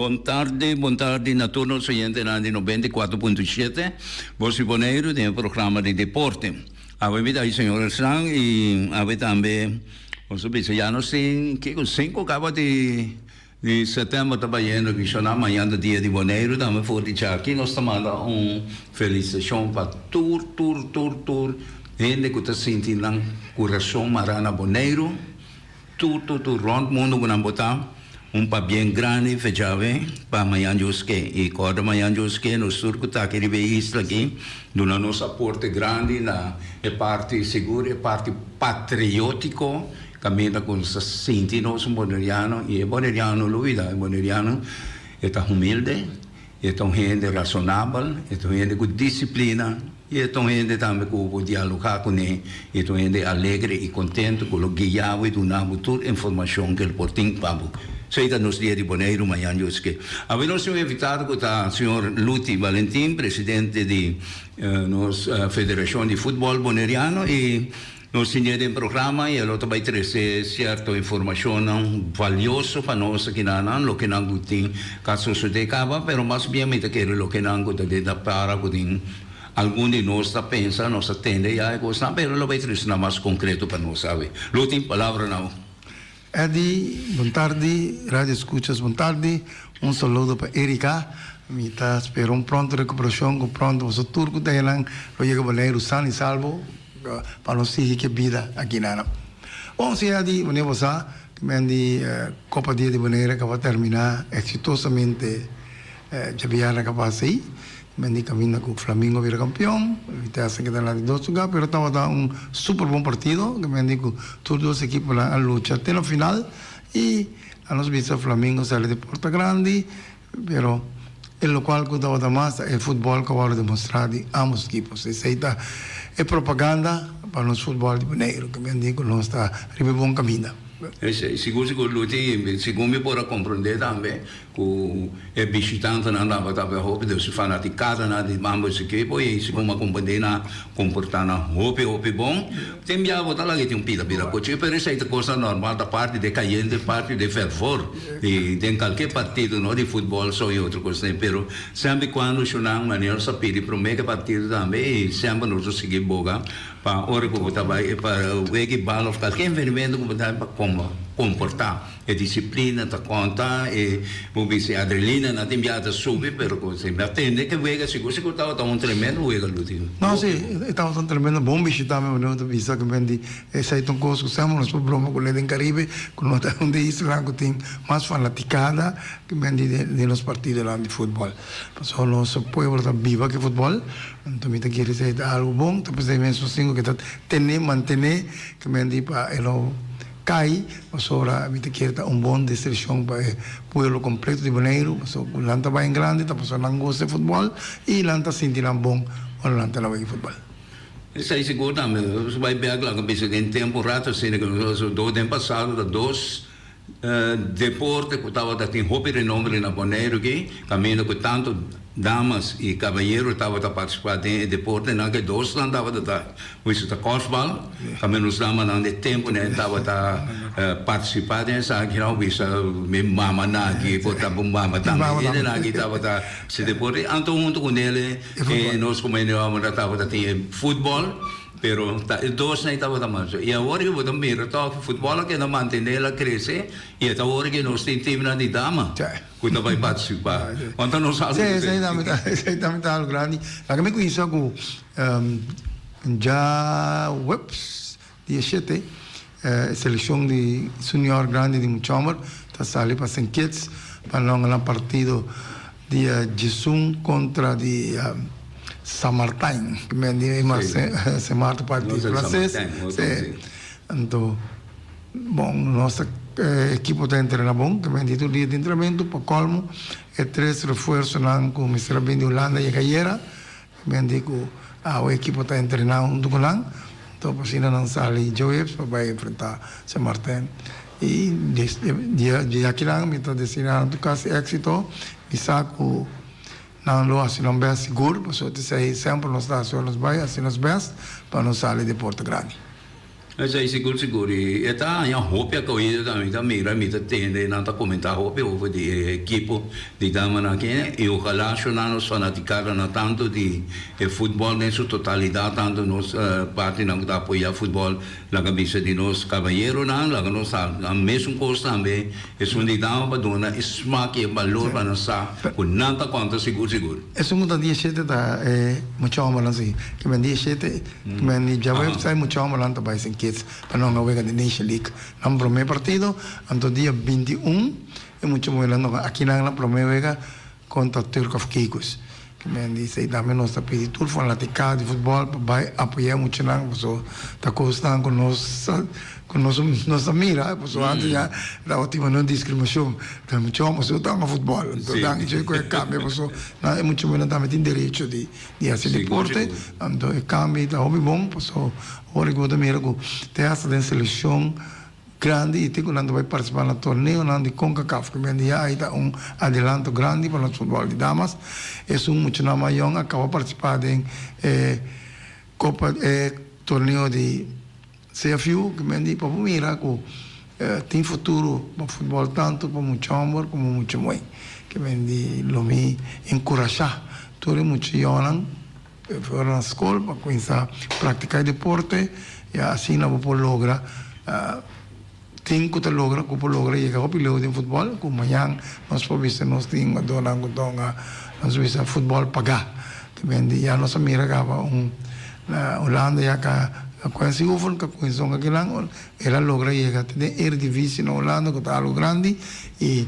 Bon tardi, bon tardi na tur nos oyentenan di 94.7 Bos di Boneiru den e programa di deporte. Awe mi ta e señor Erslan y awe tambe nos a bisa ya nos tin kiko cinco caba di di september ta bayendo kishonan mañan ta dia di Boneiru tambe for di djaki nos ta manda un felicitacion pa tur tur tur tur hende cu ta sinti nan curason mara na Boneiru. Tur tur tur rond mundo ku nan bo ta un pabien grandi fechawe pa mañan Dios ke i kòrda mañan Dios ke nos tur ku ta aki riba e isla aki duna nos aporte grandi na e parti sigur e parti patriotiko kaminda ku nos ta sinti nos un boneriano i e boneriano lo bida e boneriano e ta humilde. E ta un hende rasonabel, e ta un hende ku disiplina i e ta un hende tambe ku bo dialogá kuné. E ta un hende alegre i kontentu ku lo guia bo i duna bo tur informashon ku el por tin pa bo. Esei ta nos dia di Boneiru mañan Dios ke. Awe nos tin un invitado ku ta señor Luti Valentin, presidente di nos Federashon di Futbòl Boneriano i Nos tin dia den programa y e lo ta bay trece cierto informacionnan valioso pa nos akinanan, loke nan cu tin ca sosode caba, pero mas bien mi ta kere loke nan cu ta den ta para cu tin algun di nos ta pensa, nos ta tende ya e cosnan, pero lo bay trece nan mas concreto pa nos awe. Lo tin palabra na. Eddy, bon tardi, radio escuchas bon tardi, un saludo pa Erika, mi ta spera un pronto recuperacion cu pronto boso tur cu ta enan lo yega Boneiru san y salvo pa nos sigui cu e bida aki nan. Bon si Eddy, wanneer bo sa cu men di Copa Dia di Bonaire acaba termina exitosamente djabièrnè ca pasa ey. Men di caminda cu Flamingo bira campeon, Vitesse a keda na di dos lugar, pero tabata un super bon partido, men di cu tur dos equiponan a lucha te na final y a nos bisa Flamingo sali di porta grandi, pero e locual cu tabata mas ta e futbol cu a worde demostra di ambos equipos, esey ta e propaganda pa nos futbol di Boneiru, men di cu nos ta riba e bon caminda. Esey, sigur sigur Luti, segun mi por a comprende tambe, Ku e bishitantenan tabata tabata hopi, dus e fanatikadanan di ambos ekipo i segun a komprendé nan a komportá nan hopi hopi bon. Tin bia bo ta laga tin un pida pida kochi, pero esei ta kosnan normal, ta parti di e kayente, parti di e fervor di den kalke partido, no di futbòl so i otro kosnan, pero semper i kuando shonnan manera nos a pidi promé ke partido tambe i semper nos a sigui boga pa ora ku bo ta bai pa wega e bal òf kalke evento ku bo ta pa komportá. E disciplina ta conta, e bo bisa e adrenalina na tin bia ta subi, pero cu si mi a tende ke wega sigur sigur tabata un tremendo wega Luti. No si, e tabata un tremendo bon bishita mi manera ta bisa cu men di esey ta un cos cu semper nos por broma cu ne den Caribe cu no ta un di islanan cu tin mas fanaticada cu men di den nos partidonan di futbol. Pasobra nos pueblo ta biba cu e futbol, anto mi ta kere esey ta algo bon, ta pesey mes nos tin cu ta tene, mantene cu men di pa e no. Kai, pasobra mi ta kere ta un bon distraccion pa e pueblo completo di Boneiru, pasobra cu nan ta bai en grandi ta pasobra nan gosta e futbol y nan ta sinti nan bon ora nan ta na wega futbol. Esei sigur tambe, nos bai bek laga bisa den tempo rato asina cu nos do den pasado ta dos deporte cu tabata tin hopi renombre na Boneiru aki, caminda cu tanto damas y cabayero tabata participa den e deportenan, ke dosnan tabata ta Wisa ta kòfbal, tambe nos damanan di tempunan tabata partisipá den esaki, no wisa mi mama naki por ta bo mama tambe hende naki tabata hasi deporte, anto huntu ku nele nos komo hende hòmber tabata tin e futbòl, pero ta e dosnan tabata mas. I awor ku bo ta mira tòg futbòl a keda mantené, el a krese i e ta awor ku nos tin timnan di dama ku ta bai partisipá. Anta nos algu Sí, esei tambe ta algu grandi. Laga mi kuminsá ku Djaweps dia shete e selekshon di sunior grandi di muchòmber ta sali pa Saint Kitts pa longa nan partido dia djesun kontra di San Martin Saint Martin parti franses anto bon nos ekipo ta entrena bon tur dia di entrenamentu pa kolmo e tres refuersonan ku mester a bini di Hulanda yega ayera. Men di ku awe ekipo ta entrená huntu ku nan, anto pa asina nan sali djoeps pa bai enfrentá Sint Maarten. I di akinan mi ta destiná nan tur kasi éksito. Mi sa ku nan lo hasi nan bèst sigur, pasobra ta esei semper nos ta hasi ora nos bai hasi nos bèst pa nos sali di porta grandi. Esei sigur sigur i e ta haña hopi akohida tambe. Mi ta mira, mi ta tende nan ta komentá hopi over di e ekipo di damanan aki i ojalá shona nos fanatikadanan tantu di e futbòl den su totalidat tantu nos partinan ku ta apoyá futbòl laga bisa di nos kabayeronan laga nos sa nan mesun kos tambe esun di dama pa duna e smak i e balor pa nan sa ku nan ta konta sigur sigur. Esun ku ta dia shete ta e mucha hombernan si. Ke men dia shete ke men di djawe sa e mucha hombernan ta bai Sint Kitts pa nan hunga wega di Nation League nan prome partido. Anto dia 21 e mucha muhernan ta hunga akinan nan prome wega kontra Turk of Caicos. Ke men di esei tambe nos ta pidi tur fanaticado di futbol pa bai apoya e muchanan pasobra ta cosnan cu nos cu nos nos ta mira pasobra antes ya tabatin un discriminacion ta mucha homber so ta hunga futbol anto dan icho cu e cambia pasobra nan e mucha muhernan tambe tin derecho di di haci deporte anto e cambio ta hopi bon pasobra ora cu bo ta mira cu te hasta den seleccion Grandi i tin ku nan ta bai partisipá na torneonan di Concacaf. Ku bende ya ai ta un adelanto grandi pa nos futbòl di damas. Esun muchanan mayon a kaba partisipá den e kopa e torneo di CFU. Ku bende pa bo mira ku tin futuro pa futbòl tantu pa mucha hòmber komo mucha muhé. Ku bende lo mi enkurashá tur e mucha yònnan. For na skol pa kuminsá praktiká e deporte i asina bo por logra tin ku ta logra ku por logra yega hopi leu den futbòl ku mañan nos por bisa nos tin hungadónan ku ta hunga nos bisa futbòl pagá. Ta bende ya nos a mira kaba un na Hulanda ya ka Quincy Oefen ka kuminsá hunga kinan el a logra yega te den Eredivisie na Hulanda ku ta algu grandi i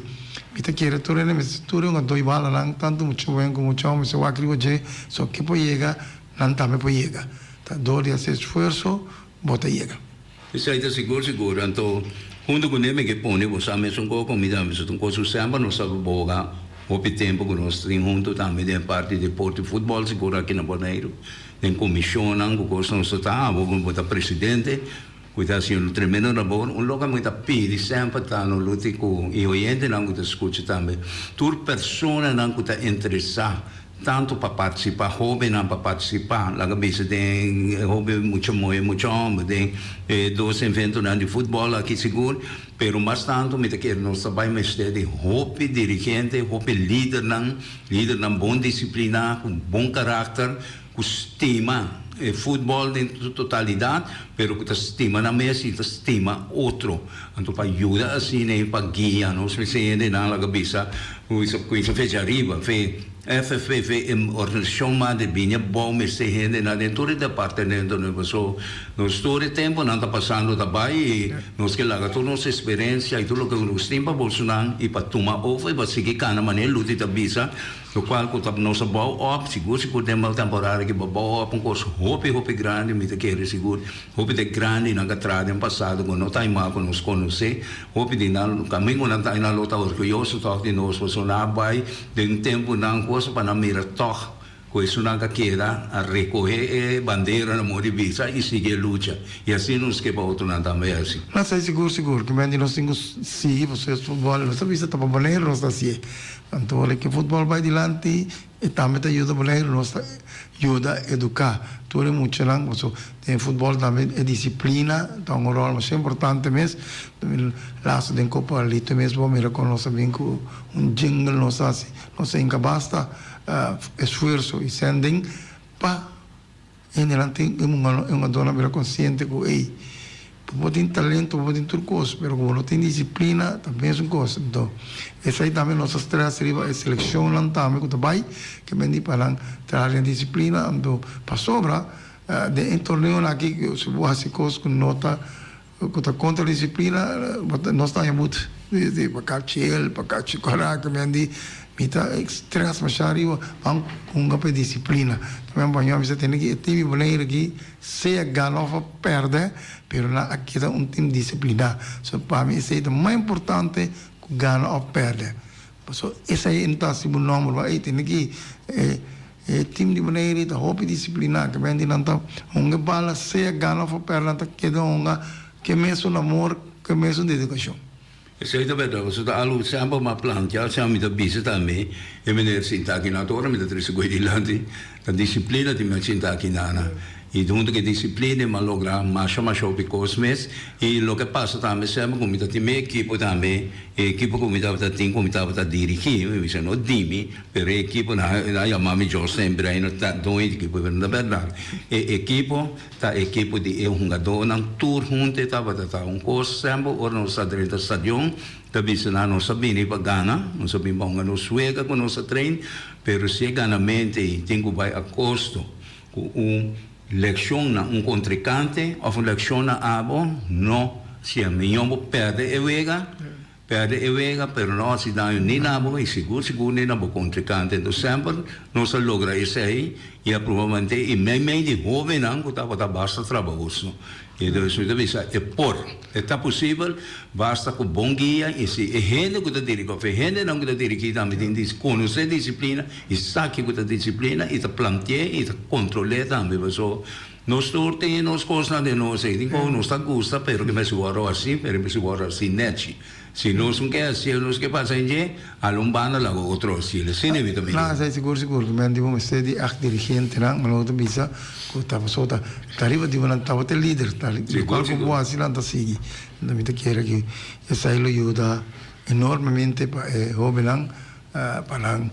Mi ta kere tur hende mester tur e un a doi balanan tantu mucha wen ku mucha homber mester wak riba dje so ke por yega nan tambe por yega ta dor di hasi esfuerso bo ta yega. Esei ta sigur sigur anto huntu ku ne mi ke pone bo sa mesun kos ku mi tambe so ta un kos ku semper nos ta boga hopi tempu ku nos tin huntu tambe den parti deporte futbol sigur aki na Boneiru den komishonnan ku kos nos ta ta abo bo ta presidente. Cu ta haci un tremendo labor. Un loke mi ta pidi semper ta no luti cu e oyentenan cu ta scucha tambe. Tur personanan cu ta interesa tanto pa participa, hobennan pa participa, laga bisa den hoben mucha muhe, mucha homber den e dos eventonan di futbol aki sigur, pero mas tanto mi ta kere nos ta bay mester di hopi dirigente, hopi lidernan, lidernan bon disciplina, cu bon caracter, ku stima e futbòl den su totalidat, pero ku ta stima nan mes i ta stima otro. Anto pa yuda asina i pa guia nos mester hendenan laga bisa ku kuminsa fecha ariba, fe FFP, fe e organisashon madre bini abou mester hendenan den tur e departamentonan paso nos tur e temponan ta pasando ta bai i nos ke laga tur nos eksperensia i tur loke nos tin pa bosonan i pa tuma over i pa sigui kana manera Luti ta bisa. Lokual ku ta nos a bou op, sigur sigur den mal temporada aki bo bou op un kos hopi hopi grandi, mi ta kere sigur hopi di e grandinan ku a traha den pasado ku no ta ima ku nos konosé, hopi di nan kamingonan ta nan lo ta orguyoso tòg di nos pasobra nan a bai den tempunan kos pa nan mira tòg ku esunnan ka keda a rekohé e bandera na modo di bisa i sigui e lucha i asina nos ke pa otronan tambe hasi. Nan sa sigur sigur ku men di nos tin ku sigui pasobra es futbòl nos ta bisa ta pa Boneiru nos ta hasié. Anto ora ke futbòl bai dilanti e tambe ta yuda Boneiru, nos ta yuda eduká tur e muchanan pasobra den futbòl tambe e disiplina ta un ròl masha importante mes. Laatste den Kopa Lito mes bo mira kon nos a bin ku un jingle nos a hasi, nos a hinka basta esfuerso i sènding pa Hendenan tin e hungadónan bira konsiente ku ey, bo por tin talento, bo por tin tur kos, pero ku bo no tin disiplina ta mesun kos. Anto esei tambe nos ta strès riba e selekshonnan tambe ku ta bai, ke men di pa nan traha den disiplina. Anto pasobra den e torneonan aki si bo hasi kos ku no ta Ku ta kontra disiplina, nos ta haña but di pa kachi el, pa kachi kora, ke men di mi ta strès masha ariba, ban hunga pa e disiplina. Ta men bañó mi sa tende ki e tim di Boneiru aki sea gana òf a pèrdè, pero nan a keda un tim disipliná. So pa mi esei ta mas importante ku gana òf pèrdè. Pasobra esei no ta hasi bo nòmber, bo a tende ki e E team di Bonaire ta hopi disipliná, ke benti nan ta hunga e bala sea gana of a pèrdè nan ta keda hunga ke mesun amor, ke mesun dedikashon. Esei ta bèrdat, pasobra ta algu semper m'a plantia, asina mi ta bisa tambe e meneer sinta aki na ora mi ta trese ku e dilanti, ta disiplina tin mi a sinta aki nana. I huntu ku e disiplina mi a logra masha masha hopi kos mes. I loke a pasa tambe semper ku mi ta tin mi ekipo tambe, e ekipo ku mi tabata tin ku mi tabata dirigí, mi bisa no di mi, pero e ekipo nan a yama mi Joslin Breiner ta doño di ekipo, pero no ta bèrdat. E ekipo ta ekipo di e hungadónan tur huntu e tabata ta un kos semper ora nos ta drenta stadion ta bisa nan nos a bini pa gana, nos a bini pa hunga nos wega ku nos a train, pero si e ganamento ei tin ku bai a kosto Ku un lekshon na un kontrinkante òf un lekshon na abo, no. Si e miñó bo pèrdè e wega, pèrdè e wega, pero no hasi daño ni na bo i sigur sigur ni na bo kontrinkante. Enton semper nos a logra esei i a proba manté i meimei di hóbennan ku tabata basta trabahoso. Entonces mi ta bisa e por, e ta posibel, basta cu bon guia y si e hende cu ta dirigi of e hendenan cu ta dirigi tambe tin di conoce disciplina y sa kico ta disciplina y ta plante'e y ta control'e tambe pasobra nos tur tin nos cosnan den nos ey tin cu nos ta gusta pero ke mester worde haci pero mester worde haci nechi. Si nos un ke haciel nos ke pasa en dje, hala un banda laga otro haciel. Asina mi ta mira. No, esei sigur sigur. Mi a di bo mester di echt dirigentenan, mi lo ta bisa ku ta pasobra ta ta riba di bo nan tabata e lider, ta lokual ku bo hasi nan ta sigui. Enton mi ta kere ku esei lo yuda enormemente pa e hobennan pa nan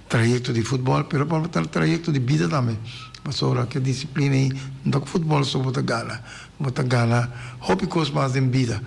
trayekto di futbòl, pero pa nan trayekto di bida tambe. Pasobra ku e disiplina ei no ta ku futbòl so bo ta gana, bo ta gana hopi kos mas den bida.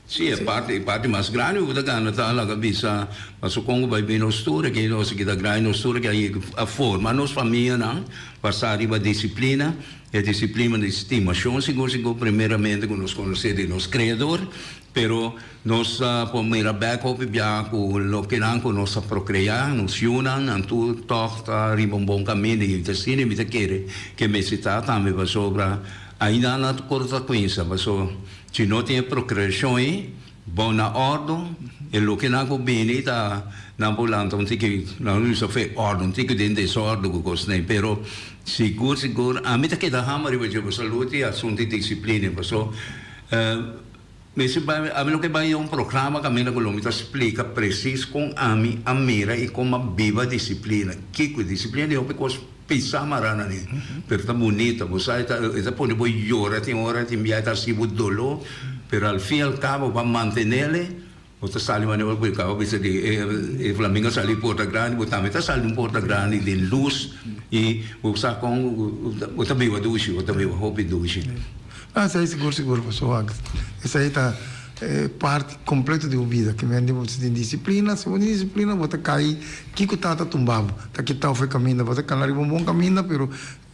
Sí, e parti, e parti mas grandi ku ta gana ta laga bisa paso kon ku bai bin nos tur aki, nos a kita grandi nos tur aki a yega a forma nos famianan basá riba disiplina, e disiplina di stimashon sigur sigur primeramente ku nos konosé di nos Kreador, pero nos a por mira bèk hopi bia ku lokenan ku nos a prokreá, nos yunan, nan tur tòg ta riba un bon kaminda i ta asina mi ta kere ke mester ta tambe pasobra ainda nan ta por ta kuinsa paso. Si no tin e procreacion ei bon na ordo, e loke nan cu bini ta nan por lanta un tiki, nan lo usa fe ordo, un tiki den desordo cu cosnan ei, pero sigur sigur ami ta keda hama riba dje pasobra lo tin asunto di disciplina, pasobra mester bai, ami lo ke bai un programa caminda cu lo mi ta splica precies con ami a mira y con a biba disciplina, kico disciplina di hopi cos. Pisa mara na mi, pero ta bunita, bo sa e ta e ta pone bo yora tin ora, tin bia e ta hasi bo doló, pero al fin y al cabo bo a mantenele, bo ta sali manera bo caba bisa di e e flamingo a sali di porta grandi, bo tambe ta sali di un porta grandi den lus y bo sa con bo ta biba dushi, bo ta biba hopi dushi. Ah, esei sigur sigur pasobra esei ta e parti completo di bo bida. Ke men di bo tin disciplina, si bo tin disciplina bo ta kai kiko ta ta tumba bo, ta kita of e kaminda, bo ta kana riba un bon kaminda pero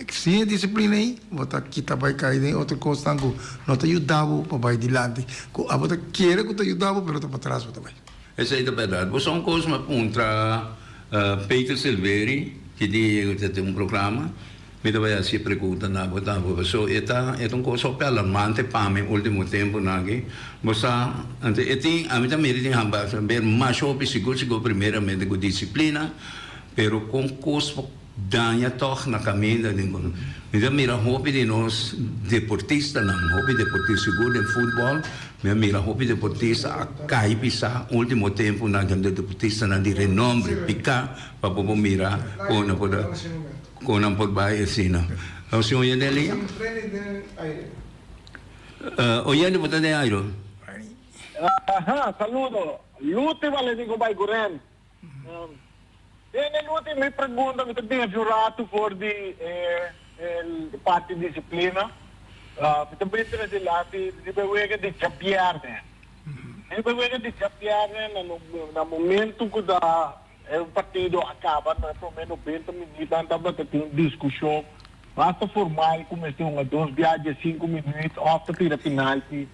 sin e disciplina ei bo ta kita bai kai den otro kosnan ku no ta yuda bo pa bai dilanti, ku abo ta kere ku ta yuda bo pero ta patras bo ta bai. Esei ta bèrdat. Bo sa un kos mi a puntra Peter Silveri ki di ta tin un programa. Mi ta bai hasi e pregunta na bo tambe, paso e ta e ta un kos hopi alarmante pa mi ultimo tempunan aki. Bo sa, anto e tin, ami ta mira tin hamba ber masha hopi sigur sigur primeramente ku disiplina, pero kon kos por daña tòg na kaminda den ku mi ta mira hopi di nos deportistanan, hopi deportista sigur den futbòl, mi a mira hopi deportista a kai pisá ultimo tempunan aki, deportistanan di renombre piká pa bo por mira kon nan por ta. Kon nan por bai asina? Nos tin oyente en liña? Oyente bo ta den airo? Aha, saludo. Luti Valentin ku bai Guren. Tene Luti, mi pregunta mi ta desvi un ratu for di e parti disiplina. Mi ta bin trese dilanti riba e wega di djabièrnè. Riba e wega di djabièrnè na momento ku ta E partido a caba na e prome 90 minuutnan tabata tin un discusion basta formal cu mester hunga dos bia dje sinku minuut of ta tira penalti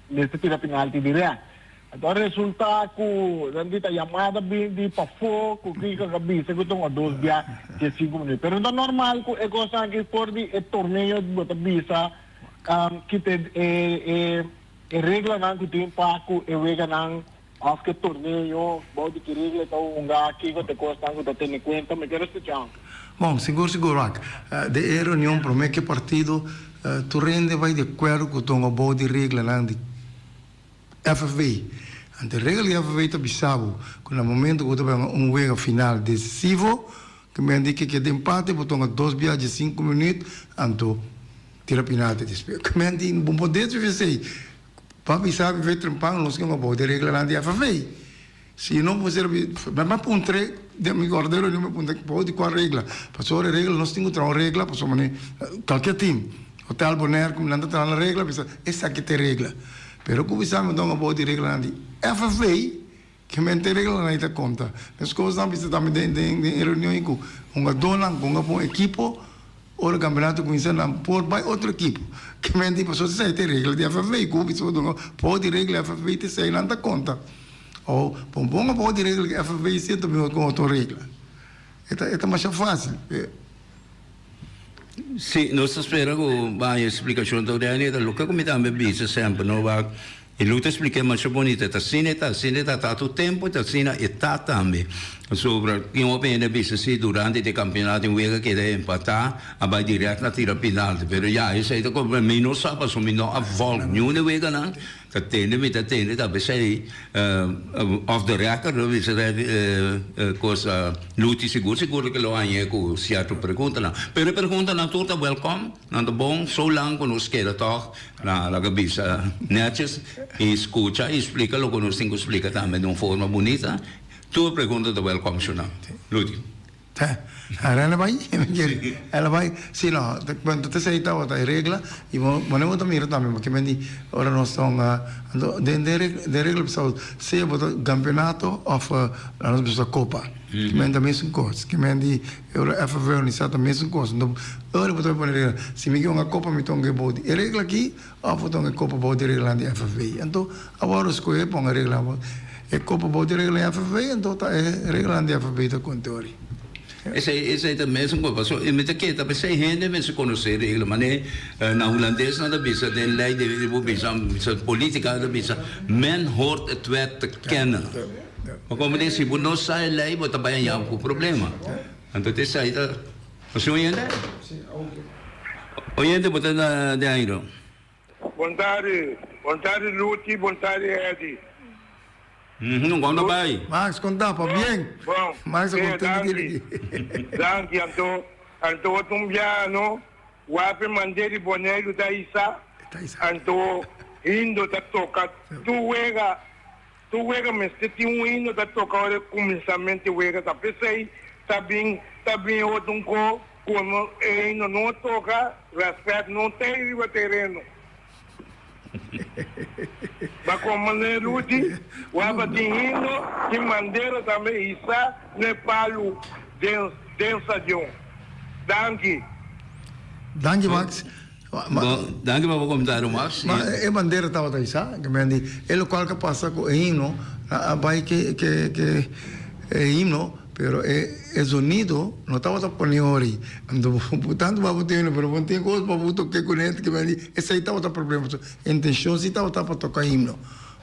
mester tira penalti direct. Anto a resulta cu nan di ta yamada bin di pafo cu kiko a bisa cu ta hunga dos bia dje sinku minuut. Pero no ta normal cu e cosnan aki for di e torneo bo ta bisa kita e reglanan cu tin pa cu e weganan. Of ke torneo, bou di ki regla e ta hunga, kiko ta e kosnan ku ta tene kuenta, mi ker escucha. Bon, sigur sigur wak. Den e reunion prome ke partido tur hende bai di akuerdo ku tonga bou di reglanan di FFB. Anto e regla di FFB ta bisa bo ku na momento ku bo ta bai hunga un wega final desisivo. Ke men di ke keda empate bo tonga dos bia dje sinku minüt anto tira pinalti despues. Ke men di bo por desvivi esei. Pa bisa mi fe trempan nos ke bou de reglanan di FFA. Si no bo ser mi a puntr'e den mi ora de reunion mi a puntra bou di kua regla pasobra e regla nos tin ku traha un regla pasobra mane kalke tim Hotel Bonaire ku nan ta traha nan regla bisa esaki ta e regla pero ku bisa mi don abou di reglanan di FFA ke mente reglanan ei ta konta meskos nan bisa tambe den den e reunion ei ku hungadónan ku hunga pa un ekipo. Ora campeonato cuminsa nan por bay otro ekipo. Ke men di pasobra esei ta e regla di FFA ku hopi so dunga por di regla FFA ta esei nan ta konta. O pon ponga por di regla di FFA si ta mihor ku otro regla. E ta e ta masha facil. Si, nos ta spera ku bo haña splikashon tur deni. E ta loke ku mi tambe bisa semper no wak. E Lu ta splik'é masha bunita, ta asina e ta, asina e ta, ta tur tempu e ta asina e ta tambe. Pasobra tin hopi hende a bisa si durante di kampionato un wega keda empatá a bai dirèkt na tira pinalti. Pero ya, esei ta komo mi no sa pasobra mi no a vòlg niun e weganan. Ta tende mi ta tende ta p'esei off the record lo bisa kos Luti sigur sigur ke lo hañ'é ku sierto preguntanan. Pero e preguntanan tur ta wèlkòm, nan ta bon so lang ku nos keda tòg. Na laga bisa netjes y scucha y splica loke nos tin cu splica tambe den un forma bunita. Tur pregunta ta welcome shunan. Luti. Ta, el a bai, el a bai. Si no, ta cuento ta esey tabata e regla y bo bo ta mira tambe bo kimen di ora nos ta hunga anto den den den regla bisa sea bo ta campeonato of nos bisa copa kimen ta mesun cos kimen di E ora FFV organisa ta mesun kos. Nto ora bo ta pone regla, si mi ke un kopa mi ta un ke bou di e regla aki of bo ta un e kopa bou di e reglanan di FFV. Anto awor bo skohe pon e regla e kopa bou di e regla di FFV anto ta e reglanan di FFV ta konta ori. Esei esei ta mesun kos pasobra mi ta kere ta p'esei hende mester konosé regla manera na hulandes nan ta bisa den lei di bo bisa politica ta bisa men hoort het wet te kennen. Ma como den si bo no sa e ley bo ta bay haña cu problema. Anto te esai ta Así oyente? Oyente bo ta na den aire. Bon tardi, bon tardi Luchi, bon tardi Eddy. Uhum, con ta bay? Max, con ta? Pabien. Bon, Max a sí, contento danki. di aki. Danki, anto, anto otro un biaha no, wape mandé di Boneiru ta isa, Ta isa. anto Hindo ta toca tur wega. Tur wega mester tin un himno ta toca ora e cuminsamento e wega ta pesey ta bin ta bin otro un co como e himno no toca respet no ta ey riba tereno ba como ne Rudy waba tin himno tin bandera tambe hisa ne palu den den stadion danki. Danki Max. Bo, danki pa bo komentario Max. Ma e bandera tabata isa, ke men di e lokual ke pasa ku e himno a bai ke ke ke e himno pero e e zonido no tabata pone ori. Anto bo tantu bo a tin himno pero bo no tin kos pa bo toke kuné ke men di esei tabata problema. So e intenshon si tabata pa toka himno.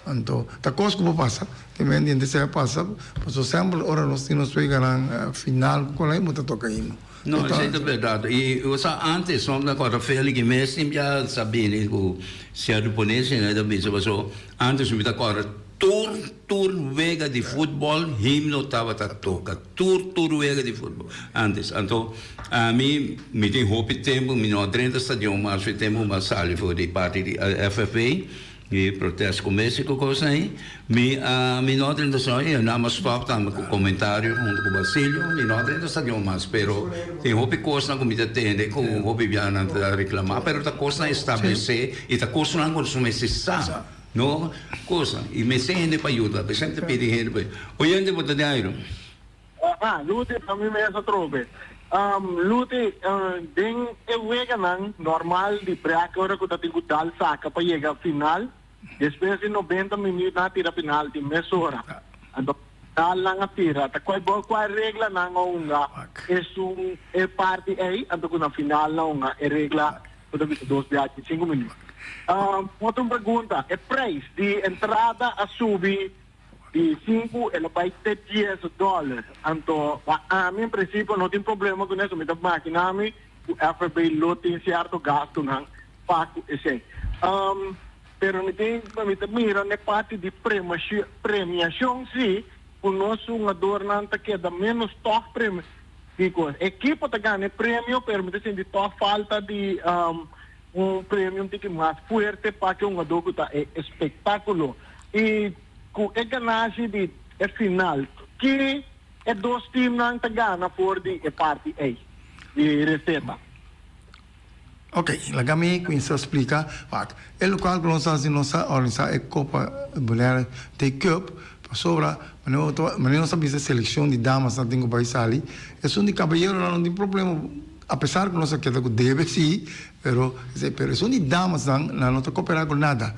Anto ta kos ku por pasa ke men di esei a pasa pasobra semper ora nos tin nos weganan final ku konai bo ta toka himno. No, esei ta berdad. I bo sa antes no ta kòrda Feli ki mes tin bia sa bini ku sierto ponencia nan ta bisa paso antes mi ta kòrda tur tur wega di futbòl himno tabata toka tur tur wega di futbòl antes. Anto ami mi tin hopi tempu mi no a drenta stadion mas fi tempu mi a sali for di parti di FFA. Mi protest ku mester ku kosnan ei. Mi a mi no a drenta stadion i nan a stop tambe ku komentario huntu ku Basilio. Mi no a drenta stadion mas pero tin hopi kosnan ku mi ta tende ku hopi bia nan ta reklamá pero ta kosnan establesé i ta kosnan ku nos mester sa no kosnan i mester hende pa yuda p'esei mi ta pidi hende pa yuda. Oyente bo ta den aire. Aha, Luti, ta mi mes atrobe. Luti, den e weganan normal di brek ora ku ta tin ku dal saka pa yega final, despues di nobenta minuut nan a tira penalti mesora. Anto dal nan a tira. Ta kua bo kua regla nan a hunga esun e parti ei, anto ku na final nan a hunga e regla ku ta bisa dos biaha di sinku minuut. Otro pregunta, e prijs di entrada a subi Di sinku el a bai te dies dòler. Anto pa ami en prinsipio no tin problema ku neso. Mi ta makina mi ku FFB lo tin sierto gastunan pa ku esei. Pero mi tin mi ta mira n'e parti di premiashon si ku nos hungadornan ta keda menos tòg. Di ekipo ta gana e premio, pero mi ta sinti tòg falta di un premio un tiki mas fuerte pa ku e hungadó ku ta e espektákulo. I ku e ganashi di e final, ki e dos teamnan ta gana for di e parti ei di reseta? Ok, laga mi kuminsá splika. Wak, e lokual ku nos a hasi, nos a organisá e Kopa Bonaire Day Cup pasobra manera nos a bisa e selekshon di damasnan tin ku bai sali. Esun di kabayeronan no tin problema, apesar ku nos a keda ku debe si, pero pero esun di damasnan nan no ta koperá ku nada.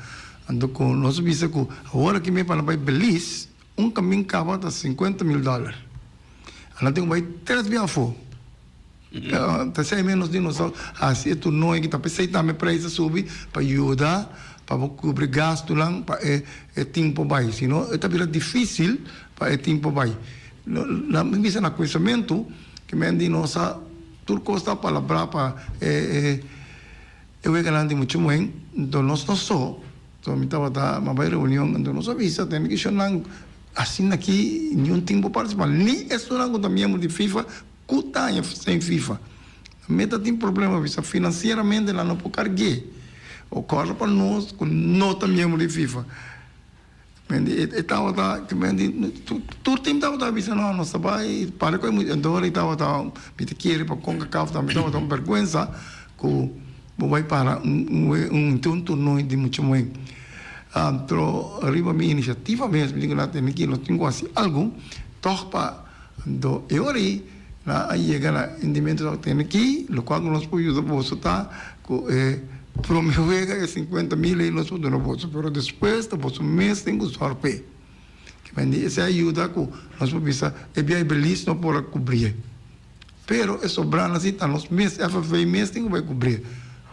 Anto ku nos a bisa ku awor aki mi pa nan bai Belize, un kamin kaba ta 50.000 dòler. Nan tin ku bai tres bia afó. P'esei mes nos di nos a hasi e toernooi aki ta p'esei tambe prijs a subi pa yuda pa bo kubri gastunan pa e e team por bai sino e ta bira dificil pa e team por bai. Mi bisa na kuminsamentu ke men di nos a tur kos ta palabrá pa e e e weganan di mucha muhé enton nos no so. So mi tabata a bai reunion anto nos a bisa tene ki shonnan asina aki niun team por participa ni esunnan ku ta miembro di FIFA Ku taña sin FIFA? Meta tin problema bisa financieramente nan no por cargu'é. O corda pa nos cu no ta miembro di FIFA. Mendi e tabata mendi tur team tabata bisa no nos ta bay para cu e mucha enton ora tabata mi ta kere pa Concacaf tambe tabata un berguensa cu bo bay para un un un torneo di mucha muhe. Anto riba mi iniciativa mes mi di cu nan tene ki nos tin cu haci algo toch pa Anto e ora ei nan a yega na entendimentu ku tene ki lokual ku nos por yuda boso ta ku e prome wega e 50.000 ei nos por duna boso pero despues ta boso mes tin ku sòru p'e. Kimendi esei a yuda ku nos por bisa e biahe Belize no por a kubrié pero e sobrana si ta nos mes FFA mes tin ku bai kubrié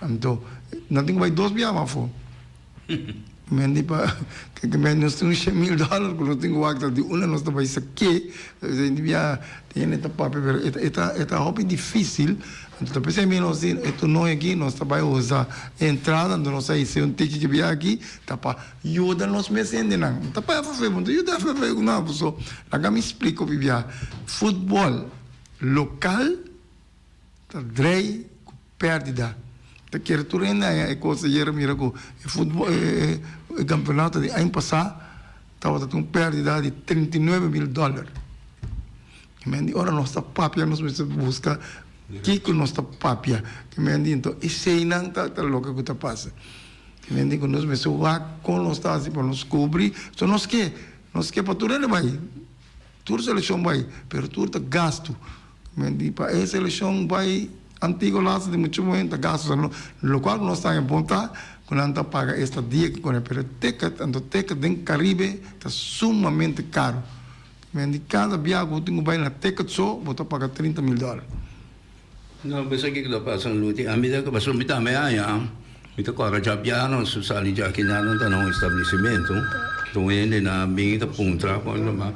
anto nan tin ku bai dos biaha mas afó. Men di pa ke men nos tin un 100.000 dòler ku nos tin ku wak di unda nos ta bai sak'é. Di bia hende ta papia pero e ta e ta hopi difísil. Anto ta p'esei mi nos di e toernooi aki nos ta bai usa e entrada anto nos a hise un tiki ki bia aki ta pa yuda nos mes hendenan. No ta pa FFA bo no ta yuda FFA ku nada pasobra laga mi splika hopi bia futbòl lokal ta drei ku pèrdida. Ta kere tur hende haña e kos ayera mira ku e futbòl e kampeonato di aña pasá tabata tin un pèrdida di 39.000 dòler. Ke men di ora nos ta papia nos mester buska kiko nos ta papia. Ke men di enton eseinan ta loke ku ta pasa. Ke men di ku nos mester wak kon nos ta hasi pa nos kubri. So nos ke nos ke pa tur hende bai. Tur selekshon bai, pero tur ta gastu. Men di pa e selekshon bai Antigua laatste di muchu muhé ta gastu. So lokual ku nos ta haña bon ta ku nan ta paga estadia ki kone, pero e ticket, anto ticket den Karibe ta sumamente karu. Men di kada biaha ku bo tin ku bai na ticket so bo ta paga 30.000 dòler. No, pensa kiko ta pasa Luti. Ami ta pasobra mi tambe haña, mi ta kòrda djabiá nos sali djaki nan nan ta na un establesimentu, un hende nan a bin ta puntra ma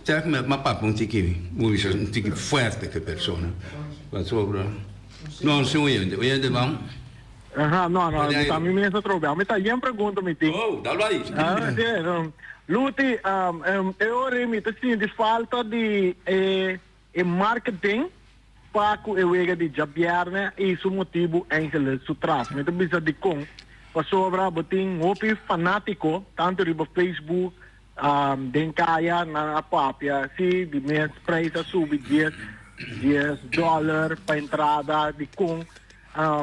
tek mi a papia un tiki, bo bisa un tiki fuerte ku e persona pasobra no si un hende, un hende ban. Aha, no, no, mi ta mi mes atrobe. Ami ta yen pregunta mi tin. Oh, dal bai. Ah, si, Luti, e ora mi ta sinti falta di e E marketing pa ku e wega di djabièrnè i su motibu Angeles su tras. Mi ta bisa dikon, pasobra bo tin hopi fanátiko tantu riba Facebook, den kaya nan a papia si di mes preis a subi dies dies dòler pa entrada dikon.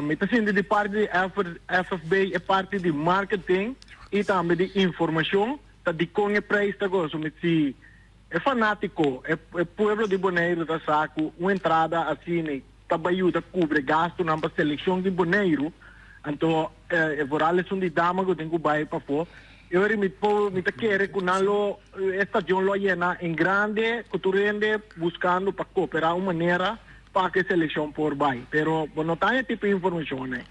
Mi ta sinti di parti di FFB e parti di marketing i tambe di informashon ta dikon e preis ta goso. Mi si E fanátiko, e pueblo di Boneiru ta sa ku un entrada asina ta bai yuda kubre gastunan pa selekshon di Boneiru, anto e vooral esun di dama ku tin ku bai pafó. E ora mi por mi ta kere ku nan lo e stadion lo a yena en grande ku tur hende buskando pa koperá un manera pa ku e selekshon por bai. Pero bo no ta haña tipo informashon ei.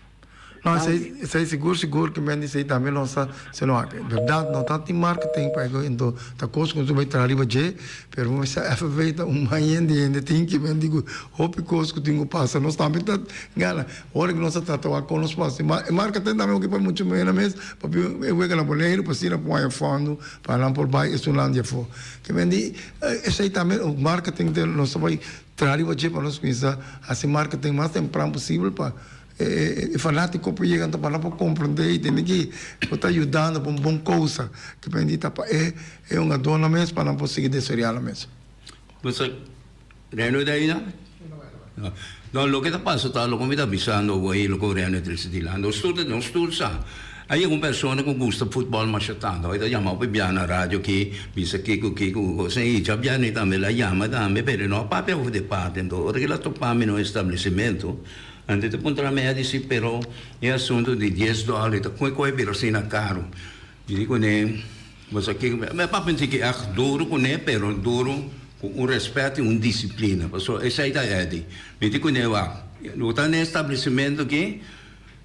No, esei, esei sigur sigur ke men di esei tambe nos ta sino aki. Bèrdat no ta tin marketing pa e ento ta kos ku nos bai traha riba dje, pero bo mester FFV ta un mayen di hende tin ke men di ku hopi kos ku tin ku pasa. Nos tambe ta gana ora ku nos ta trata wak kon nos por hasi e marketing tambe oki pa muchu mena mes papia e wega na Boneiru pa asina por haña fondo pa nan por bai esunnan di afó. Ke men di esei tambe marketing te nos ta bai traha riba dje pa nos kuminsá hasi marketing mas tempran posibel pa E fanátiko por yega anto pa nan por komprondé i tende ki bo ta yudando pa un bon kousa ki por ta pa e e hungadónan mes pa nan por sigui desaroyá nan mes. Bo sa Reno ta aina? No, loke ta pasa ta loke mi ta bisando bo ei loke Reno ta trese dilanti. Nos tur ta nos tur sa. A yega un persona ku gusta futbòl masha tantu. E ta yama hopi bia na radio aki, bisa kiko kiko ku kos. I djabièrnè tambe el a yama tambe, pero e no a papia over di parti. Anto ora ku el a topa mi na un establesimentu, Anto ta puntra mi, a dici, pero e asunto di dies dollar ta con e coe bira asina caro? Mi di cune, bo sa kico, mi a papia un tiki echt duro cune, pero duro cu un respet y un disciplina, pasobra esey ta Eddy. Mi di cune, wak, bo ta na e establecimento aki,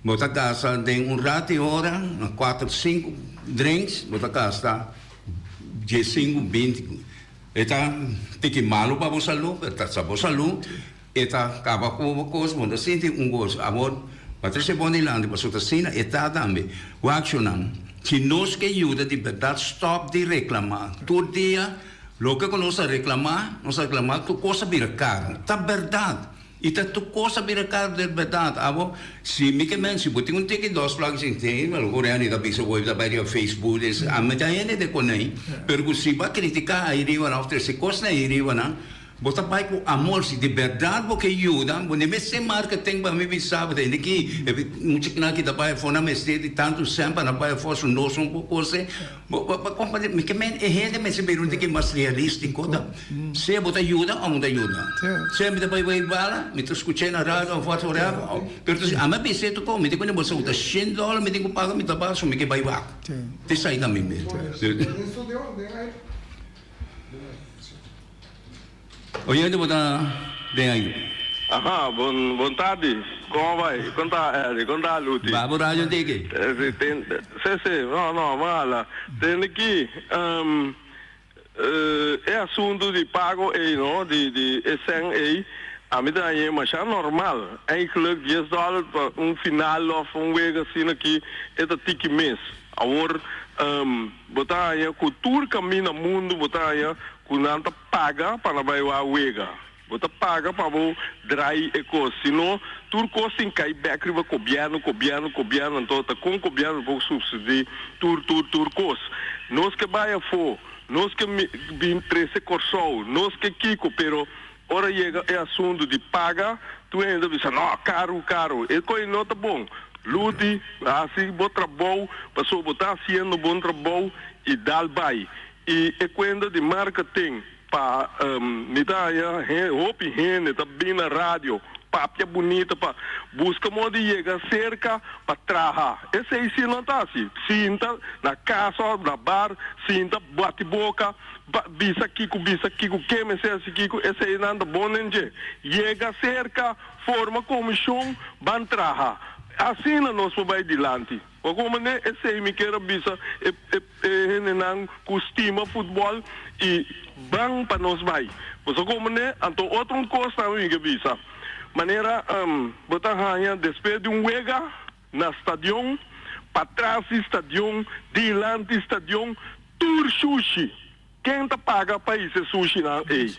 bo ta gasta den un rato y ora, na cuatro, cinco drinks, bo ta gasta diescinco, binti. E ta tiki malo pa bo salud, pero ta sa bo salud. E ta kaba ku bo kos, bo no ta sinti un goso. Awor, bo a trese bon dilanti, pasobra ta asina e ta tambe. Wak shonnan, si nos ke yuda di bèrdat stòp di reklamá. Tur dia, loke ku nos ta reklamá, nos ta reklamá tur kos a bira karu. Ta bèrdat. I ta tur kos a bira karu den bèrdat. Awor, si mi ke men, si bo tin un tiki dòs plak sin tin, algu rende ta bisa bo ta bai riba Facebook, ami ta hende den konei, pero ku si bo a kritiká ayriba nan òf trese kosnan ayriba nan, Bo ta bai ku amor, si di bèrdat bo ke yuda, bo no mester marketing pa mi bisa bo tende ki e muchanan ki ta bai afó nan mester di tantu sèn pa nan bai afó su nos un por kose. Bo bo komprende? Mi ke men e hende mester bira un tiki mas realístiko ta sea bo ta yuda òf no ta yuda. Sea mi ta bai bai bala, mi ta skuch'é na radio òf whatever, pero ta si ami a bisa e tokó mi tin ku bo sa ku ta shen dòler mi tin ku paga mi ta baso mi ke bai wak. Esei ta mi mente. Oyente bo ta den ayu. Aha, bon bon tardi. Como bai? Con ta Eddie? Con ta Luti? Ba bo radio tiki. Si, ten, si, si, no, no, bo hala. Tende ki, um, e asunto di pago ei, no, di, di e cen ei, ami ta hañ'e masha normal. Eigenlijk dies dollar pa un final of un wega asina aki, e ta tiki mes. Awor, um, bo ta haña cu tur caminda mundo bo ta haña cu nan ta paga pa nan bai wak wega. Bo ta paga pa bo draai e cos. Si no, tur cos tin cay bek riba gobierno, gobierno, gobierno. Anto ta con gobierno por subsidi tur, tur, tur cos. Nos ke bai afo, nos ke bin trece Corsou, nos ke kico, pero ora yega e asunto di paga, tur hende ta bisa, no, caro, caro. E coy no ta bon. Luti, haci bo trabou, pasobra bo ta haciendo bon trabou y dal bai. I e kuenta di marketing pa mi ta haña hopi hende ta bin na radio papia bunita pa buska modo di yega serka pa traha. Esei si no ta hasi. Sinta na kas òf na bar, sinta bati boka, bisa kiko, bisa kiko, ke mester hasi kiko, esei nan ta bon den dje. Yega serka, forma komishon, ban traha. Asina nos por bai dilanti. Bo komprende? Esei mi kier a bisa e e hendenan ku stima futbòl i ban pa nos bai. Bo sa komprende? Anto otro un kos tambe mi ke bisa. Manera bo ta haña despues di un wega na stadion, patras di stadion, dilanti stadion, tur shushi. Ken ta paga pa hisa e sushinan ei?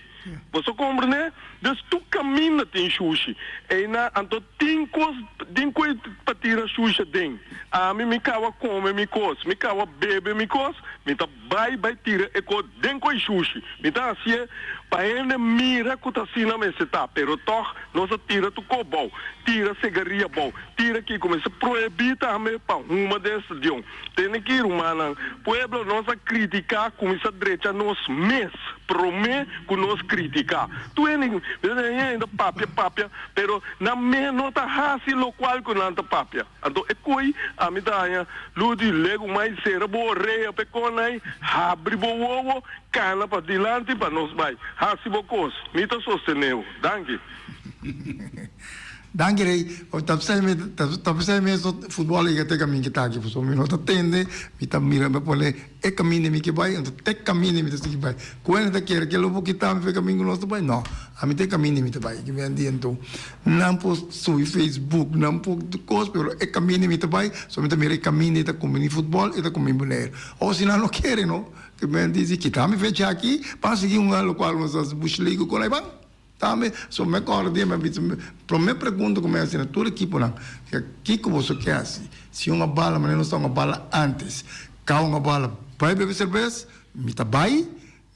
Boso komprendé? Dus tur kaminda tin shushi. Einan anto tin kos, tin koe pa tira shushi aden. Ami mi kawa kome mi kos, mi kawa bebe mi kos, mi ta bai bai tira e kos den koe shushi. Mi ta hasié pa hende mira ku ta asina mester ta. Pero tòg nos a tira tur kos bou. Tira segaria bou, tira kiko. Mester prohibí tambe pa huma den stadion. Tene ki, rumannan, pueblo nos a critica cuminsa drecha nos mes prome cu nos critica. Tu hende ta papia papia pero nan mes no ta haci locual cu nan ta papia. Anto e coy ami ta haña luz di legu mai cera bo orea p'e conai habri bo wowo cana pa dilanti pa nos bay haci bo cos. Mi ta sostene bo. Danki. Danki Rey, ta p'esei mi ta p'esei mes futbòl a yega te kaminda ki ta aki pasobra mi no ta tende, mi ta mira mi a pone e kaminda mi ke bai anto te kaminda mi ta sigui bai. Ku hende ta kere ke lo por kita mi pa e kaminda ku nos ta bai? No, ami te kaminda mi ta bai. Ki men di anto nan por subi Facebook, nan por kos pero e kaminda mi ta bai so mi ta mira e kaminda ei ta kuminí futbòl, e ta kuminí Bonaire. O si nan no kere no, ki men di si kita mi fecha aki pa sigui hunga lokual nos ta bush league ku nan ei ban. Tambe, so mi a kòrda di e, mi a bisa, promé pregunta ku mi a hasi na tur ekiponan, kiko boso ke hasi? Si un a bala manera nos ta un a bala ántes, ka un a bala bai bebe serbes, mi ta bai,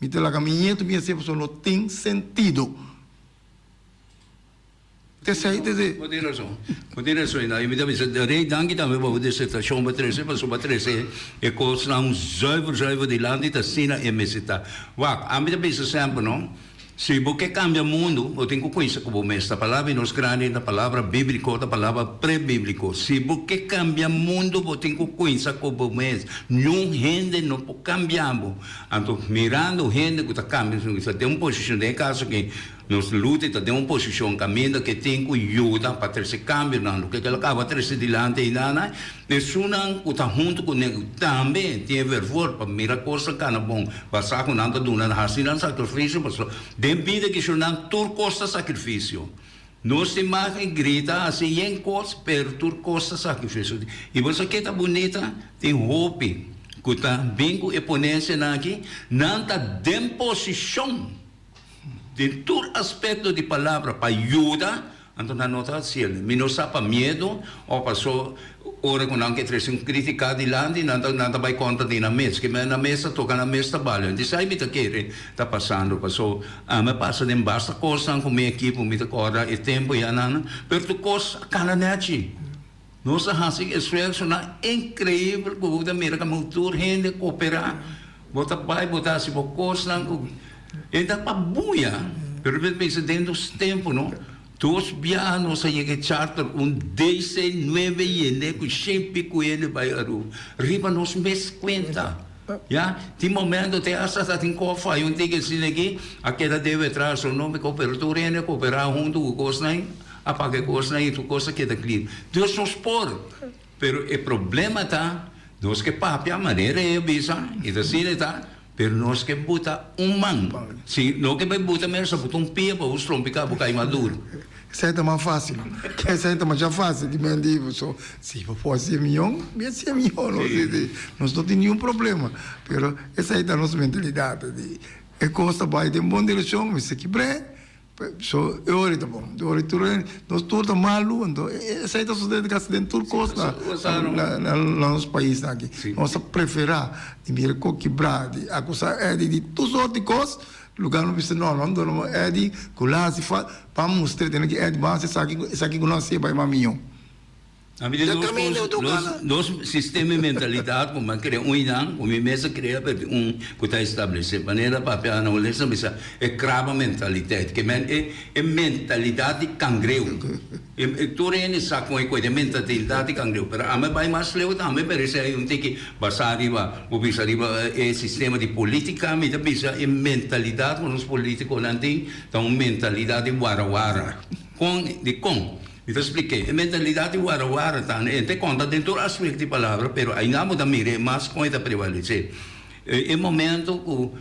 mi ta laga mi ñetu mi hasié pasobra no tin sentido. T'esei ta e. Bo tin rason. Bo tin rason Ina. I mi ta bisa, Rey danki tambe pa bo disertashon bo a trese, pasobra bo a trese e kosnan zuiver zuiver dilanti ta asina e mester ta. Wak, ami ta bisa semper no, Si bo ke kambia mundu, bo tin ku kuinsa ku bo mes. Ta palabra di nos grandi, ta palabra bíbliko, ta palabra pre-bíbliko. Si bo ke kambia mundu, bo tin ku kuinsa ku bo mes. Niun hende no por kambia bo. Anto, mirando hende ku ta kambia, ta den un posishon, den e kaso aki, nos Luther ta den un posishon kaminda ku e tin ku yuda pa trese kambionan. Loke ku el a kaba trese dilanti einan, Esunnan ku ta huntu ku ne tambe tin e vervor pa mira kos ta kana bon, basá ku nan ta duna hasi nan sakrifisio, pasobra den bida kishonnan tur kos ta sakrifisio. Nos tin mag e grita hasi yen kos, pero tur kos ta sakrifisio. I bo sa ke ta bunita? Tin hopi ku ta bin ku e ponensianan aki, nan ta den posishon den tur aspekto di palabra pa yuda. Anto nan no ta haciendo. Mi no sa pa miedo o paso ora cu nan ke trece un critica dilanti nan ta nan ta bay contra di nan mes. Ke nan mes ta toca nan mes ta bale. Anto esai mi ta kere ta pasando paso ami a pasa den basta cosnan cu mi ekipo mi ta corda e tempo ya nan pero tur cos a cana nechi. Nos a haci esfuerzonan increibel cu bo ta mira como tur hende a coopera. Bo ta bay bo ta haci bo cosnan cu e ta pa buya. Pero mi ta pensa den nos tempo no, dos biaha nos a yega e charter un DC nuebe yende cu shen pico hende bay Aruba riba nos mes cuenta. Ya, tin momento te hasta ta tin kofa hay un tiki asina aki a keda debe atraso no mi pero tur hende a coopera hunto cu cosnan. A paga e kosnan i tur kos a keda clean. Dios nos por, pero e problema ta nos ke papia manera e a bisa i ta asina e ta, pero nos ke buta un man. Si no ke bai buta mester a buta un pia pa bo strompica bo kai mas duro. Esei ta mas facil. Esei ta masha facil di men di so si bo por haci e miyon, mi haci e miyon. No si si nos no tin niun problema, pero esei ta nos mentalidad di e kos ta bai den bon direccion mester kibr'e. So e ora ta bon. E ora tur hende, nos tur ta malu, anto esei ta sosode kasi den tur kos na na nos paisnan aki. Nos ta preferá di mira kok kibrá, di akusá Eddy di tur sort di kos, lugar nos bisa no, no duna Eddy ku la hasi falta, ban mustr'é tene ki Eddy ban hasi esaki, esaki ku no hasié bai mas mihó. A mi di nos cos, nos sistema y mentalidad cu mi a crea un y nan, cu mi mes a crea pero tin un cu ta establece. Manera papia Ana Olesa a bisa e kraba mentaliteit, ke men e e mentalidad di cangreu. E tur hende sa con e cuenta e mentalidad di cangreu, pero ami a bay mas leu tambe pero esey un tiki basa riba, bo bisa riba e sistema di politica, mi ta bisa e mentalidad cu nos politiconan tin ta un mentalidad di wara wara. Con, dicon? Mi ta splik'é, e mentalidat di wara wara ta e ta konta den tur aspekto di palabra, pero ainda bo ta mir'é mas kon e ta prevalesé. E momento ku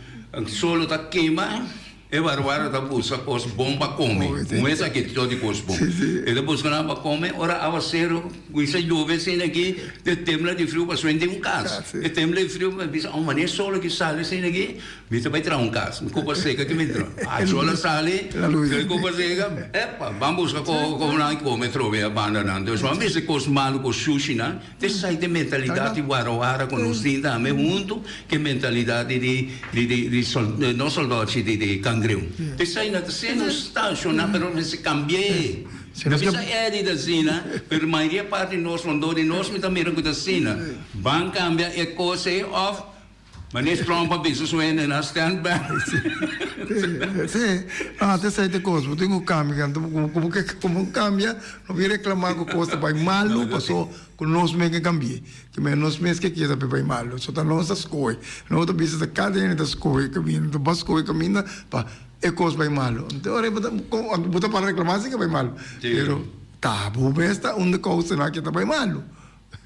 solo ta kima, e wara wara ta buska kos bon pa kome. Un esaki ta di kos bon. E ta buska nan pa kome, ora awaseru kuminsa yobe asina aki, e tembla di friu pasobra e tin un kas. E tembla di friu, mi bisa, oh manera e solo aki sali asina aki. Mi ta bai traha un kas, mi kopa seka ki mi traha. A chola sali, mi kopa seka, epa, ban buska komo nan kome trobe a banda nan. Dus ban bisa kos malu ku sushi nan, ta esai ta e mentalidat di wara wara ku nos tin tambe huntu ku e mentalidat di di di di no soldachi di di kangreu. Ta esai nan ta siendo stashona pero mester kambi'é. No bisa Eddie ta asina, pero mayoria parti nos rondó di nos mi ta mira ku ta asina. Ban kambia e kos ei òf Meneer Trump a bisa su hende na stand back. Sí, no, te esei te kos, bo tin ku kambia, anto ku bo ke ku bo kambia, no bin reklamá ku kos ta bai malu paso ku nos mes ke kambi'é, ke men nos mes ke keda pa e bai malu, so ta nos ta skohe, nos ta bisa ta kada hende ta skohe kaminda, ta bas skohe kaminda pa e kos bai malu, anto ora bo ta para reklamá si ke bai malu, pero. Ta bo mes ta un di kousanan ke ta bai malu.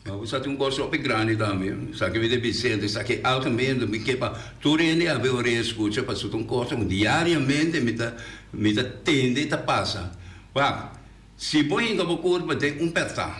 Ma bo sa tin un kos hopi grandi tambe, esaki mi ta bisente, esaki algemeen mi ke pa tur hende a be orea skucha pasobra ta un kos ku diariamente mi ta mi ta tende ta pasa. Wak, si bo hinka bo kurpa den un pèrtá.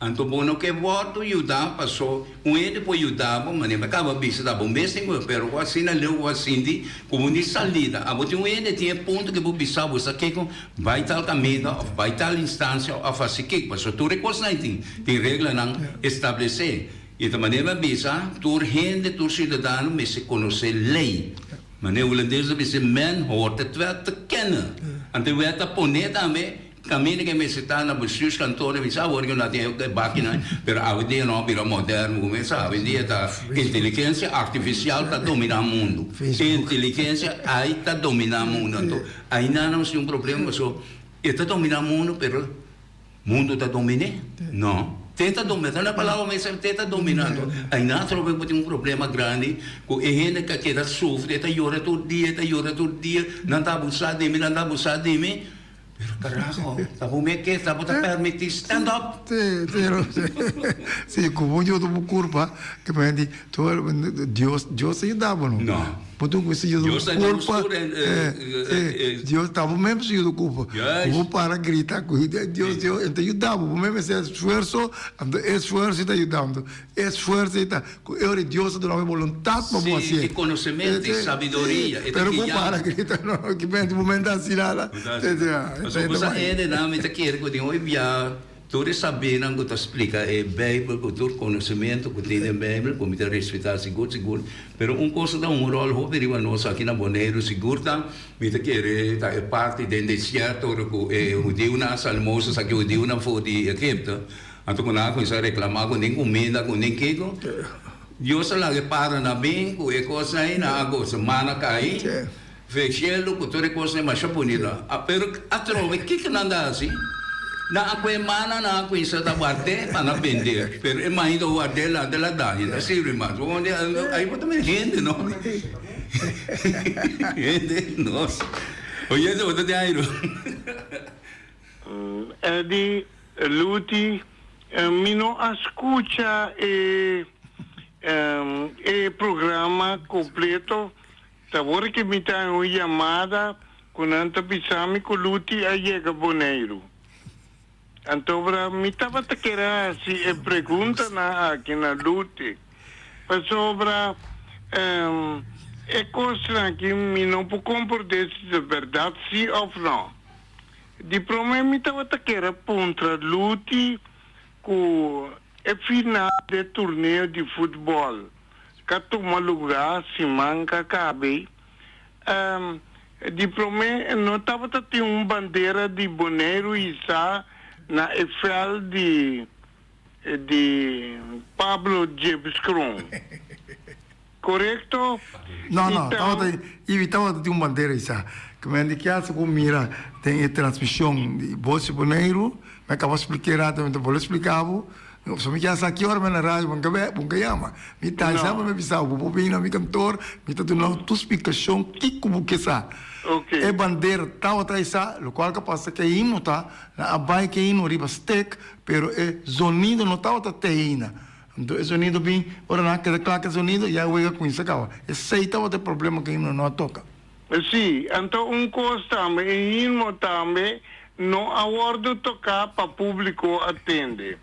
Anto bo no ke wòrdu yudá paso un hende por yuda bo, manera mi a kaba bisa ta bo mes tin ku pero ku asina leu ku bo a sinti ku bo ni salida. Abo tin un hende tin e punto ke bo bisa bo sa kiko bai tal kaminda òf bai tal instansia òf hasi kiko paso tur e kosnan ei tin tin reglanan establesé i ta manera mi a bisa tur hende tur siudadano mester konosé lei. Manera hulandes ta bisa men hoort het wet te kennen. Anto e wet ta pone tambe Caminda ke mester ta na bestuurskantoor mi sa awor ke no tin e bakinan pero awendia no a bira moderno ku mi sa awendia ta inteligencia artificial ta domina mundo inteligencia ai ta domina mundo anto aina nos tin un problema pasobra e ta domina mundo pero mundo ta domine no te ta domina ta na palabra mester te ta domina anto aina atrobe bo tin un problema grandi ku e hende ka keda sufri e ta yora tur dia e ta yora tur dia nan ta abusa di mi nan ta abusa di mi. Pero carajo, ta bo me ke, ta bo ta permiti stand up. Sí, pero sí, ku bo yuda bo kurpa, ke por hende, Dios, Dios ta yuda bo no. No. Bo tin ku mester yuda bo kurpa. Dios ta bo mes mester yuda kurpa. Ku bo para grita ku Dios, Dios, e ta yuda bo, bo mes mester esfuerso, anto e esfuerso ta yudando. Esfuerso ei ta ku e ora Dios a duna bo e boluntat pa bo hasié. Sí, e konosementu, e sabiduria, e ta Pero bo guia para bo. grita no, ki mente bo mente hasi nada. Pasobra bo sa hendenan mi ta kere ku den hopi bia tur e sabinan ku ta splika e Beibel ku tur konosementu ku tin den Beibel ku mi ta respetá sigur sigur. Pero un kos ku ta un ròl hopi riba nos aki na Boneiru sigur ta mi ta kere ta e parti den desierto ora ku e hudiunan a sali Moses a saki e hudiunan for di Egipto. Anto ku nan a kuminsá reklamá ku nin kuminda, ku nin kiko, Dios a laga e para nan bin ku e kosnan ei, nan a gosa mana kai fe shelu ku tur e kosnan ei masha bunita. Pero atrobe kiko nan ta hasi? Nan a kohe mana, nan a kuminsá ta ward'é pa nan bend'é. Pero e mainta ward'é lanta el a daña, ta sirbi mas. Ai bo ta mira hende no. Hende nos. Oyente bo ta den airu. Eddy, Luti, mi no a scucha e e programa completo, ta wor ki mi ta un yamada cu nan ta bisa mi cu Luti a yega Boneiru. Antobra mi tabata kere haci e preguntanan aki na Luti, pasobra e cosnan aki mi no por comprende si ta berdad si of no. Di prome mi tabata kere puntra Luti ku e final d'e turneo di futbòl ka tuma lugá siman ka kabe. Di prome no tabata tin un bandera di Boneiru hisá na e vèlt di di Pablo Jebscron. Korekto? No, no, tabata i tabata tin un bandera isa. Ke men di kiasa ku mira den e transmishon di Bos di Boneiru, mi a kaba splika e rato, mi ta bolbe splika bo. So mi kier sa ki ora mi na radio, bo nka bo nka yama. Mi ta isa mi bisa bo, bo por bini na mi kantor, mi ta duna bo tur splikashon kiko bo ke sa. E bandera tabata isa, lokual ka pasa ke himno ta, nan a bai ke himno riba stek, pero e zonido no tabata te hina. Anto e sonido bin, ora nan a keda kla ku e sonido, ya e wega kuminsá kaba. Esei tabata e problema ku e himno no a toka. Sí, anto un kos tambe, e himno tambe no a wòrdu toká pa públiko a tende.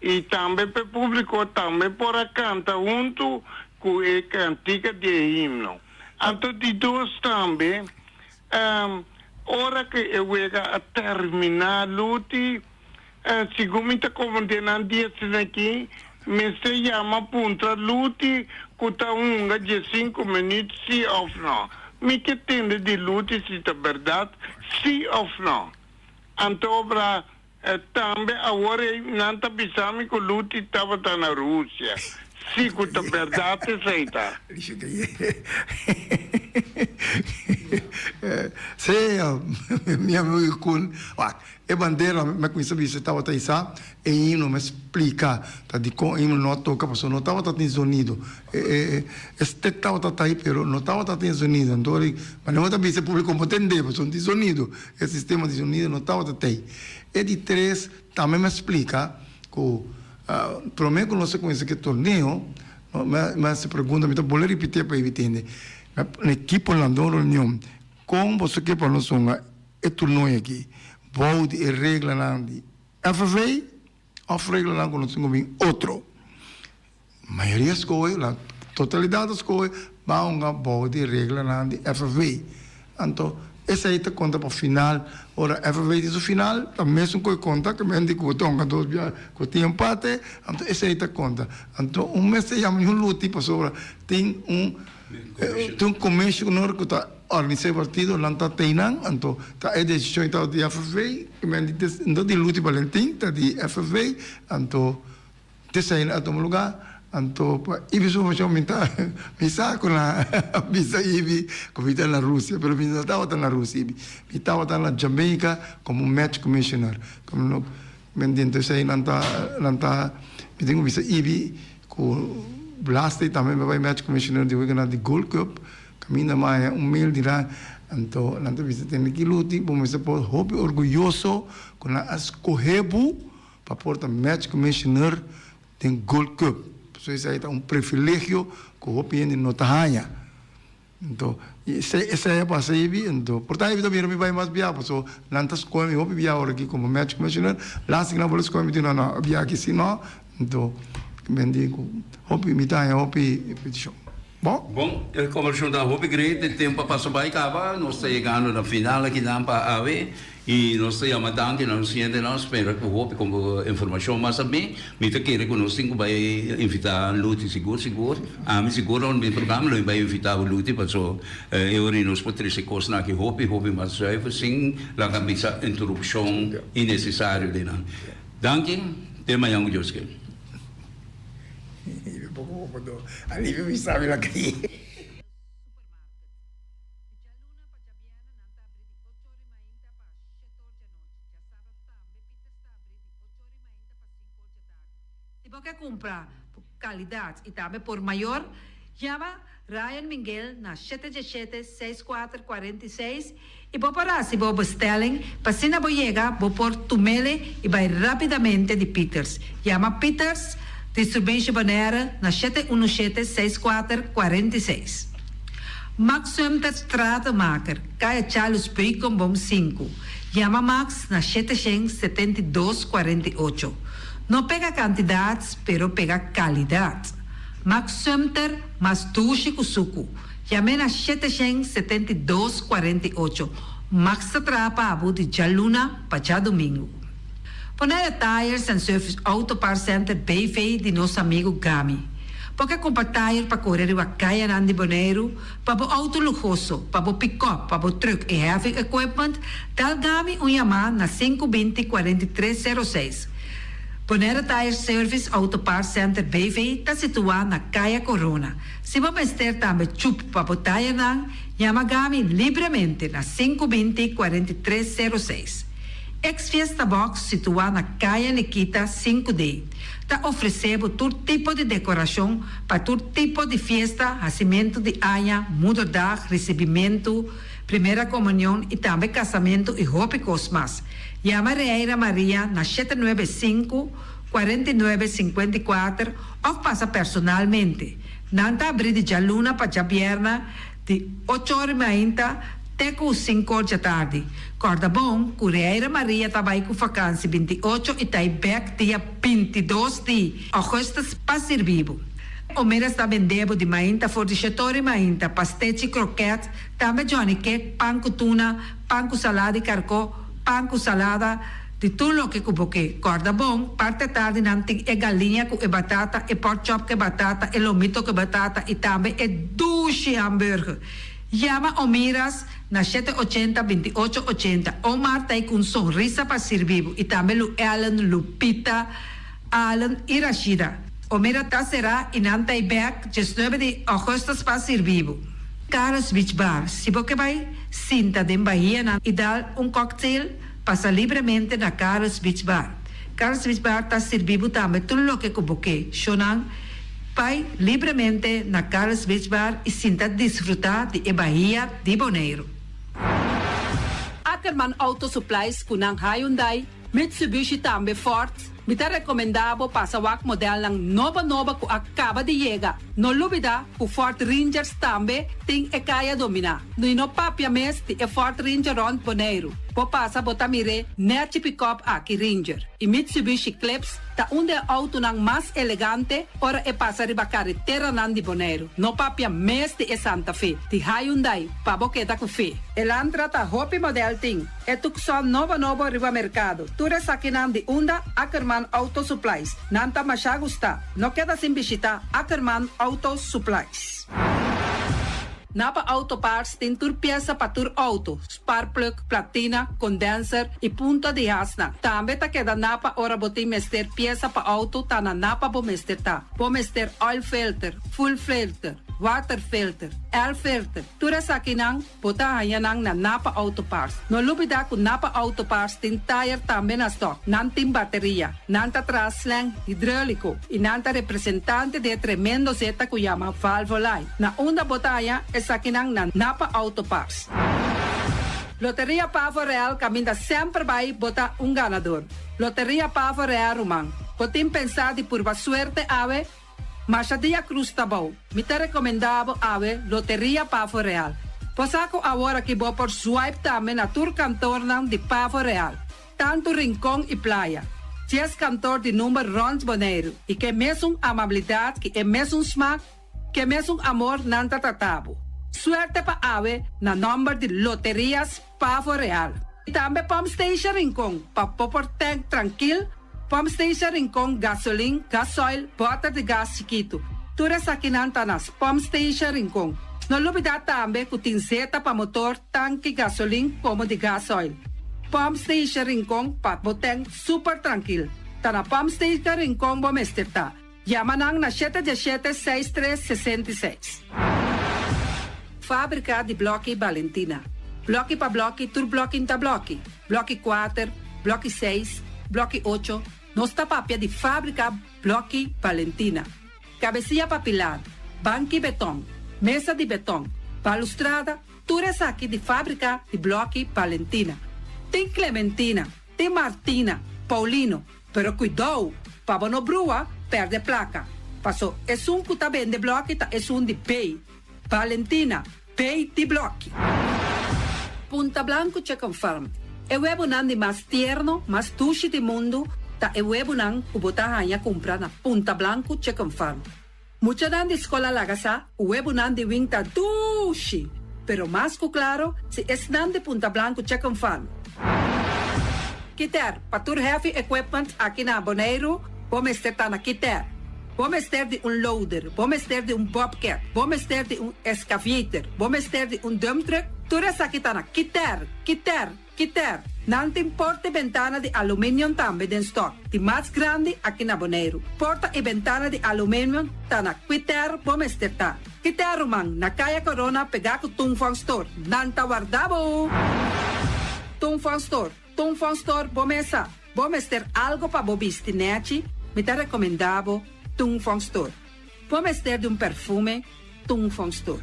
I tambe p'e públiko tambe por a kanta huntu ku e kantika di e himno. Anto di dos tambe, ora ku e wega a terminá luti, Segun mi ta komprendé nan di esnan aki, mester yama puntra Luti ku ta hunga diesinku minüt sí òf nò. Mi ke tende di Luti si ta bèrdat sí òf nò. Antobra tambe awor ei nan ta bisa mi ku Luti tabata na Rusia. Sí ku ta bèrdat esei ta. Sea, mi amigo Koen, wak, e bandera mi a kuminsá bisa tabata isá, e himno mi a splika ta dikon e himno no a toka pasobra no tabata tin zonido. E stek tabata ta ei pero no tabata tin zonido. Anto ora manera bo ta bisa e públiko bo tende pasobra no tin zonido, e sistema di zonido no tabata ta ei. E di tres tambe mi a splika ku promé ku nos a kuminsá ku e torneo Mi a hasi pregunta, mi ta bolbe ripitié pa e tende. Mi ekipo lanta un reunion, kon boso ke pa nos hunga e turnoe aki? Bou di e reglanan di FFA òf reglanan ku nos tin ku bin otro? Mayoria skohe, la totalidat a skohe, ban hunga bou di reglanan di FFA. Anto esei ta konta pa final. Ora FFA tin su final, ta mesun ku e konta ku men di ku bo ta hunga dos bia ku tin empate, anto esei ta konta. Anto un mester yama un luti pasobra tin un tin un commissioner ku ta organisa e partido, nan ta teinan, anto ta e desishon ta di FFA, ku men di no di Luti Balentin, ta di FFA, anto. T'esei a tuma lugá, anto pa Ibi su informashon mi ta mi sa ku nan a bisa Ibi ku mi ta na Rusia, pero mi no tabata na Rusia Ibi, mi tabata na Jamaica komo match commissioner, komo no mi entiende esei nan ta nan ta mi tin ku bisa Ibi ku Blaste tambe mi a bai match commissioner di weganan di Gold Cup kaminda mi a haña un mail di nan anto nan ta bisa tende ki luti bo mester por hopi orguyoso ku nan a skohe bo. Pa por ta match commissioner den Gold Cup. Pasobra esei ta un privilegio ku hopi hende no ta haña. Anto, esei a pasa ebi, anto por ta ebi ta mira mi bai mas bia, pasobra nan ta skohe mi hopi bia ora aki komo match commissioner. Laatste ku nan por a skohe mi di no, no, a bia aki si no. Anto, men di ku hopi, mi ta haña hopi petishon. Bon. Bon, e kombershon ta hopi great, e tempu a pasa bai kaba, nos ta yegando na final akinan pa awe i nos ta yama danki na nos sientenan, spera ku hopi informashon mas a bin, mi ta kere ku nos tin ku bai invita Luti sigur sigur, ami sigur ora mi programa lo mi bai invita bo Luti paso e ora nos por trese kosnan aki hopi hopi mas zuiver sin laga bisa interupshon innesesario den nan. Danki, te mañan ku Dios ke. Si bo ke kumpra kalidat i tambe por mayor, yama Ryan Minguel na shete djeshete seis kuater 46 i bo por hasi bo bestelling pa asina bo yega bo por tumele i bai rapidamente di Pieters. Yama Pieters Distribution Bonaire na shete unu shete seis kuater 46. Max Sumter Stratenmaker, Kaya Charles Beukenboom sinku. Yama Max na shete shen 72 48. No pega kantidat pero pega kalidat. Max Sumter mas dushi ku suku. Yam'é na 772 48. Max ta traha pa bo di djaluna pa djadumingu. Bonaire Tires and Service Auto Parts Center BV di nos amigu Gami. Bo ke kumpra tire pa kore riba kayanan di Boneiru, pa bo outo luhoso, pa bo pikòp, pa bo trùk i heavy equipment, dal Gami un yamá na sinku binti 43 sero seis. Bonaire Tire Service Auto Parts Center BV ta situá na Kaya Corona. Si bo mester tambe chup pa bo tayernan, yama Gami libremente na sinku binti 43 sero seis. Ex Fiesta Box situá na Kaya Nikita sinku D ta ofresé bo tur tipo di dekorashon pa tur tipo di fiesta, hasimentu di aña, moederdag, risibimentu, primera komunion i tambe kasamentu i hopi kos mas. Yama Reira Maria na shete nuebe sinku, 49 54 òf pasa personalmente. Nan ta abrí di djaluna pa djabièrnè di ocho or mainta te ku sinku or djatardi. Kòrda bon ku Reira Maria ta bai ku fakansi 28 i ta i bèk dia 22 di ògùstus pa sirbi bo. Omeras ta bende bo di mainta for di shete or mainta pastechi, krokèt, tambe johnny cake, pan ku tuna, pan ku salada di karkó, pan ku salada, di tur loke ku bo ke. Kòrda bon, parti atardi nan tin e galiña ku e batata, e pork chop ku e batata, e lomito ku e batata i tambe e dushi hamburger. Yama Omiras na shete ochenta, 28 ochenta. Omar ta ei ku un sonrisa pa sirbi bo i tambe Lu Ellen, Lupita, Allen i Rashida. Omira ta será i nan ta ei bèk 19 di ògùstus pa sirbi bo. Carlos Beach Bar, Si bo ke bai sinta den bahianan i dal un cocktail, pasa libremente na Carlos Beach Bar. Carlos Beach Bar ta sirbi bo tambe tur loke ku bo ke. Shownan, Bai libremente na Carlos Beach Bar i sinta disfrutá di e bahia di Boneiru. Ackerman Auto Supplies ku nan Hyundai, Mitsubishi tambe Ford, mi ta rekomendá bo pasa wak modelnan nobo nobo ku a kaba di yega. No lubidá ku Ford Rangers tambe tin e kaya dominá. I no papia mes di e Ford Ranger rònt Boneiru. Bo pasa bo ta mir'é nèchi pikòp aki Ranger. I Mitsubishi Eclipse ta un di e outonan mas elegante ora e pasa riba kareteranan di Boneiru. No papia mes di e Santa Fe di Hyundai pa bo keda ku fe. Elantra ta hopi modèl tin. E Tucson nobo nobo riba merkado. Tur esakinan di unda Ackerman Auto Supplies. Nan ta masha gusta. No keda sin bishita Ackerman Auto Supplies. Napa Auto Parts tin tur piesa pa tur auto, sparkplug, platina, condenser y punta di hasnan. Tambe ta keda Napa ora bo tin mester piesa pa auto ta na Napa bo mester ta. Bo mester oil filter, fuel filter, water filter, air filter, tur esakinan Bo ta haña nan na Napa Auto Parts. No lubidá ku Napa Auto Parts tin tayer tambe na stòk. Nan tin bateria, nan ta traha slèng hidróliko i nan ta representante di e tremendo zeta ku yama Valvoline. Na unda bo ta haña esakinan na Napa Auto Parts. Loteria Pavo Real kaminda semper bai bo ta un ganador. Loteria Pavo Real ruman, bo tin pensá di purba suerte awe? Masha dia cruz ta bou. Mi ta recomenda bo awe Loteria Pavo Real. Bo sa cu awor aki bo por swipe tambe na tur kantornan di Pavo Real, tanto Rincon y Playa. Dies kantor di number rond Boneiru y ke mesun amabilidad ki e mesun smaak, ke mesun amor nan ta trata bo. Suerte pa awe na nomber di Loterias Pavo Real. Y tambe Pump Station Rincon pa bo por tank trankil. Pump Station Rincon, gasolin, gasoil, bòter di gas chikitu. Tur esakinan ta na Pump Station Rincon. No lubidá tambe ku tin zeta pa motor, tanki, gasolin komo di gasoil. Pump Station Rincon pa bo tèn super trankil. Ta na Pump Station Rincon bo mester ta. Yama nan na shete diesshete seis tres 66. Fábrika di blòki Balentina. Blòki pa blòki tur blòki n'ta blòki. Blòki kuater, blòki seis, blòki ocho, nos ta papia di fábrika blòki Balentina. Kabesia pa pilar, banki betòn, mesa di betòn, balustrada, tur esaki di fábrika di blòki Balentina. Tin Clementina, tin Martina, Paulino, Pero kuidou, pa bo no brua, pèrdè plaka. Paso esun ku ta bende blòki ta esun di Bay. Valentina, Bay di blòki. Punta Blanco Chicken Farm, E webunan di mas tierno, mas dushi di mundu ta e webunan ku bo ta haña kumpra na Punta Blanco Chicken Farm. Muchanan di skol a laga sa ku webunan di wing ta dushi, pero mas ku klaro si esnan di Punta Blanco Chicken Farm. Kiter, Pa tur heavy equipment aki na Boneiru bo mester ta na Kiter. Bo mester di un loader, bo mester di un bobcat, bo mester di un excavator, bo mester di un dump truck, tur esaki ta na Kiter, Kiter. Kiter, Nan tin porta i bentana di aluminium tambe den stock, di mas grandi aki na Boneiru. Porta i bentana di aluminium ta na Kiter bo mester ta. Kiter ruman, na Kaya Corona pegá ku Tung Fong Store. Nan ta warda bo! Tung Fong Store, Tung Fong Store bo mesa. Bo mester algo pa bo bisti nèchi? Mi ta rekomendá bo Tung Fong Store. Bo mester di un perfume? Tung Fong Store.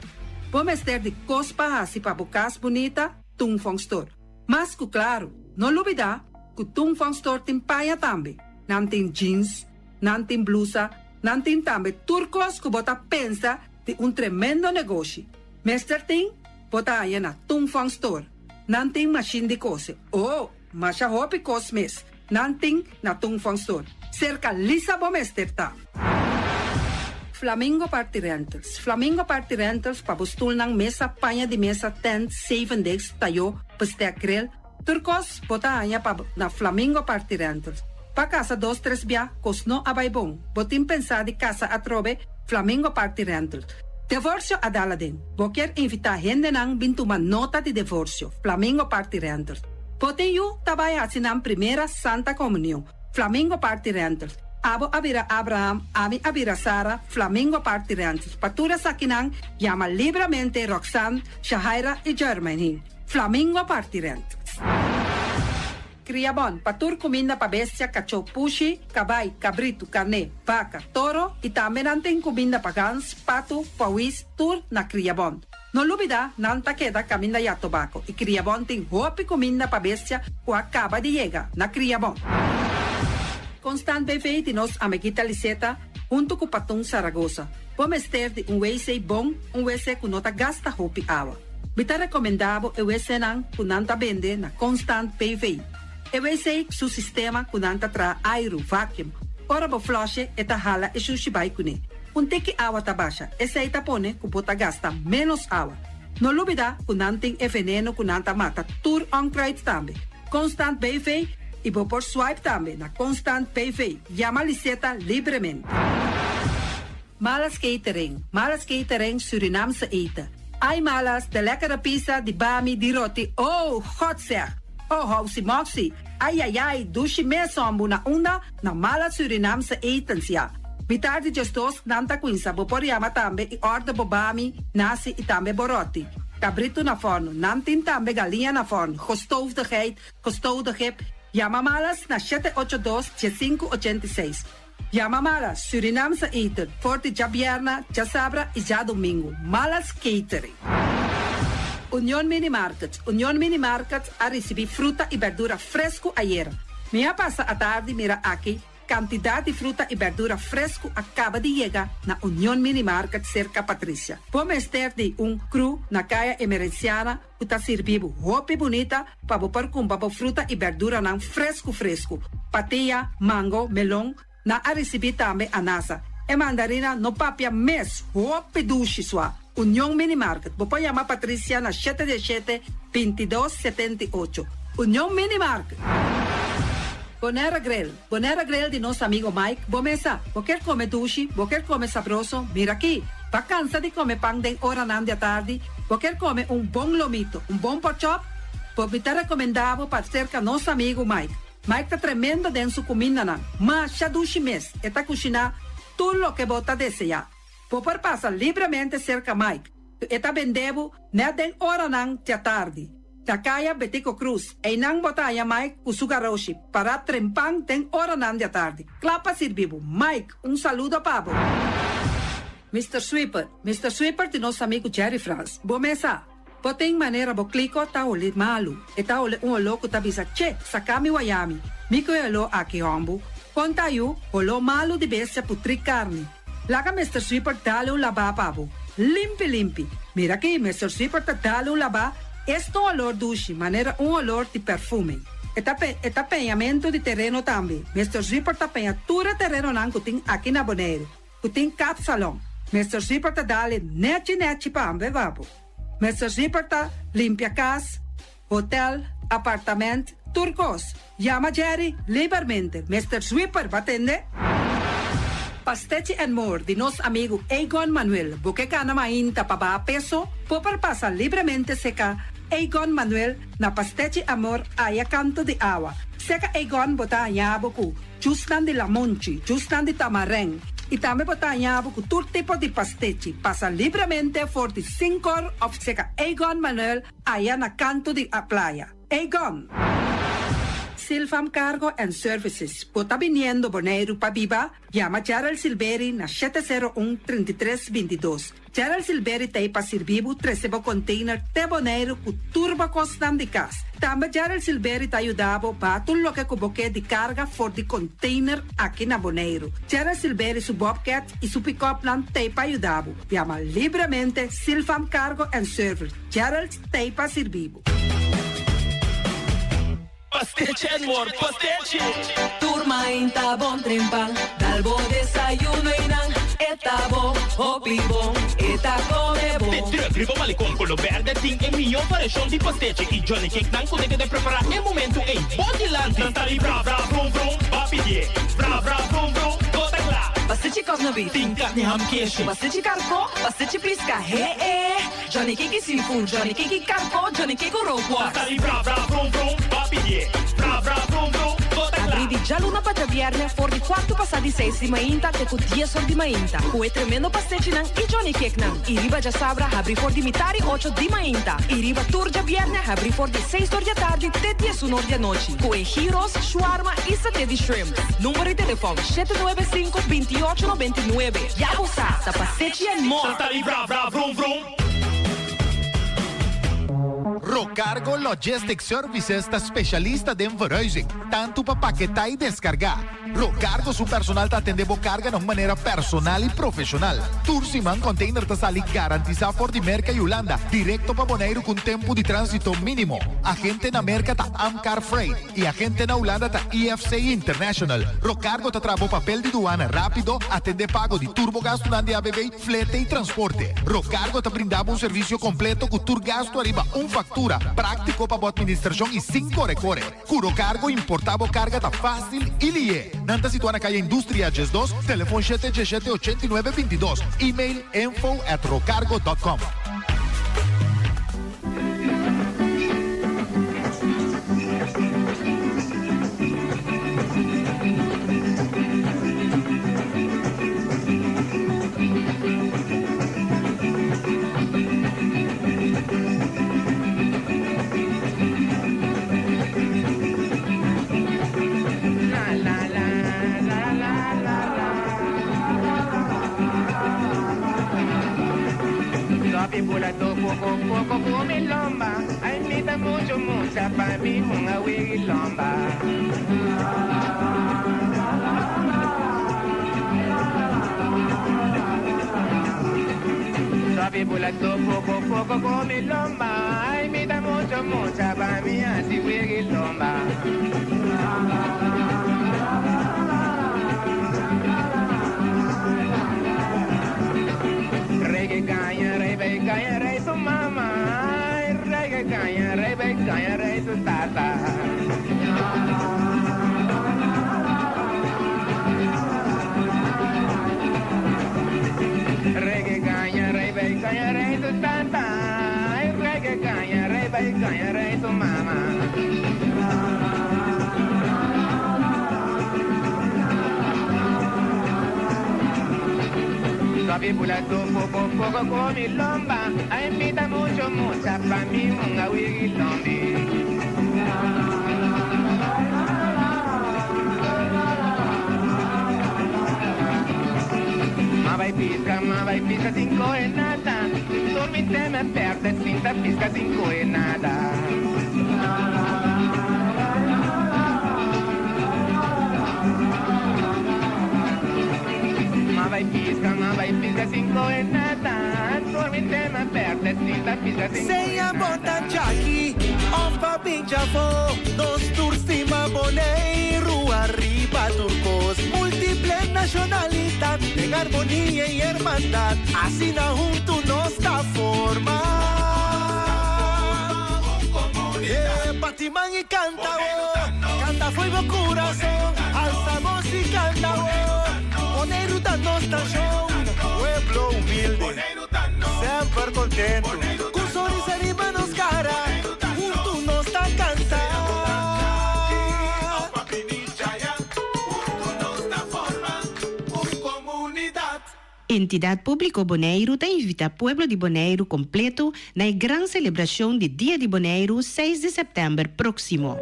Bo mester di kos pa hasi pa bo kas bunita? Tung Fong Store. Mas ku klaru, no lubidá ku Tung Fong Store tin paña tambe. Nan tin jeans, nan tin blusa, nan tin tambe tur kos ku bo ta pensa di un tremendo negoshi. Mester tin, bo ta haña na Tung Fong Store. Nan tin mashin di kose. Oh, masha hopi kos mes nan tin na Tung Fong Store. Serka Lisa bo mester ta. Flamingo Party Rentals Flamingo Party Rentals pa bo stulnan, mesa, paña di mesa, tent, zeven desk, tayó, bestek, grill, tur kos bo ta haña pa na Flamingo Party Rentals. Pa kasa dos tres bia kos no a bai bon, bo tin pensá di kasa atrobe, Flamingo Party Rentals. Devorsio a dal aden. Bo kier invitá hendenan bin tuma nota di devorsio, Flamingo Party Rentals. Bo tin yu ta bai hasi nan primera Santa Komunion, Flamingo Party Rentals. Abo a bira Abraham, ami a bira Sara, Flamingo Party Rentals. Pa tur esakinan, yama libramente Roxanne, Shahaira y Jermaine. Flamingo Party Rentals. Kriabon, pa tur kuminda pa bestia, kachó, pushi, kabai, kabritu, karné, baka, toro i tambe nan tin kuminda pa gans, patu, pawis, tur na Kriabon. No lubidá, nan ta keda kaminda ya tobako i Kriabon tin hopi kuminda pa bestia ku a kaba di yega na Kriabon. Constant BV di nos amiguita Liseta huntu ku Patun Saragoza. Bo mester di un wc bon, un wc ku no ta gasta hopi awa. Mi ta rekomendá bo e wcnan ku nan ta bende na Constant BV. E wc su sistema ku nan ta traha airu, vacuum. Ora bo flush'e e ta hala e shushi bai kuné. Un tiki awa ta basha, esei ta pone ku bo ta gasta ménos awa. No lubidá ku nan tin e veneno ku nan ta mata tur onkruid tambe. Constant BV i bo por swipe tambe na Constant BV. Yama Liseta libremente. Malas Catering, Malas Catering Surinaamse eten. Ai Malas, de lekkere pizza, di bami, di roti, oh, God zeg! Oh, housi moxi, ai ai ai, dushi mes hombu na unda? Na Malas Surinaamse etens ya. Mitar di djesdos nan ta cuinsa, bo por yama tambe y order bo bami, nasi y tambe bo roti. Cabrito na forno, nan tin tambe galiña na forno, gestoofde geit, gestoofde gip. Yama Malas na shete ocho dos, diesinku ochenta i seis. Yama Malas Surinaamse eten for di djabierna, djasabra y djadomingo. Malas Catering. Union Mini Market Union Mini Market a ricibi fruta y berdura fresco ayera. Mi a pasa atardi mira aki cantidad di fruta y berdura fresco a caba di yega na Union Mini Market cerca Patricia. Bo mester di un cru na Caya Emerenciana cu ta sirbi bo hopi bunita pa bo por cumpra bo fruta y berduranan frescu frescu. Patia, mango, melon, nan a ricibi tambe anasa. E mandarina no papia mes, hopi dushi sua. Union Mini Market, bo por yama Patricia na shete diesshete, bintidos, setenta i ocho. Union Mini Market. Bonaire Grill, Bonaire Grill di nos amigo Mike, bo mesa, bo kier come dushi, bo kier come sabroso, mira aki. Bo a cansa di come pan den oranan di atardi, bo kier come un bon lomito, un bon porkchop, bo mi ta recomenda bo pa cerca nos amigo Mike. Mike ta tremendo den su cumindanan, masha dushi mes, e ta cushina tur loke bo ta desea. Bo por pasa libremente cerca Mike, e ta bende bo net den oranan di atardi. Na Caya Betico Croes, einan bo ta haya Mike cu su garoshi, para trempan den oranan di atardi. Cla pa sirbi bo. Mike, un saludo pa bo. Mister Sweeper, Mister Sweeper di nos amigo Jerry Frans. Bo mesa, bo tin manera bo clico ta holi malu. E ta holi un oló cu ta bisa, Che, saca mi wayami. Mi cu e oló aki hombu. Con ta yu, oló malu di bestia putri carni. Laga Mister Sweeper dale un labá pa bo. Limpi limpi. Mira aki, Mister Sweeper ta dale un labá. Esta un olor dushi, manera un olor di perfume. E ta pe, e ta peñamento di tereno tambe. Mister Sweeper ta peña tur e terenonan cu tin aki na Bonaire, cu tin kapsalon. Mister Sweeper ta dale nechi nechi pa ambe pa bo. Mister Sweeper ta limpia cas, hotel, apartament, tur cos. Yama Jerry libermente. Mister Sweeper, bo a tende? Pastechi and More di nos amigo Egon Manuel. Bo ke gana mainta pa baha peso? Bo por pasa libremente seca Egon Manuel na Pastechi Amor aya canto di awa. Seca Egon bo ta haña bo cu jusnan di lamonchi, jusnan di tamarijn y tambe bo ta haña bo cu tur tipo di pastechi. Pasa libremente for di sincor of seca Egon Manuel aya na canto di a playa. Egon! Silvam Cargo and Services, bo ta biniendo Boneiru pa biba? Yama Gerald Silveri na 701 3322. Gerald Silveri ta pa sirbi bo trese bo container te Boneiru ku tur bo kosnan di kas. Tambe Gerald Silveri ta yuda bo baha tur loke ku bo ke di karga for di container aki na Boneiru. Gerald Silveri su Bobcat i su pick-up nan ta pa yuda bo. Yama libremente Silvam Cargo and Service. Gerald ta pa sirbi bo. Pastechi and more, pastechi. Tur mainta bon trempan, dal bo desayuno einan, e ta bon, hopi bon, e ta come bon. De truck riba malecon color berde tin e miho variacion di pastechi y Johnny Cake nan cu ta prepara e momento ei bon dilanti. Nan ta di bra bra vrum vrum, bo a pidi. Bra bra vrum vrum, bo ta cla. Pastechi cosno beef. Tin carni ham keshi. Pastechi carco, pastechi pisca, he eh. Johnny Cake seafood, Johnny Cake carco, Johnny Cake rookworst. Nan ta di bra bra vrum vrum, bo a pidi. Bra bra vrum vrum, bo ta cla. Habri di djaluna pa djabièrnè. djabièrnè for di kuartu pasá di seis di mainta te ku dies or di mainta ku e tremendo pastechinan i Johnny Cakenan. I riba djasabra habrí for di mitari ocho di mainta i riba tur djabièrnè habrí for di seis or di atardi te diesun or di anochi ku e gyros, shawarma i saté di shrimp. Number di telefòn, 795 28 99. Ya bo sa, ta Pastechi and More! Santali vra vra vrum vrum. Rocargo Logistic Services ta specialista den verhuizing, tanto pa paketá y descargá. Rocargo su personal ta atende bo carga na un manera personal y profesional. Tur siman container ta sali garantisa for di Merca y Hulanda directo pa Boneiru cu un tempo di transito minimo. Agente na Merca ta Amcar Freight. Y agente na Hulanda ta IFC International. Rocargo ta traha bo papel di duana rapido, atende pago di tur bo gastunan di ABV, flete y transporte. Rocargo ta brinda bo un servicio completo cu tur gastu ariba un factura, practico pa bo administracion y sin core core. Cu Rocargo importa bo carga ta facil y lihe. Nan ta situa na Caya Industria 12, telefon shete diesshete 89 22, email info at rocargo dot com. Sea bo ta djaki of b'a bin djafó, nos tur stima Boneiru ariba tur kos. Multiple nashonalidat den armonia i hermandat, asina huntu nos ta forma. E bati man i kanta wo, kanta fo'i bo kurason, alsa bos i kanta wo, Boneiru ta nos nashon, pueblo humilde. Semper kontentu, ku sonrisa riba nos kara, huntu nos ta kanta. Entidat Públiko Boneiru ta invitá pueblo di Boneiru kompleto na e gran selebrashon di Dia di Boneiru seis di sèptèmber próksimo.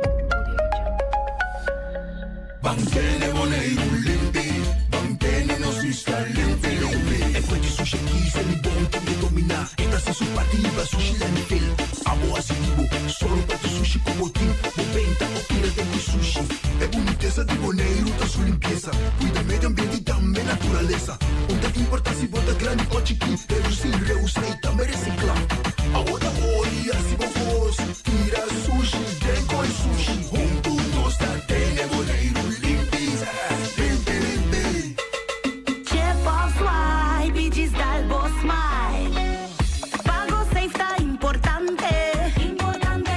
Ban tene Boneiru limpi, ban tene nos isla limpi limpi. E fuente sushi aki se mi bon tin ke dominá. E ta hasi su parti hiba sushi landfill. Abo hasi di bo, solo pa tu sushi ku bo tin. Bo benta o tira den ku sushi. E bunitesa di Boneiru ta su limpiesa. Kuida medio ambiente i tambe naturalesa. Un ta importá si bo ta grandi o chikí. Redusí, reusá i tambe resiklá. Abo ta ori hasi bo kos. Tira sushi den koi sushi. Huntu nos ta tene Boneiru limpi, limpi, limpi. Chip of swipe i djis dal bo smile. Pago safe ta importante. Importante.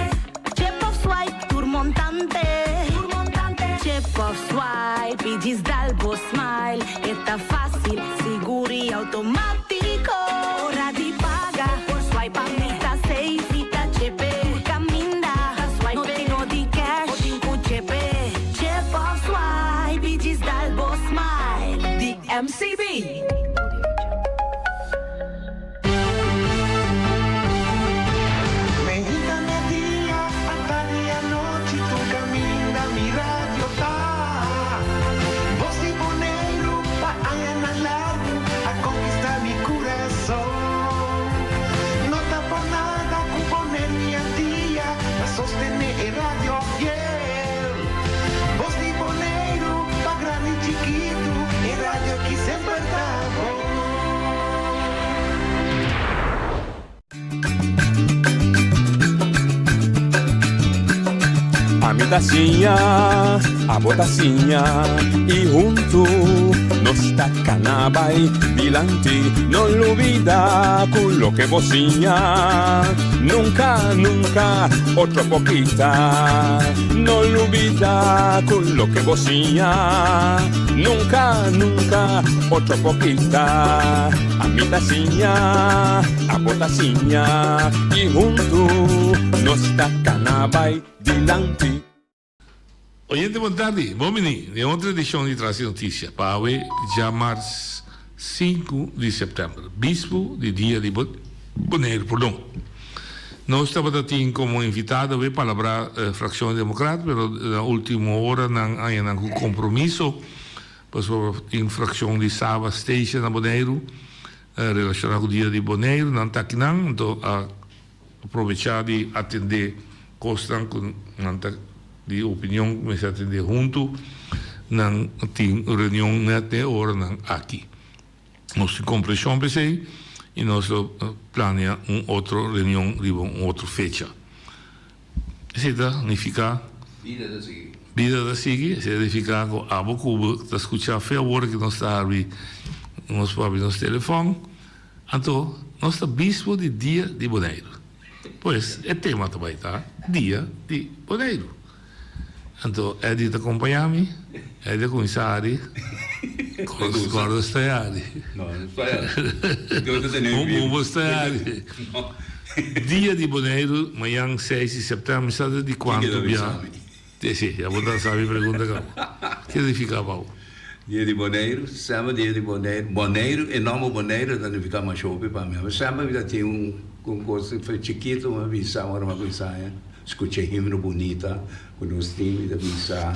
Chip of swipe tur montante. Tur montante. Chip of swipe i djis dal bo smile. E ta fácil, sigur i automátiko. Ora di paga, por swipe a mi ta safe, mi ta chepe. Tur kaminda, ta swipe. No tin no di cash, bo tin ku chepe. Chip of swipe i djis. MCB. Meinta media, atardi anochi, tur kaminda mi radio ta. Bos di Boneiru pa añanan largu a konkistá mi kurason. No ta por nada ku Boneiru i Antia ta sostené e radio fiel. Bos di Boneiru pa grandi i chikitu, e radio ki semper ta bon. Ami ta siña, abo ta siña i huntu nos ta kana bai dilanti. No lubida ku loke bo siña nunka, nunka otro por kita. No lubida ku loke bo siña nunka, nunka otro por kita. Ami ta siña, abo ta siña i huntu nos ta kana bai dilanti. Oyente bon tardi, bon bini den otro edicion di Tras di Noticia pa awe djamars sinku di september, bispu di dia di Boneiru, pordon. Nos tabata tin como invitado awe palabra fraccion Democrat pero na ultimo ora nan haña nan cu compromiso Pasobra tin frakshon di Saba Station na Boneiru relashoná ku Dia di Boneiru. Nan ta akinan, anto a aprovechá di atendé kosnan ku nan ta di opinion ku mester atendé huntu. Nan tin reunion nèt den e oranan aki. Nos tin kompreshon p'esei i nos lo plania un otro reunion riba un otro fecha. Esei ta nifiká. Bida ta sigui. Bida ta sigui. Esei ta nifiká ku abo ku bo ta skuchá fe awor ku nos ta habri nos por habri nos telefòn. Anto nos ta bispo di Dia di Boneiru. Pues e tema ta bai ta Dia di Boneiru. Anto Eddie ta kompañá mi, Eddie a kuminsá hari, Gordo sta hari. No, no sta hari. Bo sta hari. Dia di Boneiru mañan seis di sèptèmber, mi sa di kuantu bia. Si, ya bo ta sa mi pregunta kaba. Ke nifiká pa bo? Dia di Boneiru, semper dia di Boneiru, Boneiru, e nòmber Boneiru ta nifiká masha hopi pa mi. Semper mi ta tin un kos chikitu mi a bisa ora mi a kuminsá. Scucha e himno bunita cu nos tin, mi ta bisa,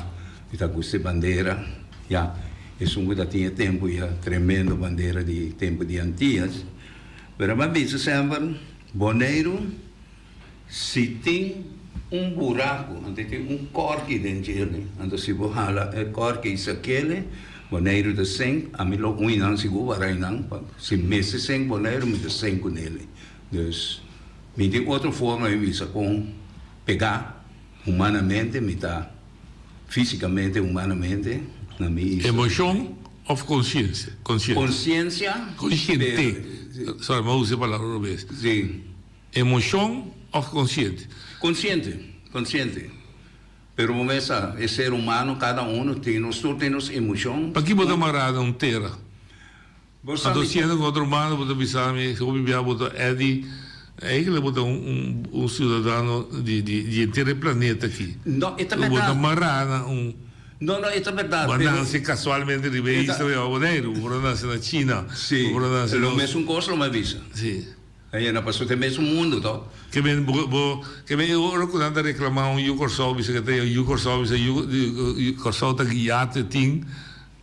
mi ta gusta e bandera, ya, esun cu ta tin e tempo ya, tremendo bandera di tempo di Antillas, pero mi a bisa semper, Boneiru si tin un buraco, anto tin un corki den djele, anto si bo hala e corki y sakele, Boneiru ta sink, ami lo uni nan sigur warai nan, si mester sink Boneiru mi ta sink cu nele, dus. Mi tin otro forma di bisa kon pegá humanamente mi ta físikamente humanamente na mi isla. Emoshon òf konsiensia? Konsiente. Konsiensia. Konsiente. Sorry, mi a usa e palabra robes. Si. Emoshon òf konsiente? Konsiente, konsiente. Pero bo mes sa, e ser humano kada uno tin nos tur tin nos emoshon. Paki bo ta mará na un tera? Bo sa Anto mi siendo cu otro banda bo ta bisa mi hopi bia bo ta Eddy eigenlijk bo ta un un ciudadano di di di henter e planeta aki. No, e ta Bo ta berdad. mara na un No, no, e ta berdad, Bo a pero nace casualmente riba e E ta isla di Boneiru, bo por a nace na China, Si, bo por a nace lo na mesun cos lo mi a bisa. Si. Ey na pasobra ta e mesun mundo to. Ke men bo bo ke men e ora ku nan ta reklamá un yu Kòrsou bisa ke ta yu Kòrsou bisa yu yu Kòrsou ta guiá te tin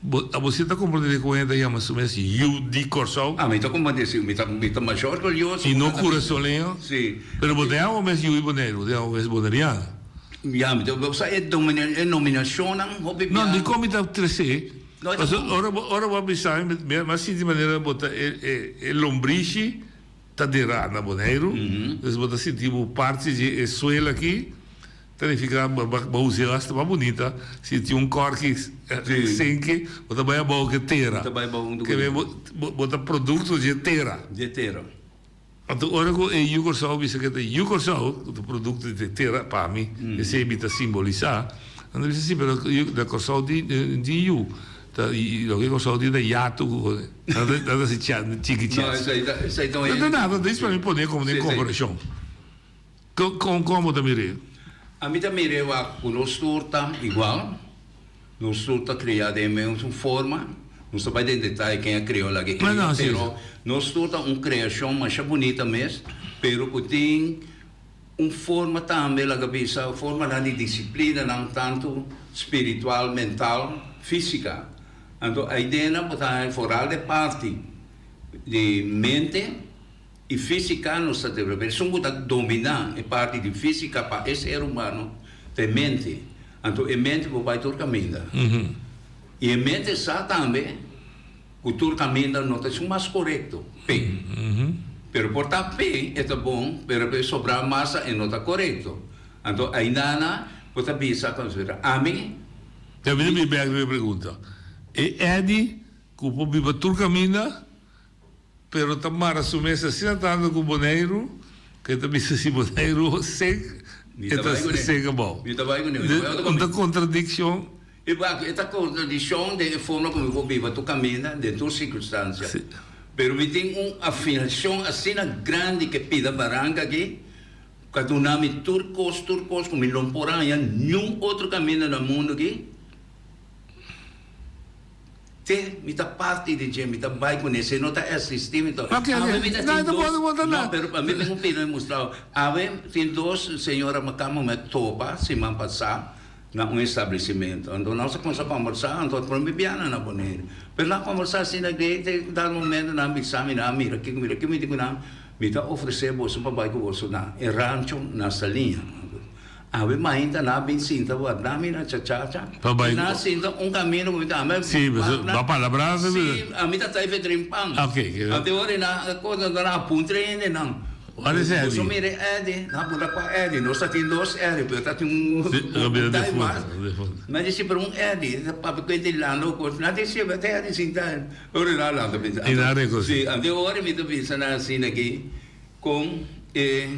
bo abo si ta komprendé kon e ta yama su mes yu di Kòrsou? Ah mi ta komprendé si mi ta mi ta masha orgulyoso I ku no nan ta bisa. kurasoleño? Si. Pero bo ta yama bo mes yu di Boneiru bo ta yama bo mes boneriano. Ya mi ta bo sa e domina e nominashonnan hopi No bia. dikon mi ta tres'é No e ta pasobra bon. ora bo ora bo a bisa mi mi a sinti manera bo ta e e e lombrishi. Ta derá na Boneiru, dus bo ta sinti bo parti dje e suela aki, ta nifiká bo bo hus'é hasta mas bunita, si tin un kòrki senke, bo ta bai abou ku e tera, ke bo bo ta produkto dje tera. Dje tera. Anto ora ku e yu Kòrsou bisa ku e ta yu Kòrsou, ku ta produkto dje tera, pa mi esei mi ta simbolisá, nan ta bisa si, pero na Kòrsou tin yu. Ta loke Kòrsou tin ta yatu ku kos. Nan ta nan ta hasi chiki No, chèns. esei ta esei ta un No ta nada, ta pa mi pone komo den komparashon. Kon kon kon bo ta mir'é? Ami ta mir'é wak ku nos tur ta igual, nos tur ta kriá den e mesun forma. Nos ta bai den detaye ken a kreó lak e kria, pero nos tur ta un kreashon masha bunita mes, pero ku tin un forma tambe laga bisa formanan di disiplinanan tantu spiritual, mental, físika. Anto aidenan bo ta haña foral de parti di mente i físika nos ta developá. Esun ku ta dominá e parti di físika pa e ser humano ta e mente. Anto e mente bo bai tur kaminda. I e mente sa tambe ku tur kaminda no ta esun mas korekto p'e. Pero por ta p'e e ta bon, pero p'e sobrá masa e no ta korekto. Anto ainda bo ta bisa konsidera ami. Ya mi ta bin bek riba e pregunta. E Eddie ku por biba tur kaminda Pero ta mara su mes asina tantu ku Boneiru ku e ta bisa si Boneiru sek e ta sek abou. Mi ta bai kuné. Mi ta bai otro Un ta kontradikshon. E wak e ta kontradikshon den e forma ku mi por biba tur kaminda den tur sirkunstansia. Pero mi tin un afinashon asina grandi ku e pida baranka aki ku a duna mi tur kos tur kos ku mi lo por haña niun otro kaminda na mundu aki. Te, mi ta parti di dje, mi ta bai kuné, si e no ta existi mi ta. Ok, ok. Awe mi ta No, tin no dos, por no, no, pero pa mi tin un pino mustrao. Awe tin dos señora mi kama mi a topa siman pasá na un establecimento. Anto nos a kuminsá kombersá, anto promé biaha nan a Boneiru. Pero nan a kombersá asina ke te dado momento nan a bisa mi, nan a mira kiko, mira kiko mi di ku nan, mi ta ofresé boso pa bai ku boso na e rancho na Saliña. Awe mainta nan a bin sinta warda mi na chachacha. Pa bai. Nan a sinta un camino cu mi ta ame. Sí, ba palabra. Sí, ami ta taife trin pan. Ok. Ante ora nan a cosa nan a puntra hende nan. What is Eddie? Boso mira Eddie, nan a puntra cua Eddie. Nos ta tin dos Eddie, pero ta tin un un tai mas. Nan di si, pero un Eddie, ta papia cu hende landa o cos. Nan di si, ta Eddie sinta. Ora nan a lanta bisa. Y nan a reconoce. Sí, ante ora mi ta bisa nan asina aki. Kon e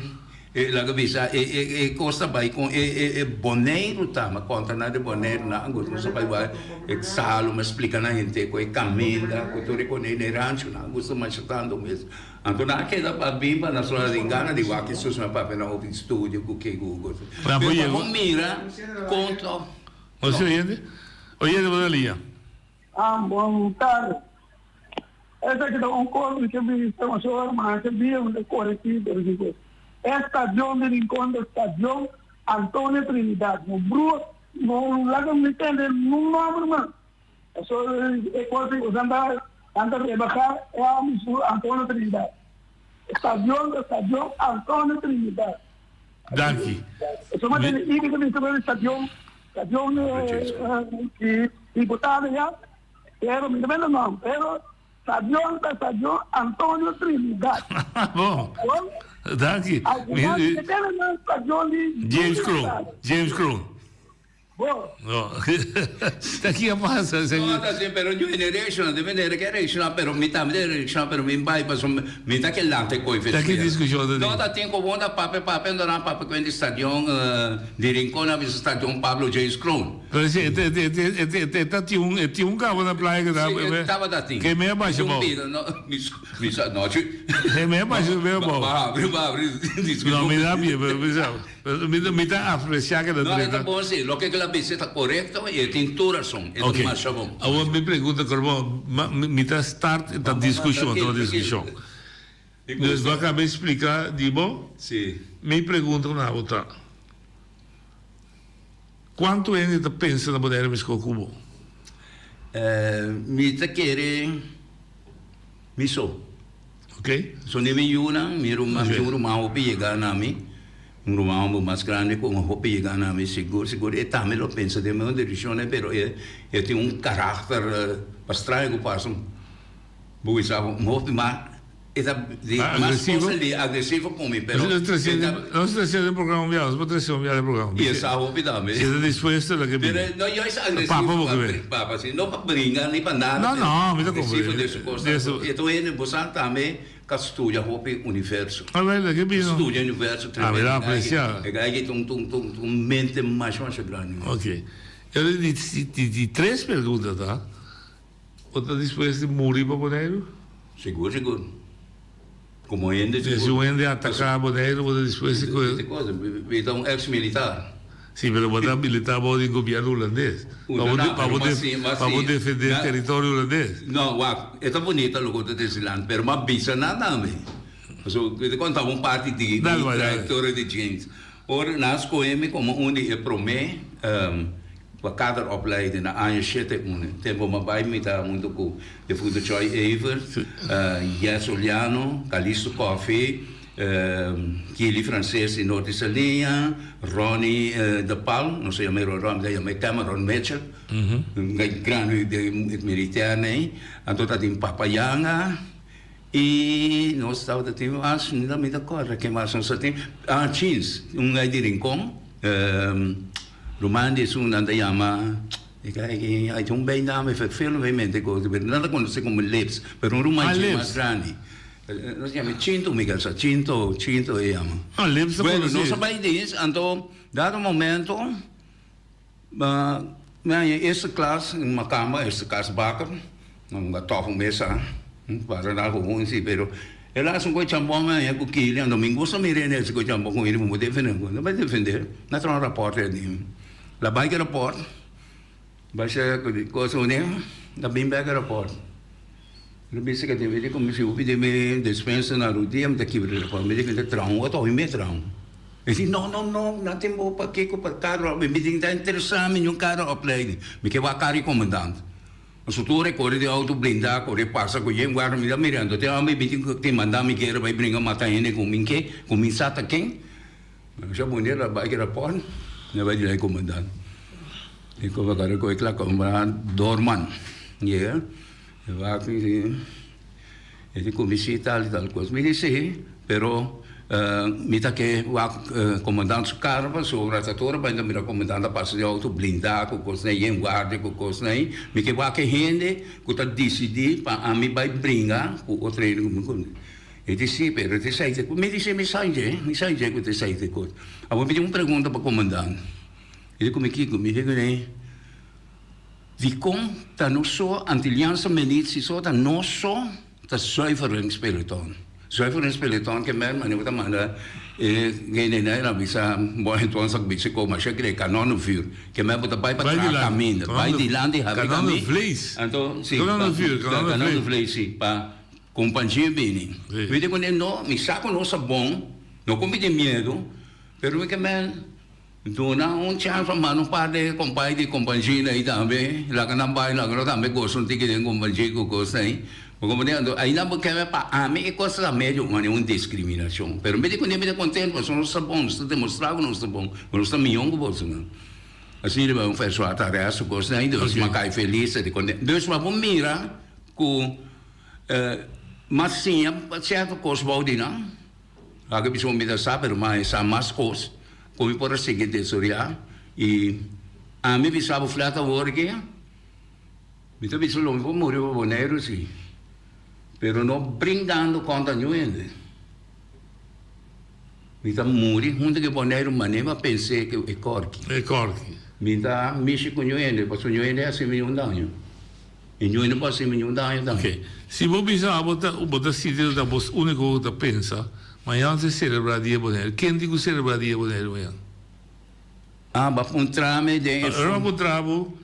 laga bisa e e e kos ta bai kon e e e Boneiru ta ma konta nan di Boneiru nan a gusta nos a bai wak e salu mi a splika nan hende ku e kaminda ku tur e kone den rancho nan a gusta masha tantu mes anto nan a keda pa bin pa nos ora tin gana di wak Jesus mi a papia nan hopi studio ku ke ku ku pero pa bo mira kon to. Oyente oyente bo ta lia. Ah, bon tarde. Esaki ta un kos mi ke bisa masora masha dia mi ta koregí pero si ku e stadion di Rincon ta stadion Antonio Trinidad no brua no laga mi tende nun nomber mas pasobra e kos ei nan ta nan ta rebahá e homber su Antonio Trinidad stadion ta stadion Antonio Trinidad. Danki. Pasobra mi tende i mi ta bisa ku stadion Stadion di diputado ya, pero mi ta bende nom, pero stadion ta stadion Antonio Trinidad. Bon, danki. Al final mi ta bende nom stadion di James Kroon, James Kroon. Bon. No, ta ki a pasa? No, ta si, pero new generation, debe de reacciona, pero mi tambe debe reacciona, pero mi bai pasobra mi ta ke lanta koe Ta ki discusion ta tin? No, ta tin como ta papia papia, ando nan papia kuenta stadion. Di Rincon a bisa Stadion Pablo James Kroon. Pero si e e ta tin un e tin un cabo na playa que ta Si e tabata tin. Que mea basha Un bou. pida no mi mi sa no chi. E mea basha mea bou. Ba habri ba habri disculpa. No mi ta bien pero mi sa mi ta mi ta aprecia que ta No e drenta. ta bon si loke ke la bisa ta corecto y e tin tur rason e ta Ok masha bon. Awor mi pregunta Corbon ma mi ta start ta discusion ta un discusion. Dus bo a kaba explica di bo? Si. Mi pregunta na bo ta, Cuanto hende ta pensa na Bonaire mesco cu bo? Mi ta kere mi so. Ok. So ni mi yunan, mi ruman, mi tin un ruman hopi yega na mi, un ruman homber mas grandi cu un hopi yega na mi, sigur sigur e tambe lo pensa den mi direccion pero e tin un caracter pa straño cu pasa. Bo bisa un hopi mas e ta di mas cosa di agresivo cu mi pero Nos ta trece den programa un biaha, nos por trece un biaha den programa. Y e sa hopi tambe. Si e ta dispuesto lo ke bini. Pero no yo es agresivo Papa bo ke bini. Papa si no pa bringa ni pa nada. No no mi ta comprende. Agresivo den su cosa. E ta hende bo sa tambe ka studia hopi universo. A ver lo ke bini. Studia universo tremendo. A mi ta aprecia. E guy ki ta un mente masha masha grandi. Ok. Di tres pregunta ta. Bo ta dispuesto di muri pa Boneiru? Sigur, sigur. Como hende sigur. Si un hende ataca Boneiru, bo ta dispuesto di Mi ta un ex militar. Si, pero bo ta habilitá bou di gobièrnu hulandes. Pa bo pa bo pa bo defendé teritorio hulandes. No, wak, e ta bunita loke bo ta desilan, pero m'a bisa nan tambe. Pasobra mi ta kontá un parti di mi trayektoria di James. Ora nan a skohe mi komo un di e promé pa kaderopleiding na aña shete unu. Tempu m'a bai mi ta huntu ku defunto Choy Evers, Yes Oliano, Calisto Coffie, Kili Frances di Norte Saliña, Ronnie de Palm, nos ta yama e Ronnie, mi ta yama e Cameron Mitchell, un grandi militair ei. Anto ta tin Papa Yanga i nos tabata tin mas, mi no ta kòrda ken mas nos ta tin, ah Chins, un guy di Rincon, ruman di esun nan ta yama, ai tin un bijnaam, verveel mi mente kos, pero nan ta konosé komo Lips, pero un ruman dje mas grandi. Nos yama Chinto, mi sa Chinto, Chinto e yama. Ah, Lips ta Bueno, nos a bai dins, anto dado momento mi haña eerste klas in Makamba, eerste klas bakker, un tof un mesa, para na gewoon si, pero e laatste un koe chambon mi haña ku kili, anto mi gusta mira hende hasi koe chambon ku hende, mi por defende, no bai defende, na traha un raport di, la bai ku e raport. Basha ku di kos uní ta bin bek aeroport. Mi bisa ku debe di kuminsá si hopi di mi despensa na rudia mi ta kibra e aeroport. Mi di ku mi ta traha un oto hopi mi traha un. E di no no no nan tin bo pakiko pa karo mi di ta interesá mi niun karo opleiding. Mi ke wak karo e komandant. Pasobra tur e kore di outo blindá kore pasa ku yen guarda mi ta mira anto te homber mi tin ku manda mi guera bai bringa mata hende ku mi ke ku mi sa ta ken. Masha bunita la bai ki raport mi a bai di e komandant. E koba kare koe kla kombra doorman. Yeah. E wak mi di, e di ku mi si tal i tal kos. Mi di si, pero mi ta ke wak komandant su kara pasobra ta tur bai ta mira komandant ta pasa den outo blinda ku kosnan yen guardia ku kosnan ei. Mi ke wak e hende ku ta disidí pa ami bai bringa ku otro hende ku mi konosé. E di si, pero e ta esei te kos. Mi di si, mi sa dje, mi sa dje ku ta esei te kos. Awor mi tin un pregunta pa komandant. E di ku mi kiko? Mi di kuné, Dikon ta nos so Antiliansa Militie so ta nos so ta zuiveringspeloton? Zuiveringspeloton ke men manera bo ta manda e genenai nan bisa bo entonces a bisa ko masha kre kanonnenvuur ke men bo ta bai pa traha kaminda bai dilanti habri kaminda anto si kanonnenvlees si pa kompanjie bini. Mi di kuné no mi sa ku nos ta bon no ku mi tin miedu pero mi ke men Duna un chans pa manda un par di kompai di kompanjina ei tambe, laga nan bai, laga nan tambe gosa un tiki den kompanjia ku kos ei. Bo komprende? Anto ainda bo kere pa ami e kos ta medio manera un diskriminashon. Pero mi di kuné mi ta kontentu pasobra nos ta bon, nos ta demostrá ku nos ta bon, ku nos ta mihó ku bosonan. Asina riba un fersua ta resto kosnan ei, dus mi a kai felis di kontentu. Dus pa bo mira ku mas siña sierto kos bou di nan. Laga bisa un bida sa pero ma e sa mas kos ku mi por a sigui desoriá i ami bisa bo flat awor ke mi ta bisa lo mi por muri pa Boneiru si pero no brindando kontra niun hende mi ta muri huntu ku Boneiru manera mi a pens'é ku e kòrki mi ta mishi ku niun hende pasobra niun hende a hasi mi un daño. E ñoe no por hasi mi ñun daño tambe. Ok. Si bo bisa abo ta bo ta sinti lo ta bos unico cu ta pensa, mañan se celebra dia Boneiru. Ken tin cu celebra dia Boneiru mañan? Ah, bo a puntra mi den e. Ora bo a puntra bo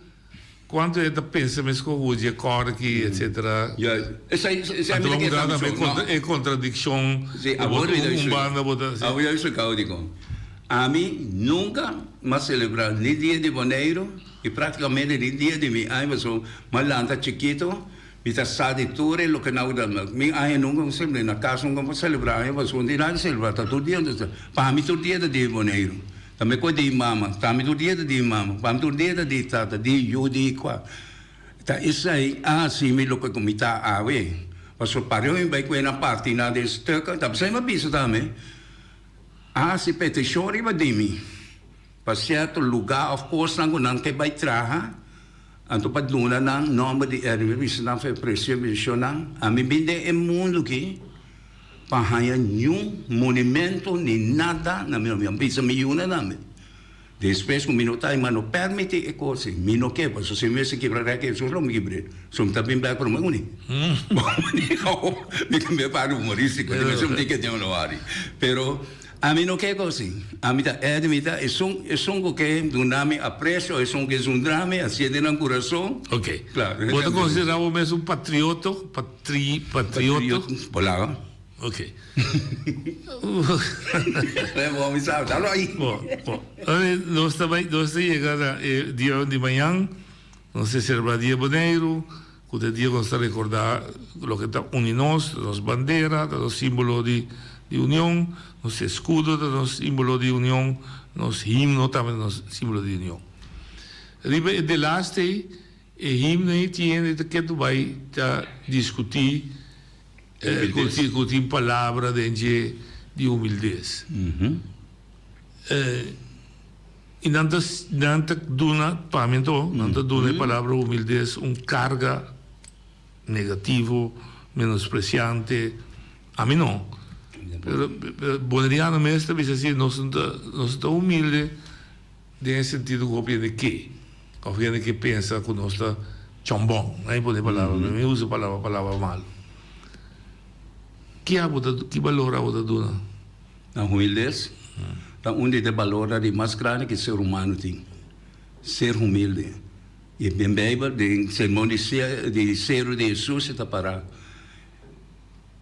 cuanto e ta pensa mesco cu dje corki etcetera. Ja, esai esai mi ta kere sa mi so, no. E contradiccion. Si, awor mi ta bisa. Un banda bo ta. Awor mi ta bisa cabo dicon. Ami nunca m'a celebra ni dia di Boneiru. I práktikamente di dia di mi aña pasobra mi a lanta chikito, mi ta sa di tur e loke nan da mi. Mi aña nunka mi selebrá, na kas nunka mi selebrá aña pasobra no tin nada di selebrá, ta tur dia ta pa mi tur dia ta dia di Boneiru. Ta mi ku di mama, ta mi tur dia ta di mama, pa mi tur dia ta di tata, di yu, di kua. Ta esei a hasi mi loke ku mi ta awe. Pasobra pareu mi bai ku e nan parti nan den stukken, ta p'esei mi a bisa tambe, a hasi petishon riba di mi. Pa sierto lugá òf kosnan ku nan ke bai traha, anto pa duna nan nòmber di Erwin bisa nan fe presio bendishonnan. Ami bin den e mundu aki pa haña niun monumento ni nada na mi nòmber. Mi a bisa mi yunan tambe. Despues ku mi no ta mi no pèrmití e kos ei. Mi no ke, pasobra si mi mester kibra rèk Hesus lo mi kibr'é. So mi ta bin bèk promé ku ni. Mi ta bin parti humorístiko, mi tin ke tin un lo hari. Pero. Ami no ke kos si. Ami ta Eddie, mi ta esun, esun ku ke duna mi apresio, esun ke zundra mi, hasié den nan kurason. Ok. Klaro. Bo ta konsiderá bo mes un patrioto, patri, patrioto? Bo laga. Ok. Bo mi sa, dalo ahí. Bo, bo. Nos ta bai, nos ta yega na e dia di mañan, nos ta selebrá Dia Boneiru. Ku ta e dia ku nos ta rekordá loke ta uni nos, ta nos bandera, ta nos símbolo di union, nos eskudo ta nos símbolo di union, nos himno tambe ta nos símbolo di union. Riba e delaste ei, e himno ei tin hende ta ketu bai ta diskutí ku tin palabra den dje di humildes. I nan ta nan ta duna, pa mi anto, nan ta duna e palabra humildes un karga negativo, menospresiante. Ami no. Pero boneriano mes ta bisa si nos no ta nos no ta humilde den e sentido ku hopi hende ke. Òf hende ke pensa ku nos ta chòmbòn. Nan pone e palabra, mi usa palabra palabra malu. Ki abo ta ki balor abo ta duna? Na humildes ta un di de balornan di mas grandi ku ser humano tin, ser humilde. I den Beibel, den Sermon di di Seru di Hesus e ta pará,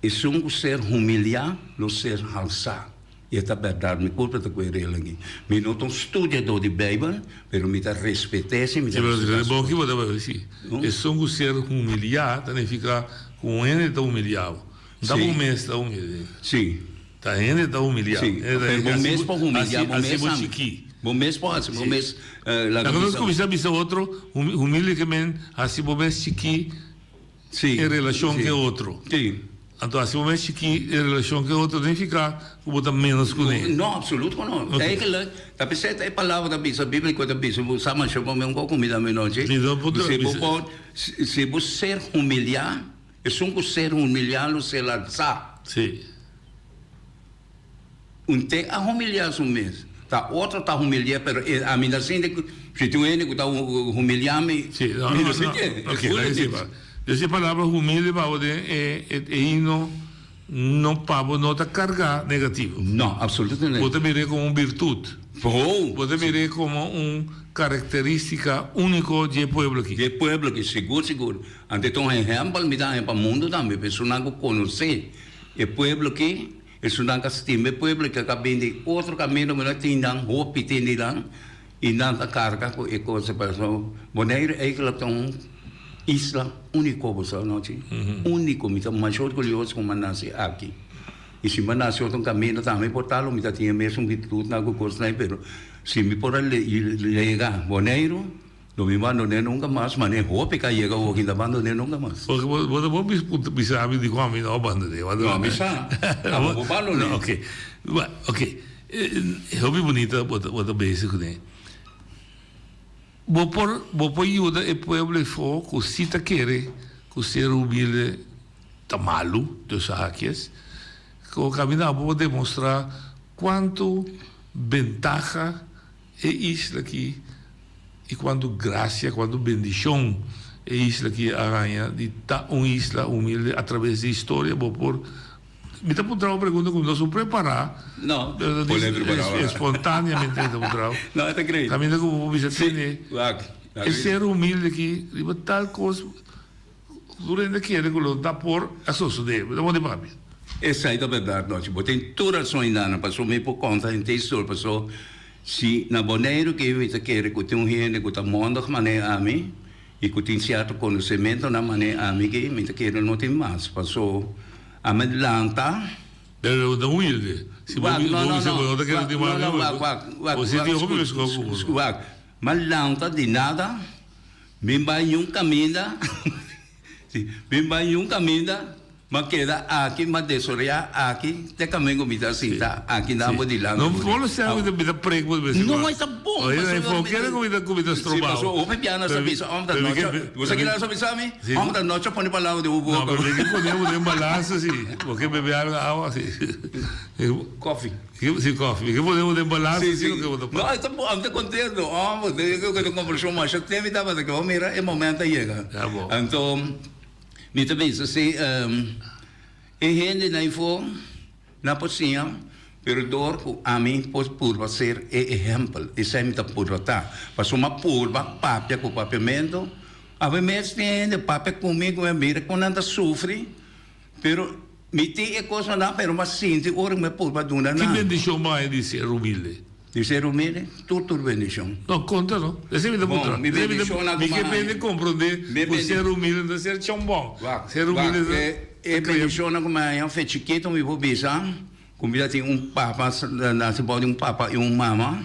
Esun ku ser humiliá lo ser halsá. I e ta bèrdat, mi kurpa ta ku e regla aki. Mi no ta un studiadó di Beibel, pero mi ta respet'é si mi ta respetá su. Bon, ki bo ta bai si? Esun ku ser humiliá ta nifiká ku un hende ta humiliá bo. Ta bo mes ta humilde. Sí. Ta hende ta humiliá. Sí, pero bo mes por humiliá bo mes Hasi bo chikí. Bo mes por hasi bo mes laga bisa. Nos kuminsá bisa otro, humilde ke men hasi bo mes chikí en relashon ku e otro. Sí. Anto hasi bo mes chikí en relashon ku e otro nifiká ku bo ta ménos ku ne. No, absoluto ku no. Eigenlijk, ta p'esei ta e palabra ta bisa, bíbliko ta bisa, bo sa masha bo mes un kos kumida menochi. Si bo por, si bo ser humiliá. Esun ku ser humiliá lo ser alsá. Sí. Un te a humiliá su mes. Ta otro ta humili'é, pero e ami ta sinti ku si tin un hende ku ta humiliá mi, Sí, no, mi no, no sintié. no. Ok, laga esei pa. Des e palabra humilde pa bo den e e himno no pa bo no ta kargá negativo. No, absolutamente. Bo ta mir'é komo un birtut. Oh! Bo ta mir'é komo un karakterístika úniko dje pueblo aki. Dje pueblo aki, sigur, sigur. Anto ta un ehèmpel mi ta haña pa mundu tambe, pa esunnan ku konosé e pueblo aki, esunnan ku a stima e pueblo aki, ku a bini di otro kaminda ku no tin nan hopi tin di nan, i nan ta karga ku e kos. Pasobra Boneiru eigentlik ta un isla úniko, bo sa no? Úniko. Mi ta masha orguyoso ku mi a nase aki. I si mi a nase otro kaminda tambe por ta lo mi ta tin e mesun virtutnan ku kosnan, pero si mi por a yega Boneiru, Lo mi bandon'é nunka mas, ma n'e hopi ka yega hopi ta bandon'é nunka mas. Porque bo bo ta por bisa mi dikon ami no a bandon'é. No, mi sa. Abo bo bandon'é. Ok. Ba, ok. E hopi bunita bo ta bo ta bezig kuné. Bo por bo por yuda e pueblo efo ku si ta kere ku ser humilde ta malu, tussen haakjes. Ku kaminda bo por demostrá kuantu bentaha E isla aki i kuantu grasia, kuantu bendishon e isla aki a haña di ta un isla humilde atraves di historia. Bo por, mi ta puntra bo pregunta ku mi no su prepará, No, pero bo no prepará ora. Espontaneamente mi ta puntra bo. No, e ta great. Kaminda ku bo por bisa tene Wak, e ser humilde aki riba tal kos. Tur hende kere ku lo ta por a sosodé. Bo ta bon di papia. Esei ta bèrdat nochi. Bo tin tur rason Inana, paso mi por konta henter historia, paso si na Boneiru ke mi ta kere ku tin un hende ku ta mondig manera ami i ku tin sierto konosementonan manera ami ke mi ta kere no tin mas, paso ami lanta. Pero bo ta humilde. Si bo Wak, no, no, bisa no, bo no ta kere tin wak, mas no, no, wak, wak, wak, bo sinti wak, hopi meskos ku bo. wak, mi a lanta di nada. Mi bai ñun caminda, si, mi bai ñun caminda, m'a keda aki, m'a desorea aki, te caminda cu mi ta sinta aki nan bo dilanti. No por ser cu mi ta preek bo bes No, e ta bon. Oye, e for kere cu mi ta cu mi ta strobao. Si, pasobra hopi biaha sa bisa, ora ta nochi, bo sa kila sa bisa mi? Ora ta nochi a pone palabra den bo boca. No, pero mi ke pone bo den balansa si, bo ke bebe algo awa si. Koffie. Si koffie. Mi ke pone bo den balansa si loke bo ta No, e ta bon, ami ta contento. Oh, bo tin ku ta conversacion masha te mi tabata ke bo mira e momento a yega. Ya bo. Anto mi ta bisa si e hende na ifo nan por siña. Pero dor ku ami por purba ser e ehèmpel, esei mi ta purba ta. Pasobra mi a purba papia ku papiamentu, awe mes tin hende papia ku mi ku mi a mira kon nan ta sufri, pero mi tin e kosnan pero mi a sinti ora ku mi a purba duna Ki nan. bendishon bo haña di ser humilde? Di ser humilde? Tur tur bendishon. No, konta no. Esei mi ta Bon, puntra. mi Esei mi ta, bendishonnan ku mi mi ke haña. bende komprondé Mi ku bendi. ser humilde no ta ser chòmbòn. Wak, Ser wak, humilde ta e ta krea. bendishonnan ku mi haña fe chikitu mi por bisa. Ku mi ta tin un papa, nase bou di un papa i un mama,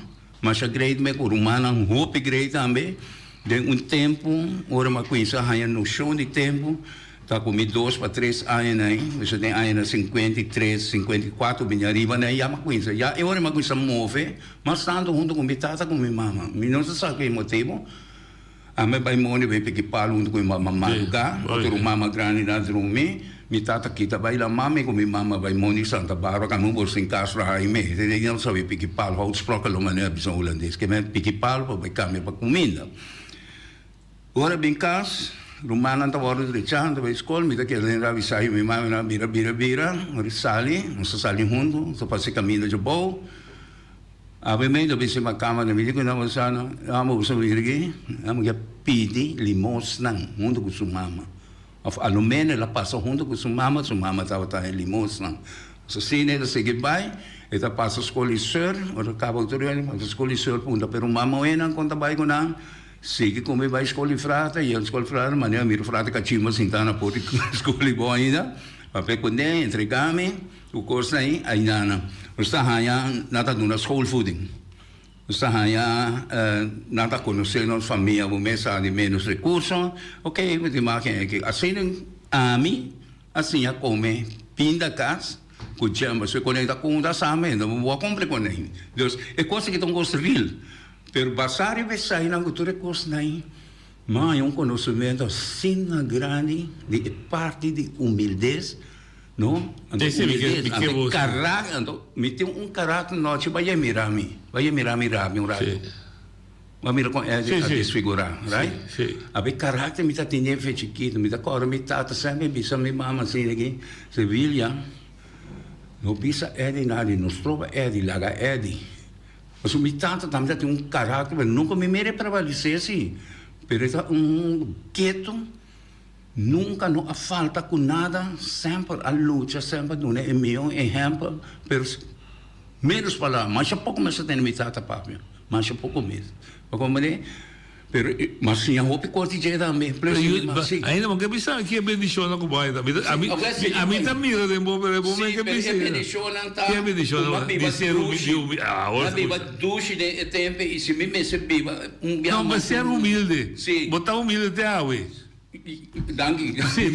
masha great me ku rumannan hopi great tambe. Den un tempu, ora mi a kuminsá haña noshon di tempu, ta ku mi dos pa tres añanan ei, mester den añanan 53, 54 bini ariba nan ei, ya mi a kuminsá, ya e ora mi a kuminsá move mas tantu huntu ku mi tata ku mi mama. Mi no ta sa ki motibu. Ami bai moni bai piki palu huntu ku mi mama madrugá, otro mama grandi na drumi, mi tata kita bai la mami ku mi mama bai moni Santa Barbara ka mi bos tin kas traha i me te no sabi piki palu houtsprokkel lo manera bisa hulandes ke men piki palu pa bai kambia pa kuminda. Ora bin kas rumannan ta wòrdu drechá nan ta bai skol mi ta keda den rabi sayo mi mami nan a bira bira bira ora sali nos ta sali huntu nos ta pasa e kaminda djabou. Awe mei ta bisa ma kama ta mira ku nan sa no amo bo sa mira aki amo ke pidi limosnan huntu ku su mama of a lo meno el a pasa huntu ku su mama su mama tabata e limosnan so asina e ta sigui bai e ta pasa skol di seur ora kaba ku tur e pasa skol di seur punta pero mama oenan kon ta bai ku nan sigui ku mi bai skol di frata yega skol di frata manera mira frata kachimba sinta na por di skol di bo ainda papia kuné entregami. Ku kosnan ei ainda nos ta haña nan ta duna schoolvoeding. Nos ta haña nan ta konosé nos famia bo mes sa di ménos rekurso. Oke, bo ta imaginá ke asina ami a siña kome pinda kas ku djemba. So e konekta ku un ta sa mes, bo a kumpli kuné. Dus e kos aki ta un kos real. Pero basá riba eseinan ku tur e kosnan ei, mi a haña un konosementu asina grandi di e parti di humildes. No, anto Ese mi ke- humildez, mi ke anto bo- karakter, anto mi tin un karakter nochi bai a mira mi, bai a mira mi rabia un rato. Sí. Bai mira kon Eddie Sí, a sí. desfigurá, right? Sí, sí. Abe karakter mi ta tene fe chikitu, mi ta kòrda mi tata semper bisa mi mama asina aki, Sevilia, no bisa Eddie nada, no stroba Eddie, laga Eddie. Pasobra mi tata tambe ta tin un karakter, pero nunka mi mira e prevalesé si, pero e ta un ketu. Nunca no a falta cu nada, semper a lucha, semper duna e miho ehempel, pero menos palabra, masha poco mes a tene mi tata papia, masha poco mes, bo comprende? Pero mi a siña hopi cos di dje tambe, plus mi mas si. Ainda bo ke bisa ki e bendicionnan cu bo a haya ta, ami ami ta mira den bo pero bo men ke bisa. Si, pero e bendicionnan ta Ki e bendicionnan cu mi a biba di ser dushi, humilde, mi a biba dushi den e tempo y si mi mester biba un biaha No, mas. pa ser humilde, Si. bo ta humilde te awe. Danki. Sí,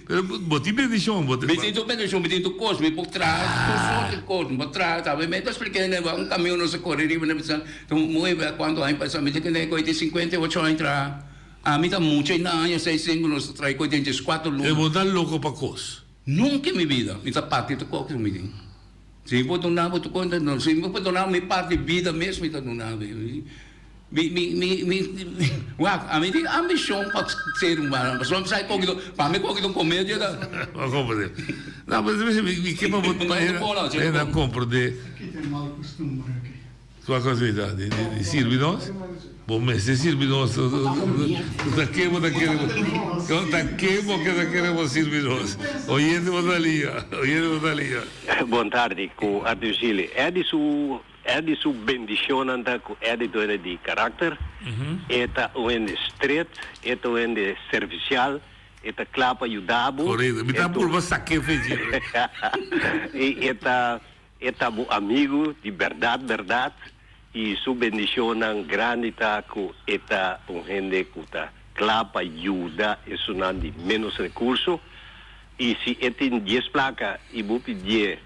pero bo tin bendicion. Bo Mi tin tur bendicion, mi tin tur cos, mi por traha tur soort di cos, mi por traha tambe. Mi ta explica hende un camion no sa core riba, mi bisa, moe wea cuanto aña pasa, mi ta kende cu tin 58 aña traha. Ami ta mucha y na aña seis cinco nos ta traha cu den diescuatro luna. E bo ta loco pa cos. Nunca en mi vida mi ta parti tur cos cu mi tin. Si mi por duna bo tur cos, si mi por duna bo mi parti bida mes mi ta duna bo. Mi, mi, mi, mi, wak, ami tin ambishon pa ser humano, pasobra mi sa e koki, pa mi koki ta un komedia ta. Bo komprende. No, pero mi, mi ke pa bo, pa hende a komprende. Kita e mal kustumber aki. Kua kos mi ta? Di, di, di sirbi nos? Bo mester sirbi nos. Ta ke bo ta kere bo, ta ke bo ke ta kere bo sirbi nos. Oyente bo ta liga, oyente bo ta liga. Bon tardi ku Arthur Zile. Eddy su Eddy su bendicionnan ta cu Eddy ta un hende di karakter, e ta un hende stret, e ta un hende servicial, e ta cla pa yuda bo. Correcto, mi ta purba saque fe dje. Y e ta e ta bo amigo di berdad berdad y su bendicionnan grandi ta cu e ta un hende cu ta cla pa yuda esunnan di menos recurso y si e tin dies placa y bo pidié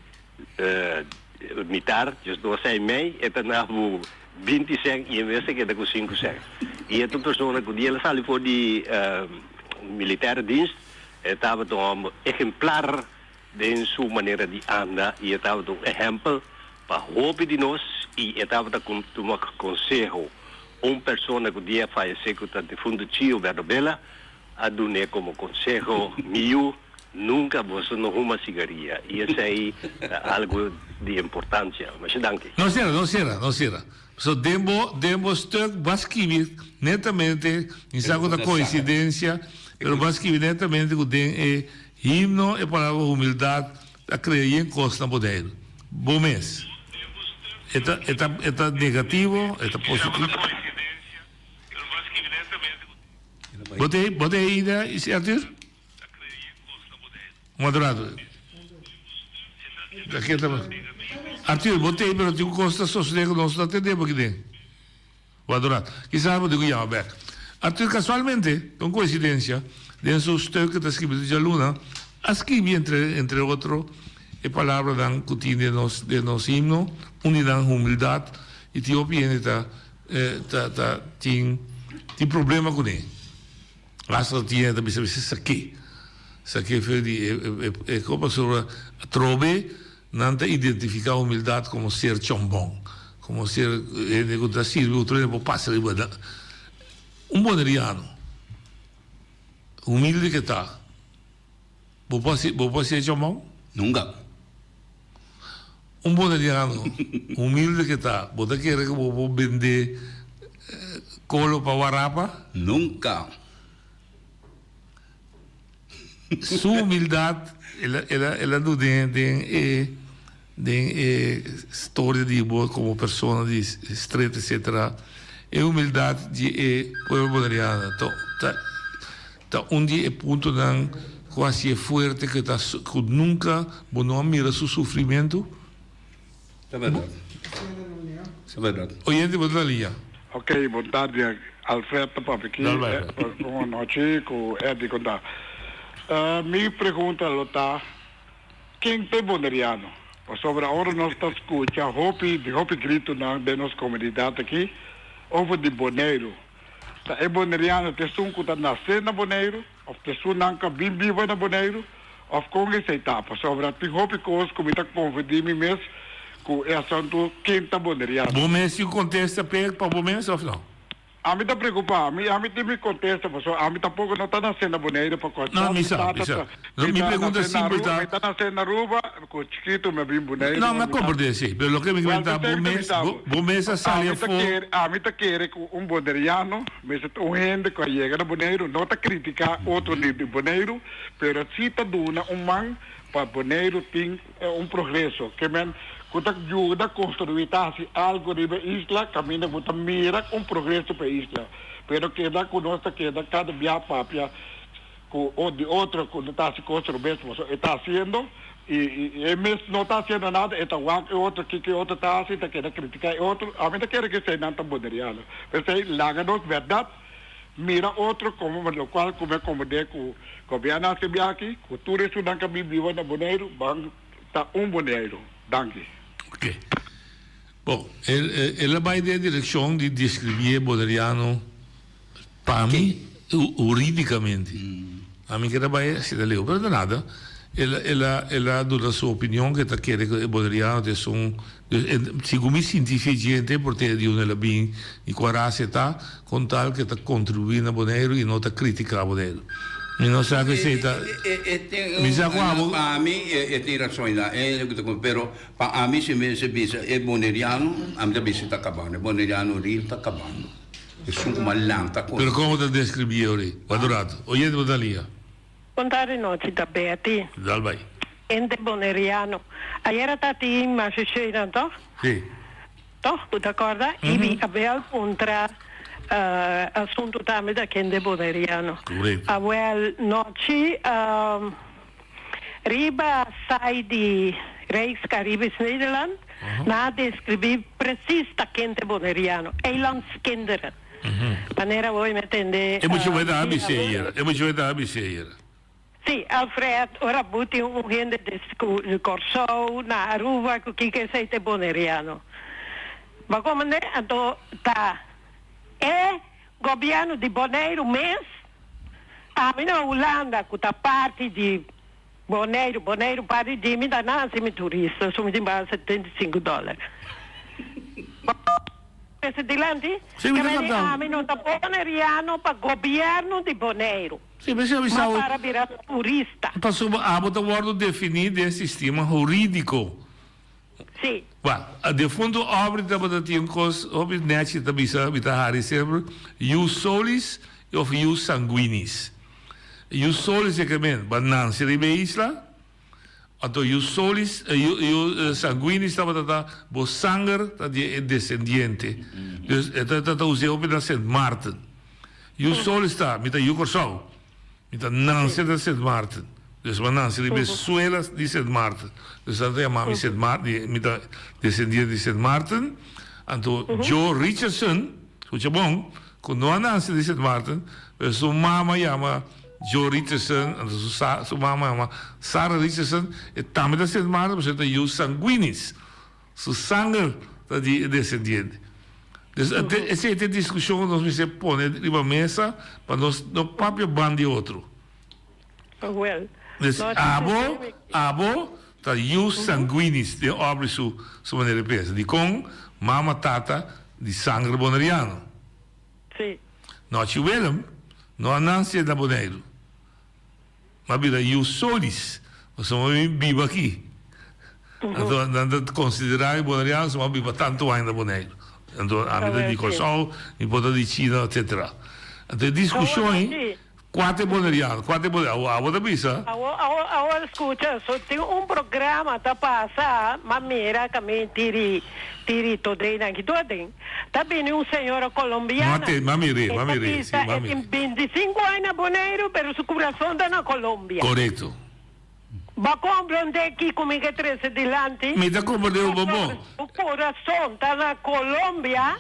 Mitar, djes dos sèn i mei, e ta na bu binti sèn i en bes e keda ku sinku sèn. I e ta un persona ku dia el a sali for di militaire dienst, e tabata un hòmber ehemplar den su manera di anda i e tabata un ehèmpel pa hopi di nos i e tabata tuma konseho. Un persona ku dia a fayesé ku ta difuntu Chio Berdobela a dun'é komo konseho, Mi yu. Nunka boso no huma sigaria i esei ta algu di importansia. Masha danki. No sera, no sera, no sera. So den bo, den bo stuk bo a skibi netamente, mi sa ku ta koinsidensia, pero bo a skibi netamente ku den e himno e palabra humildat ta krea yen kos na Boneiru. Bo mes. E ta, e ta, e ta negativo, e ta positivo? Bo ta, bo ta e idea, Arthur? Un otro rato. Arthur, bo tei pero tin un kos ta sosodé ku nos no ta tende bo aki den. Un otro rato. Kisas bo tin ku yama bèk. Arthur kasualmente, ta un koinsidensia, den su stuk ku ta skibi di djaluna, a skibi entre entre otro e palabranan ku tin den nos den nos himno, un di nan humildat, i tin hopi hende ta ta ta tin tin problema kuné. Hasta tin hende ta bisa bisa sak'é. Sak'é fe di e e ko pasobra atrobe nan ta identifiká humildat komo ser chòmbòn, komo ser hende ku ta sirbi otro hende por pasa riba nan. Un boneriano humilde ke ta, bo por hasi bo por hasié chòmbòn? Nunka. Un boneriano humilde ke ta, bo ta kere ku bo por bende kolo pa warapa? Nunka. Su humildat el a el a el a duna den e den e storia di bo komo persona di stret etcetera. E humildat di e pueblo boneriano ta ta Ta un di e puntonan ku hasié fuerte ku ta ku nunka bo no a mira su sufrimentu. Ta bèrdat. Ta bèrdat. Oyente bo ta na liña. Ok, bon tardi Alfred ta papia aki. Dal bai, Alfred. Bon anochi ku Eddy kon ta. Mi pregunta lo ta, ken ta e boneriano? Pasobra ora nos ta skucha hopi di hopi gritonan den nos komunidat aki over di Boneiru. Ta e boneriano ta esun ku ta nasé na Boneiru òf ta esunnan ku a bin biba na Boneiru òf kon esei ta? Pasobra tin hopi kos ku mi ta konfundí mi mes ku e asuntu ken ta boneriano. Bo mes tin kontesta p'e pa bo mes òf no? Ami ta preokupá. Ami ami tin mi kontesta pasobra ami tampoko no ta nasé na Boneiru pa kòrtá. No, mi sa, mi sa. No, mi pregunta simpel ta. Mi ta nasé na Aruba, ku chikitu mi a bin Boneiru. No, mi a komprendé esei, pero loke mi ke menta, bo mes, bo mes a sali afó. Ami ta kere ku un boneriano mester ta un hende ku a yega na Boneiru, no ta kritiká otro di Boneiru, pero si ta duna un man pa Boneiru tin un progreso. Ke men ku ta yuda konstruí, ta hasi algu riba e isla kaminda ku ta mira un progreso pa e isla. Pero keda ku nos ta keda kada bia papia. Cu o di otro cu no ta haci cos robes pasobra e ta haciendo y e mes no ta haciendo nada e ta wak e otro kico e otro ta haci ta keda critica e otro ami ta kere cu esey nan ta boneriano p'esey laga nos berdad mira otro como locual cu mi a comprende cu gobierno a haci biaha aki cu tur esunnan cu a bin biba na Boneiru ban ta un Boneiru danki. Ok. Bon, el a bay den direccion di describi e boneriano. Pa mi, huridicamente, ami keda bay asina leu, pero ta nada. El el a el a duna su opinion ke ta kere ku e boneriano ta esun, segun mi sinti fe djente por te di unda el a bin i kua rasa e ta, kon tal ke ta kontribuí na Boneiru i no ta kritiká Boneiru. Mi no sa ku esei ta, mi sa ku abo. Pa mi e tin rason ei e loke ta ku, pero pa ami si mester bisa e boneriano, ami ta bisa ta kabando, e boneriano real ta kabando. Esun ku malanta kon. Pero kon bo ta deskribí e ora ei? Wak un ratu. Oyente bo ta lia. Bon tardi nochi ta Betty. Dal bai. Hende boneriano. Ayera ta tin masha sheinan toch? Si. Toch? Bo ta corda? Y mi a bel puntra asunto tambe ta kende boneriano. Correcto. Awel nochi riba site di Rijks Caribisch Nederland nan a describi precies ta kende boneriano, eilandskinderen. Manera hoy mi a tende. E mucha wet a habis'é ayera. E mucha wet a habis'é ayera. Sí, Alfred, ora bo tin un hende di Kòrsou na Aruba ku kiko esei ta e boneriano. Bo a komprendé? Anto ta e gobièrnu di Boneiru mes, ami na Hulanda ku ta parti di Boneiru, Boneiru parti di mi ta nasi mi turista, so mi tin paga 75 dòler. trese dilanti? Sí, mi ta Ke meni kapta. ami no ta boneriano pa gobièrnu di Boneiru. Sí, mi Ma para bira turista. Pasobra abo ta wòrdu definí den sistema hurídiko. Sí. Ba, defuntu Aubrey tabata tin un kos hopi nèchi ta bisa, mi ta hari semper, Ius solis òf ius sanguinis. Ius solis e ke men, ba nanse riba e isla, anto ius solis, ius sanguinis tabata ta bo sanger ta di e desendiente. Dus e ta ta us'é hopi na Sint Maarten. Ius solis ta, mi ta yu Kòrsou. Mi ta nanse na Sint Maarten. Dus mi a nanse riba e suela di Sint Maarten. Dus nan ta yama mi Sint Maarten, mi ta desendiente di Sint Maarten. Anto Joe Richardson, skucha bon, ku no a nanse di Sint Maarten, pero su mama yama Joe Richardson, anto su sa su mama yama Sarah Richardson, e tambe ta Sint Maarten, pasobra e ta yu sanguinis. Su sanger ta di e desendiente. Dus esei ta e diskushon ku nos mester pone riba mesa pa nos no papia ban di otro. Dus abo, abo ta yu sanguinis den Aubrey su su manera di pensa. Dikon mama tata di sanger boneriano? Nochi Willem no a nanse na Boneiru. M'a bira yu solis, pasobra mi biba aki. Anto nan ta konsiderá mi boneriano pasobra m'a biba tantu aña na Boneiru. Anto ami ta di Kòrsou, mi por ta di China, etsetera. Anto e diskushon ei, kua ta e boneriano, kua ta e boneriano? Awor abo ta bisa. Awor, awor, awor skucha, so tin un programa ta pasa, m'a mira kaminda tiri, tiri todeinan ki tur aden. Ta bini un señora colombiana. Ma te, ma mir'é, ma E ta mir'é, sí, bisa ma e mir'é. tin 25 aña na Boneiru, pero su curason ta na Colombia. Corecto. Bo comprende kico mi ke trece dilanti? Mi ta comprende bo bon bon. Bo curason ta na Colombia,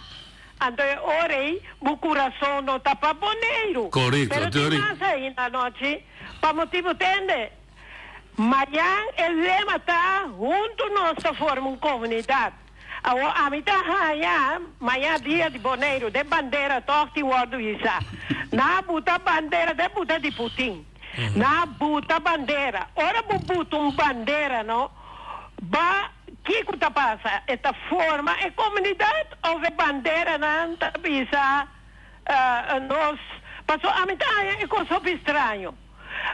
anto e ora ei bo curason no ta pa Boneiru. Corecto, Pero anto tin e ora ei. mas ainda anochi, pa motibo tende, mañan e lema ta hunto nos ta forma un comunidad. Awor ami ta haña maña dia di Boneiru den bandera tòg tin wòrdu hisá. Nan a buta bandera den buta di Putin. Nan a buta bandera. Ora bo buta un bandera no, ba kiko ta pasa? E ta forma e komunidat òf e banderanan ta bisa nos? Paso ami ta haña e kos hopi straño.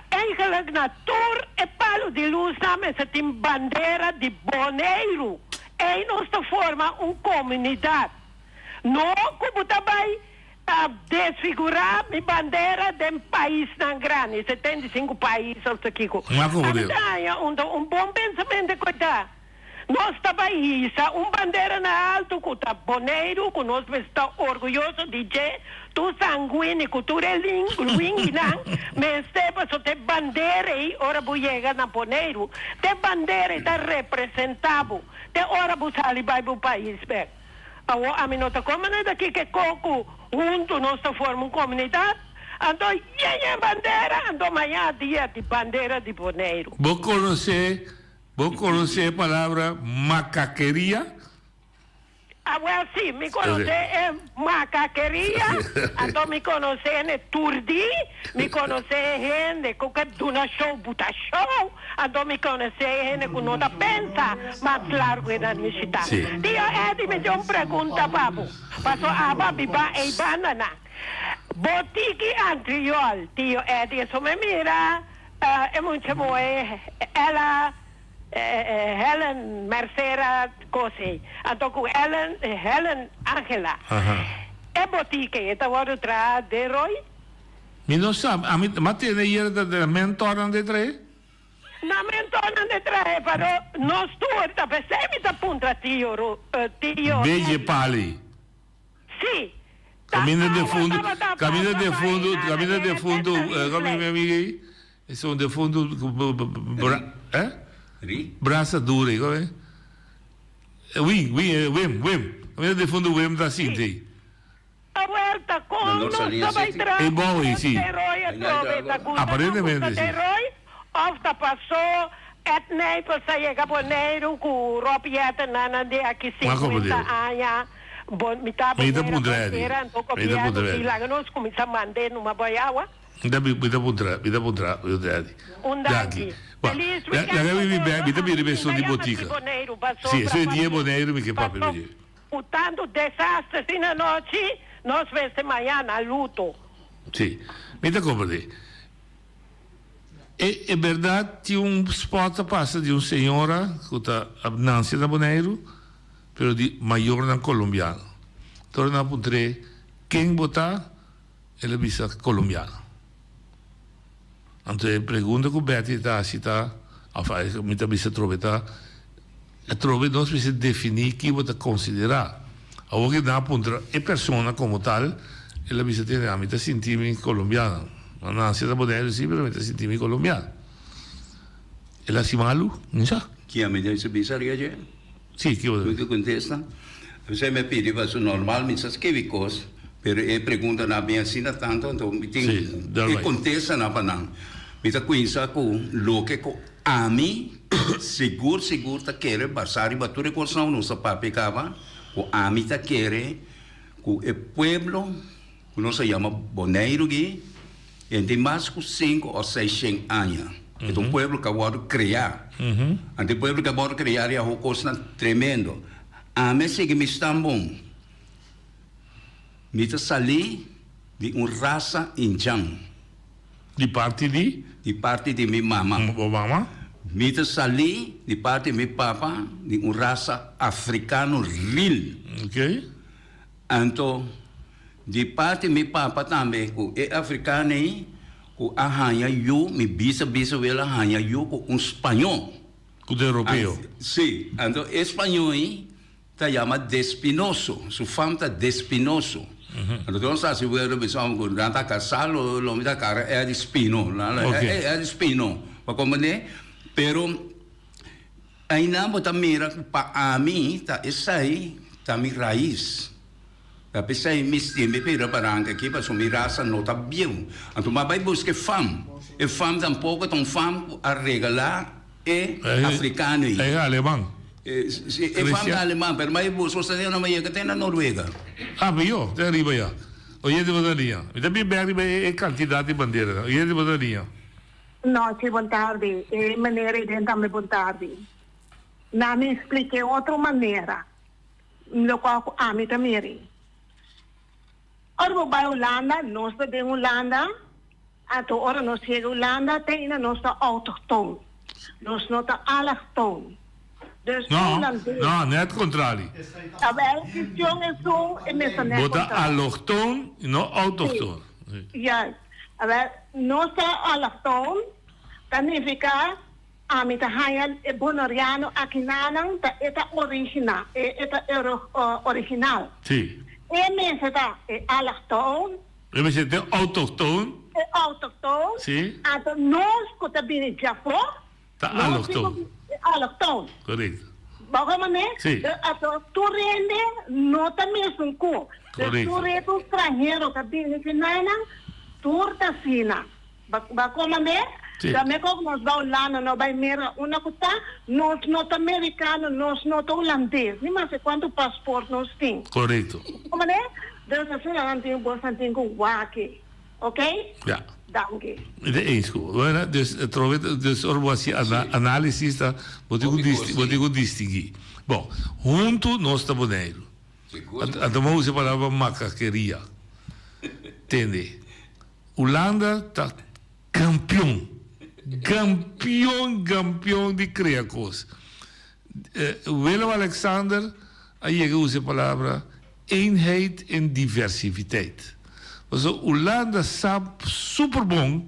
Eigenlijk na tur e palu di lusnan mester tin bandera di Boneiru. Ei nos ta forma un komunidat. No ku bo ta bai desfigurá mi bandera den paisnan grandi, 75 pais òf ta kiko. Ami ta haña un ta un bon pensamentu ku e ta. Nos ta bai hisa un bandera na altu ku ta Boneiru, ku nos mester ta orguyoso di dje, tur sanguini ku tur e luinginan mester pasobra ta e bandera ei ora bo yega na Boneiru, ta e bandera ei ta representa bo te ora bo sali bai bo pais bek. Awor ami no ta komprende ta kiko ku huntu nos ta forma un komunidat, anto yen yen bandera, anto maña dia di bandera di Boneiru. Bo konosé Bo conoce e palabra macaqueria? Awel si, mi conoce e macaqueria, anto mi conoce hende turdi, mi conoce e hende cu ke duna show buta show, anto mi conoce e hende cu no ta pensa mas largo e nan nishita. Tio Eddie, mi tin un pregunta pa bo, paso abo a biba ey banda nan. Bo tiki antriol, tio Eddie, eso mi mira. E mucha moe Ella Helen Mercera Cosey anto cu Ellen Helen Angela. E botica e ta wordo traha den Roy? Mi no sa, ami ma tende ayer ta den mentornan de trahe. Na mentornan de trahe pero nos tur ta pesey mi ta puntra tio tio Beje pali. Si. Caminda defuntu, caminda defuntu, caminda defuntu, como mi amiga ei? Esun defuntu bra, eh? Ri? Brasa dura ei, como e? Wim, Wim, Wim, Wim. Caminda defuntu Wim ta sinti ei. Abuelta, con nos ta bay traha E bou ei, si. den rooi atrobe? Ta gusta Aparentemente, no gusta si. den rooi? Of ta paso Ed Nijpels a yega Boneiru cu Rob Jetten nan di aki Mas como 50 Dios. aña? Bo mi ta Mi ta Bonaire puntra Eddie. bandera anto Mi ta gobierno puntra di Eddie. laga nos cuminsa mande numa boy awa. Mi ta mi ta puntra mi ta puntra mi puntra Eddie. Un Danki. danki. Ba, Feliz la weekend laga mi pa mi boso. mi ta Ami bira mi esun ta di yama di botica. Boneiru Si, pasobra esun di papia Boneiru mi ke papia paso cu dje. Ku tantu desaster asina anochi, nos mester maña na luto. Sí, mi ta komprendé. E e bèrdat tin un spòt ta pasa di un señora ku ta nanse na Boneiru, pero di mayornan kolombiano. Tora nan a puntr'é, Ken bo ta? El a bisa, Kolombiano. Anto e pregunta ku Betty ta hasi ta, òf mi ta bisa atrobe ta, atrobe nos mester definí ki bo ta konsiderá. Awor ki nan a puntra e persona komo tal, el a bisa tene, ami ta sinti mi kolombiano. Mi a nase na Boneiru si, pero mi ta sinti mi kolombiano. El a hasi malu? Mi sa. Ki ami ta bisa riba dje? Sí, ki bo ta Mi ta kontesta, Esei mi a pidi pasobra normal mi sa skibi kos, pero e preguntanan a bin asina tantu, anto mi tin e kontestanan pa nan. Mi ta kuinsa ku loke ku ami sigur sigur ta kere basá riba tur e kosnan ku nos ta papia kaba, ku ami ta kere ku e pueblo ku nos a yama Boneiru aki, e tin mas ku sinku òf seishen aña. E ta un pueblo ku a wòrdu kreá. Anto e pueblo ku a wòrdu kreá di aho kosnan tremendo. Ami a sigui mi stan bon. Mi ta salí di un rasa indjan. Di parti di? Di parti di mi mama. Bo mama? Mi ta salí di parti di mi papa di un rasa afrikano ril. Ok. Anto di parti mi papa tambe ku e afrikano ei ku a haña yu, mi bisa bisa wela a haña yu ku un spañó. Ku ta europeo. Sí, anto e spañó ei ta yama Despinoso, su fam ta Despinoso. Anto nos ta hasi wela bisa ku nan ta kasá lo lo mi ta kara Eddie Spino, Eddie Spino, bo komprendé? Pero Einan bo ta mira ku pa ami ta esei ta mi rais. Ta p'esei mi stim'e pira baranka aki pasobra mi rasa no ta bieu. Anto mi a bai buska e fam. E fam tampoko ta un fam ku a regalá e afrikano ei. E aleman. Si, e fam ta aleman, pero mi a bai buska esta dia no mi a yega te na Noruega. Ah, pero yo, te ariba ya. Oyente bo ta liña. Mi ta bin bek riba e kantidat di banderanan. Oyente bo ta liña. Nochi, bon tardi. E meneer ei den tambe bon tardi. Na mi splik'é otro manera lokual ku ami ta miri. Ora bo bai Hulanda, nos ta den Hulanda, anto ora nos yega Hulanda te ainda nos ta autochtoon. Nos no ta allochtoon. Dus No, hulandes. no, net kontrali. Awel, kistion esun e mester net Bo ta kontrali. allochtoon i no autochtoon. Sí. Juist. Awel, nos ta allochtoon, ta nifiká ami ta haña e boneriano akinanan ta e ta origina, e e ta original. Sí. E mester ta e allochtoon. E mester ta e autochtoon. E autochtoon. Sí. Anto nos ku ta bini djafó. Ta allochtoon. Allochtoon. Korekto. Bo hoor me? Sí. Anto tur hende no ta mesun ku. Korekto. Tur hende un stranhero ta bini ki nainan, tur ta asina. Bo koma me? Sí. Ta me kok nos ba Hulanda no bai mira unda ku ta, nos no ta merikano, nos no ta hulandes, ni maske kuantu pasport nos tin. Korekto. Koma ne? Dus asina nan tin bosan tin ku wak. Ok? Ja. Danki. Mi ta eens ku bo. Bueno, dus atrobe, dus ora bo hasi análisis ta, bo tin ku disti, bo tin ku distinguí. Bon, huntu nos ta Boneiru. Anto mi a usa e palabra makakeria. Tende, Hulanda ta kampion, kampion, kampion di krea kos. Willem Alexander a yega usa e palabra eenheid in diversiteit. Pasobra Hulanda sa super bon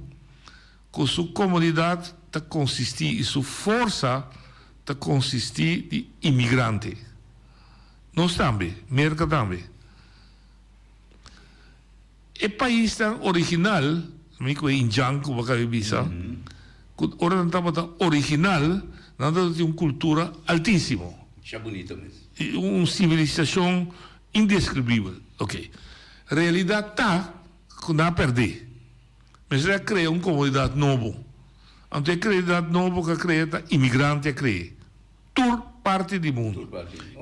ku su komunidat ta konsistí i su forsa ta konsistí di imigrante. Nos tambe, Merka tambe. E paisnan original, mi ku e indjan ku bo kabe bisa, ku ora nan tabata original, nan tabata tin un kultura altísimo. Masha bunito mes. I un sivilisashon indeskribibel. Oke. Realidat ta ku nan a pèrdé. Mester a krea un komunidat nobo. Anto e komunidat nobo ku a krea ta imigrante a krea. Tur parti di mundu.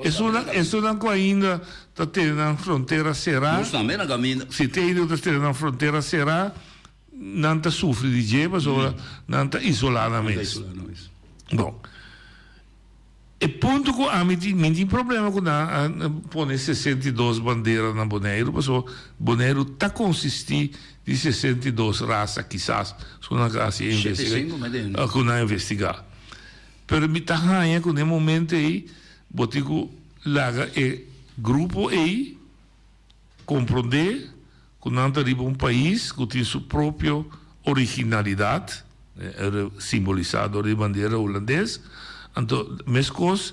Esunnan, esunnan ku ainda ta tene nan frontera será. Nos tambe na kaminda. Si te ainda ta tene nan frontera será, nan ta sufri di dje pasobra nan ta isolá nan mes. Bon. E punto ku ami tin, mi tin problema ku nan a pone 62 bandera na Boneiru, pasobra Boneiru ta konsistí di 62 rasa kisas, su nan a hasi e investiga, ku nan a investigá. Pero mi ta haña ku na e momento ei bo tin ku laga e grupo ei Komprondé ku nan ta riba un pais ku tin su propio originalidat, simbolisá dor di bandera hulandes, anto meskos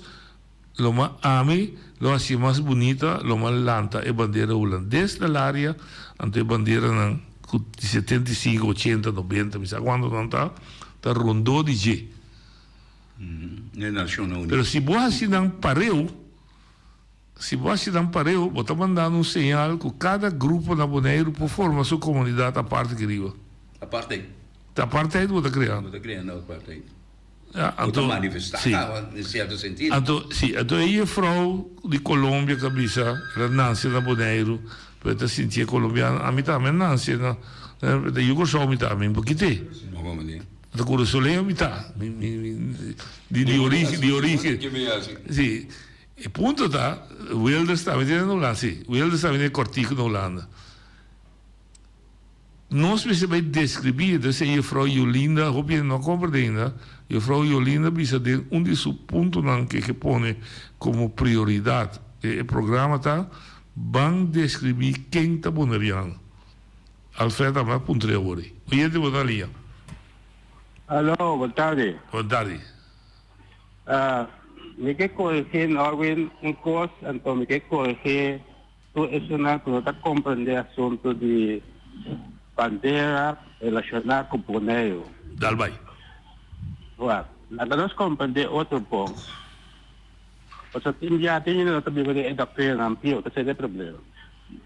lo ma ami lo hasié mas bunita, lo ma lanta e bandera hulandes na laria, anto e banderanan ku di 75, 80, 90, mi sa kuantu nan ta, ta rondó di dje. Pero si bo hasi nan pareu. Si bo hasi nan pareu, bo ta mandando un señal ku kada grupo na Boneiru por forma su komunidat apart aki riba. Apartheid. Ta apartheid bo ta kreando. Bo ta kreando apartheid. Ja, Bo ta anto, manifestá si. kaba den sierto sentido. Anto, si, anto e jefrou di Colombia ku a bisa, el a nanse na Boneiru, pero e ta sintié kolombiano. Ami tambe a nanse na, na yu Kòrsou mi ta, mi no por kit'é. No por manera. Ta kurasoleño mi ta, mi, mi, mi, di, di origen, di origen. Si. E punto ta, Wilders tambe tin na Hulanda, si, Wilders tambe tin e kòrtiku na Hulanda. Nos mester bai deskribí, entonces e jefrou Yolinda, hopi hende no a komprendé ainda, jefrou Yolinda bisa den un di su puntonan ke ke pone komo prioridat den e programa ta, ban deskribí ken ta boneriano. Alfred tambe a puntr'é awor ei. Oyente bo ta liña. Aló, bon tardi. Bon tardi. Mi ke korigí Norwin un kos, anto mi ke korigí tur esunnan ku no ta komprendé asuntu di bandera relashoná ku Boneiru. Dal bai. Wak, laga nos komprendé otro bon. Pasobra tin bia tin hende no ta biba den e doktrinanan bieu, ta sende e problema.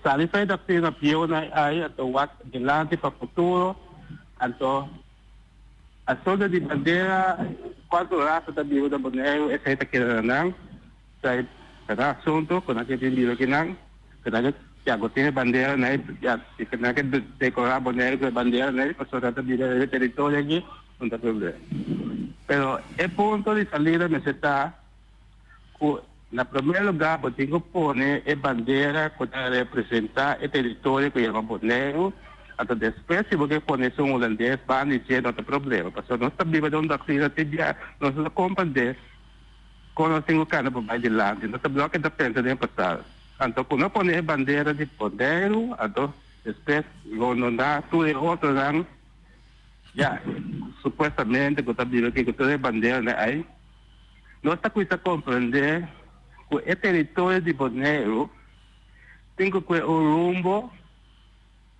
Sali for e doktrina bieunan ei, anto wak dilanti pa futuro, anto. Asuntu di bandera, kuantu rasa ta biba na Boneiru, esei ta keda na nan. Esei ta nan asuntu, ku nan ke bin biba aki nan, ku nan ke ya ku tin e bandera na ei, ya si ku nan ke dekorá Boneiru ku e bandera na ei, pasobra nan ta biba den e teritorio aki, no ta problema. Pero e punto di salida mester ta ku na promé lugá bo tin ku pone e bandera ku ta representá e teritorio ku yama Boneiru, anto despues si bo ke pone esun hulandes banda di dje no ta problema, pasobra nos ta biba den un doktrina te bia nos no ta komprendé kon nos tin ku kanda pa bai dilanti, nos ta bloke ta pensa den e pasado. Anto ku no pone e bandera di Boneiru anto despues lo no da tur e otronan ya supuestamente ku ta biba aki ku tur e banderanan ei. Nos ta kuminsá komprendé ku e teritorio di Boneiru tin ku kue un rumbo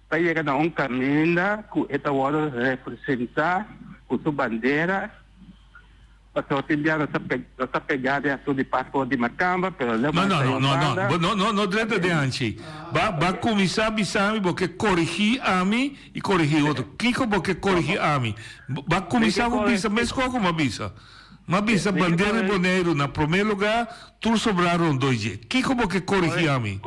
pa yega na un kaminda ku e ta wòrdu representá ku su bandera, pasobra tin bia nos ta nos ta pegá den asuntu di pasport di makamba, pero leu No, bo no, ta no, un no, banda. no, no, no, no drenta den hanchi. Ba, ba kuminsá bisa mi bo ke korigí ami i korigí otro. Kiko bo ke korigí ami? Ba kuminsá ku bisa meskos ku mi a bisa. M'a bisa bandera di Boneiru na promé lugá, tur sobrá rondó dje. Kiko bo ke korigí ami?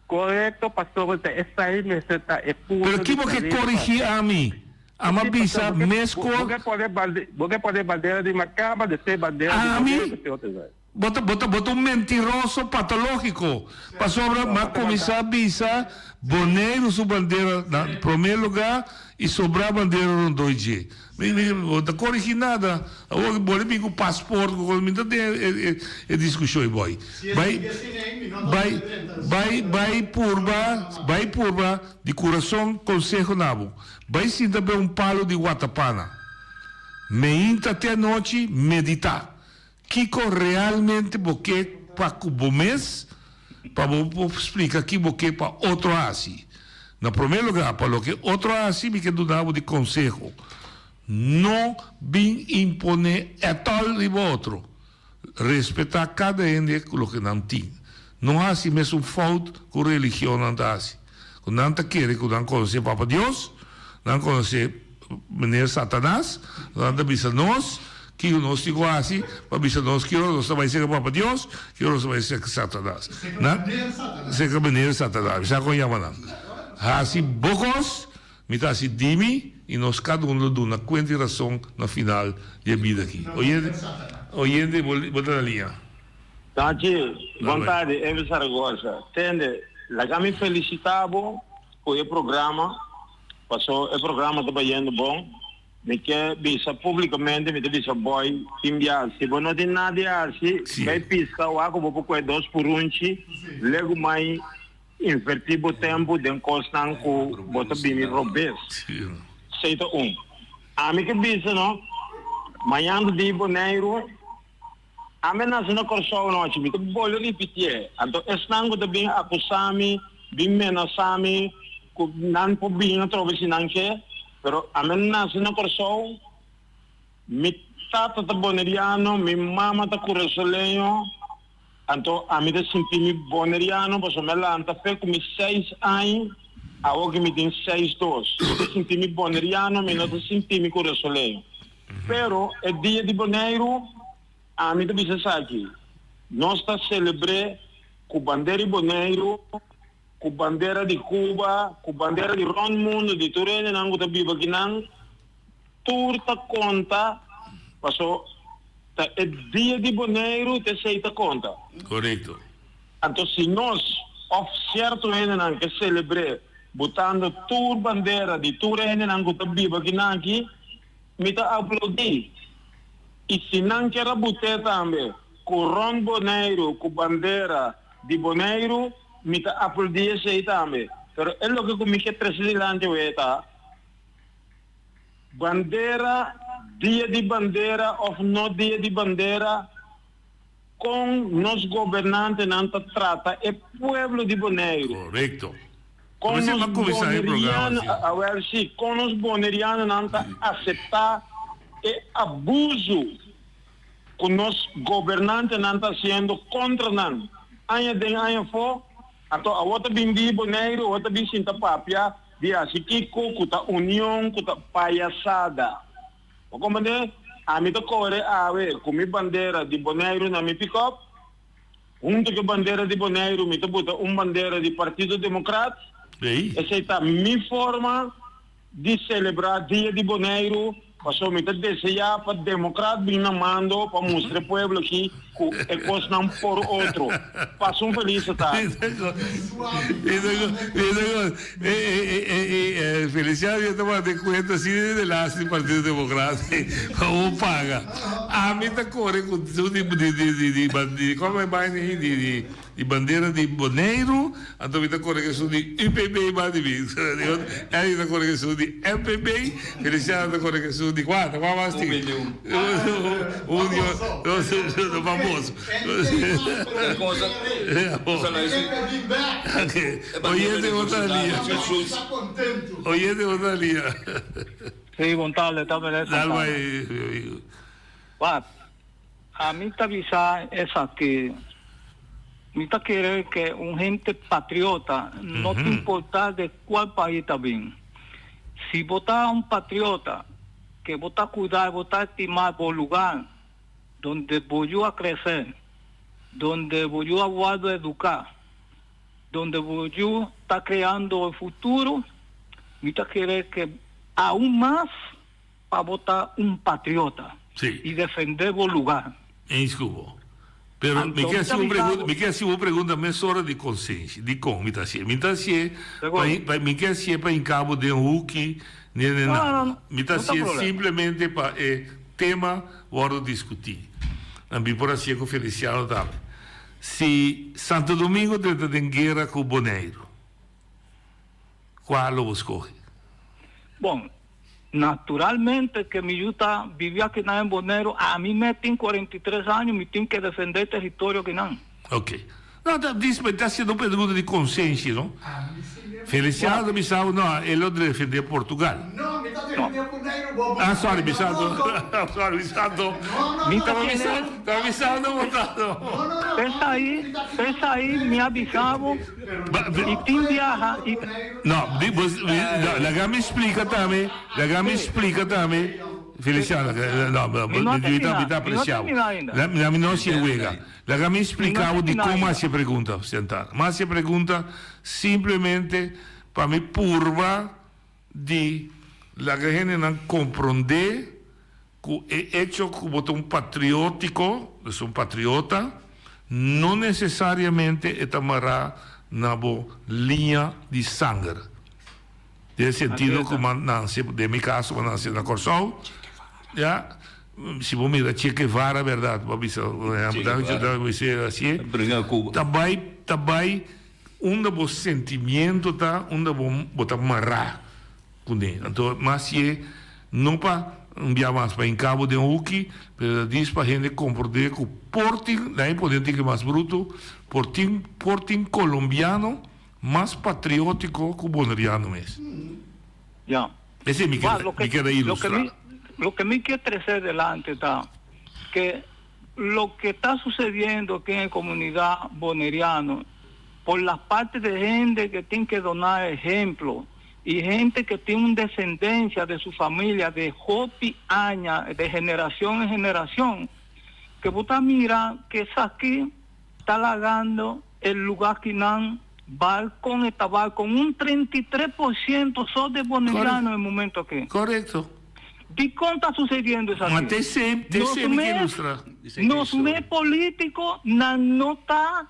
Korekto, pasobra ta esei mester ta e punto Pero di ki bo ke salida pa. korigí ami? Am'a Sí, bisa pasobra bo ke meskos. bo ke pone bande bo ke pone bandera di Makamba despues bandera di Ami? Boneiru despues otro esei. Bo ta bo ta bo ta un mentiroso patológiko. Pasobra m'a kuminsá bisa Boneiru su bandera na promé lugá i sobrá bandera rondó i dje. Mi mi bo ta korigí nada. Awor bo a bin ku pasport ku kos mi ta den e e e diskushon ei bòi. Bai bai bai bai purba bai purba di kurason konseho na bo. Bai sinta be un palu di watapana. Meinta te anochi meditá. Kiko realmente bo ke pa ku bo mes pa bo por splika ki bo ke pa otro hasi? Na promé lugá, pa loke otro hasi mi ke duna bo di konseho, No bin imponé ètòl riba otro. Respetá kada hende ku loke nan tin. No hasi mesun fout ku religionnan ta hasi, ku nan ta kere ku nan konosé Papa Dios, nan konosé Meneer Satanas, nan ta bisa nos kiko nos tin ku hasi pa bisa nos ki ora nos ta bai serka Papa Dios, ki ora nos ta bai serka Satanas. Nan, serka Meneer Satanas, mi sa kon yama nan. Hasi bo kos. Mi ta hasi di mi i nos kada un lo duna kuenta i rason na final di e bida aki. Oyente, oyente bo bo ta na liña. Tachi, bon tardi, Evi Zaragoza. Tende, laga mi felicita bo cu e programa, paso e programa ta bayendo bon. Mi ke bisa publicamente, mi ta bisa boy, tin bia, si bo no tin nada di haci, bay pisca wak cu bo por coge dos purunchi, legu mai Invertí bo tempu den kosnan ku bo ta bini robes. Esei ta un. Ami ke bisa no, mañan ta di Boneiru, ami a nase na Kòrsou nochi, mi ta bolbe ripitié. Anto esnan ku ta bin akusá mi, bin menasá mi, ku nan por bin atrobe si nan ke, pero ami a nase na Kòrsou, mi tata ta boneriano, mi mama ta kurasoleño. Anto ami ta sinti mi boneriano pasobra mi a lanta fe ku mi seis aña, awor ku mi tin seis dos. Mi ta sinti mi boneriano, mi no ta sinti mi kurasoleño. Pero e dia di Boneiru, ami ta bisa esaki, nos ta selebr'é ku bandera di Boneiru, ku bandera di Cuba, ku bandera di rònt mundu, di tur hendenan ku ta biba akinan, tur ta konta, paso ta e dia di Boneiru ta esei ta konta. Korekto. Anto si nos òf sierto hendenan ke selebr'é botando tur bandera di tur e hendenan ku ta biba akinan aki, mi ta aplaudí. I si nan kier a bot'é tambe ku rònt Boneiru ku bandera di Boneiru, Mi ta aplaudí esei tambe, pero e loke ku mi ke trese dilanti awe ta, bandera, dia di bandera òf no dia di bandera, kon nos gobernantenan ta trata e pueblo di Boneiru. Korekto. Kon nos boneriano, awèl si, kon nos bonerianonan ta aseptá e abusu ku nos gobernantenan ta hasiendo kontra nan aña den aña afó, anto awor ta bin di Boneiru, awor ta bin sinta papia di hasi kiko ku ta union, ku ta payasada. Bo komprendé? Ami ta kore awe ku mi bandera di Boneiru na mi pikòp, huntu ku e bandera di Boneiru mi ta buta un bandera di Partido Demokrat, esei ta mi forma di selebrá Dia di Boneiru, pasobra mi ta deseá pa Demokrat bin na mando pa mustra e pueblo aki ku e kosnan por otro. Pasa un felis tardi. Feliciano ya ta manda e kuenta asina di delaste di Partido Demokrat pa bo paga. Ami ta kore ku di di komo e baina ei di Di bandera di Boneiru, anto mi ta kore ku esun di UPB banda di mi. Ellie ta kore ku esun di MPB, Feliciano ta kore ku esun di kua? Ta kua mas tin? Union, famoso. Oyente otra lia. Oyente otra lia. Sí, bon tarde, ta Belén Dal Santana. bai, mi amigo. Wak, Ami ta bisa esaki, mi ta kere ke un hende patriota, no ta importa de cual pais ta bin. Si bo ta un patriota ke bo ta cuida y bo ta estima bo lugar donde bo yu a crece, donde bo yu a wordo educa, donde bo yu ta creando e futuro, mi ta kere ke aun mas Pa bo ta un patriota y defende bo lugar. Eens cu bo. Pero mi ke haci un pregunta, mi ke haci un pregunta mesora di consenshi. Dicon mi ta hacié? Mi ta hacié pa, pa, mi ke hacié pa hinca bo den huki ni den nada. Mi ta hacié simplemente pa e tema wordo discuti. Dan mi por hacié cu Feliciano tambe. Si Santo Domingo drenta den guera cu Boneiru, cua lo bo scoge? Bon, Naturalmente ke mi yu ta bibi akinan en Boneiru, ami me tin 43 año, mi tin ke defende e teritorio akinan. Ok. No, ta dis, mi ta haciendo un pregunta di consenshi, no? Feliciano ta bisa bo, no, e lo defende Portugal. No, mi ta defende Boneiru, bo Ah, sorry, bisando. Sorry, bisando. Mi ta kere. Ta bisando bo ta. P'esai, p'esai mi a bisa bo. I tin biaha i. No, di bo, no, laga mi splika tambe, laga mi splika tambe, Feliciano, no, no, Mi no a mi ta, mi ta termina, mi no a aprecia bo. termina ainda. La, la mi no haci e Mi no wega. Laga mi splika bo termina dikon mi ainda. haci e pregunta, Santana. Mi haci e pregunta simplemente pa mi purba. di laga hendenan komprondé ku e echo ku bo ta un patriótiko, dus un patriota, no nesesariamente e ta mará na bo liña di sanger. Den e sentido ku m'a nanse, den mi kaso m'a nanse na Kòrsou, ya, si bo mira Che Guevara bèrdat, bo a bisa, por ehèmpel, ta bai, ta bai unda bo sentimiento ta, unda bo bo ta mará kuné. Anto mas ye no pa un bia mas pa hinká bo den huki, pero ta dis pa hende komprondé ku por tin, nan e pone un tiki mas bruto, por tin por tin kolombiano mas patriótiko ku boneriano mes. Ya. Esei mi Wak, loke mi keda loke ilustrá. mi loke mi ke trese delante ta ke Lo que está sucediendo aquí en la comunidad boneriana, por la parte de gente que tiene que donar ejemplo y gente que tiene una descendencia de su familia de hopi aña, de generación en generación, que vos mira que es aquí está lagando el lugar que nan va con esta va con un 33% solo de boneriano en el momento aquí. Correcto. Di con ta sucediendo esaki? Ma te se, te Nos se mi ke mes, ilustra. nos mes politico nan no ta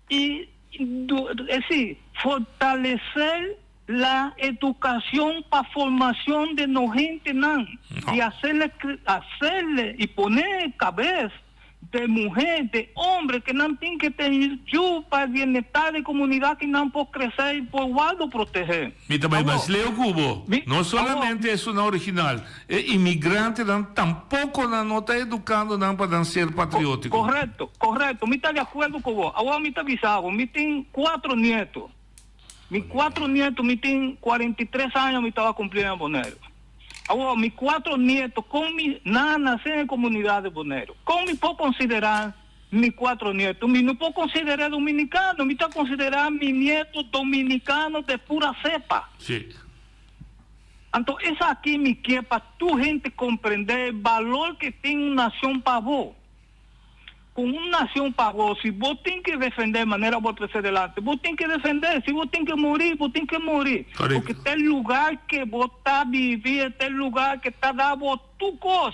y du, es decir, fortalecer la educacion pa formacion de nos gentenan y hacerle, hacerle y poner cabez de muher, de hombre que nan tin que ten yu pa e bienestar de comunidad que nan por crece y por guardo protege. Mi ta bai mas Awor, leu ku bo. mi, No awor. solamente esunnan original, e inmigrantenan tampoco nan no ta educando nan pa nan ser patriotico. Correcto, correcto. Mi ta de acuerdo cu bo. Awor mi ta bisa bo, mi tin cuatro nieto. Mi cuatro nieto, mi tin 43 aña mi taba cumpli na Boneiru. Awor, mi cuatro nieto, con mi, nan a nace den comunidad di Boneiru. Con mi por considera mi cuatro nieto? Mi no por considera dominicano, mi ta considera mi nieto dominicano de pura cepa. Sí. Anto esaki mi kier pa tur hende comprende e balor que tin un nacion pa bo. Ku un nacion pa bo, si bo tin ke defende manera bo trece delante, bo tin ke defende, si bo tin ke muri, bo tin ke muri. Porque ta e lugar ke bo ta vivi, ta e lugar ke ta da bo tur cos.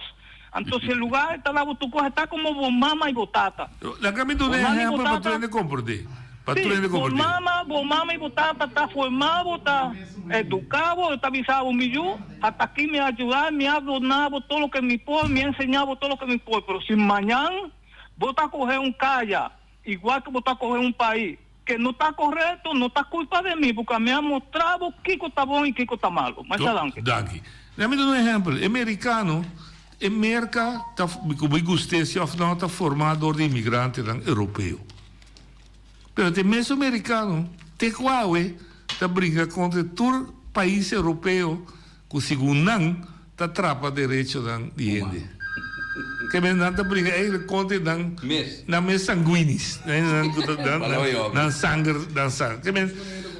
Anto si e lugar ta da bo tur cos, e ta como bo mama y bo tata. Laga mi duna Bo e mama y bo ehempel pa tata. tur hende comprende. Pa Sí, tur hende bo comprende. mama, bo mama y bo tata ta forma bo, ta educa bo, ta bisa bo, mi yu, hasta aki mi a ayuda, mi a dona bo todo loke mi por, mi a enseña bo todo loke mi por, pero si mañan bo ta coge un caya, igual que bo ta coge un pais, que no ta correcto, no ta culpa de mi, porque mi a mostra bo kico ta bon y kico ta malo. Masha danki. Danki. Laat mi duna un ehempel. E mericano, e Merca ta, cu bo gust'e si of no, ta forma door di inmigrantenan europeo. Pero te mesun mericano te cu awe ta bringa contra tur pais europeo cu segun nan ta trapa derechonan di hende. Ke men nan ta bringa eigenlijk contra nan nan mes sanguinis, nan cu ta nan sanger, nan sanger. Ke men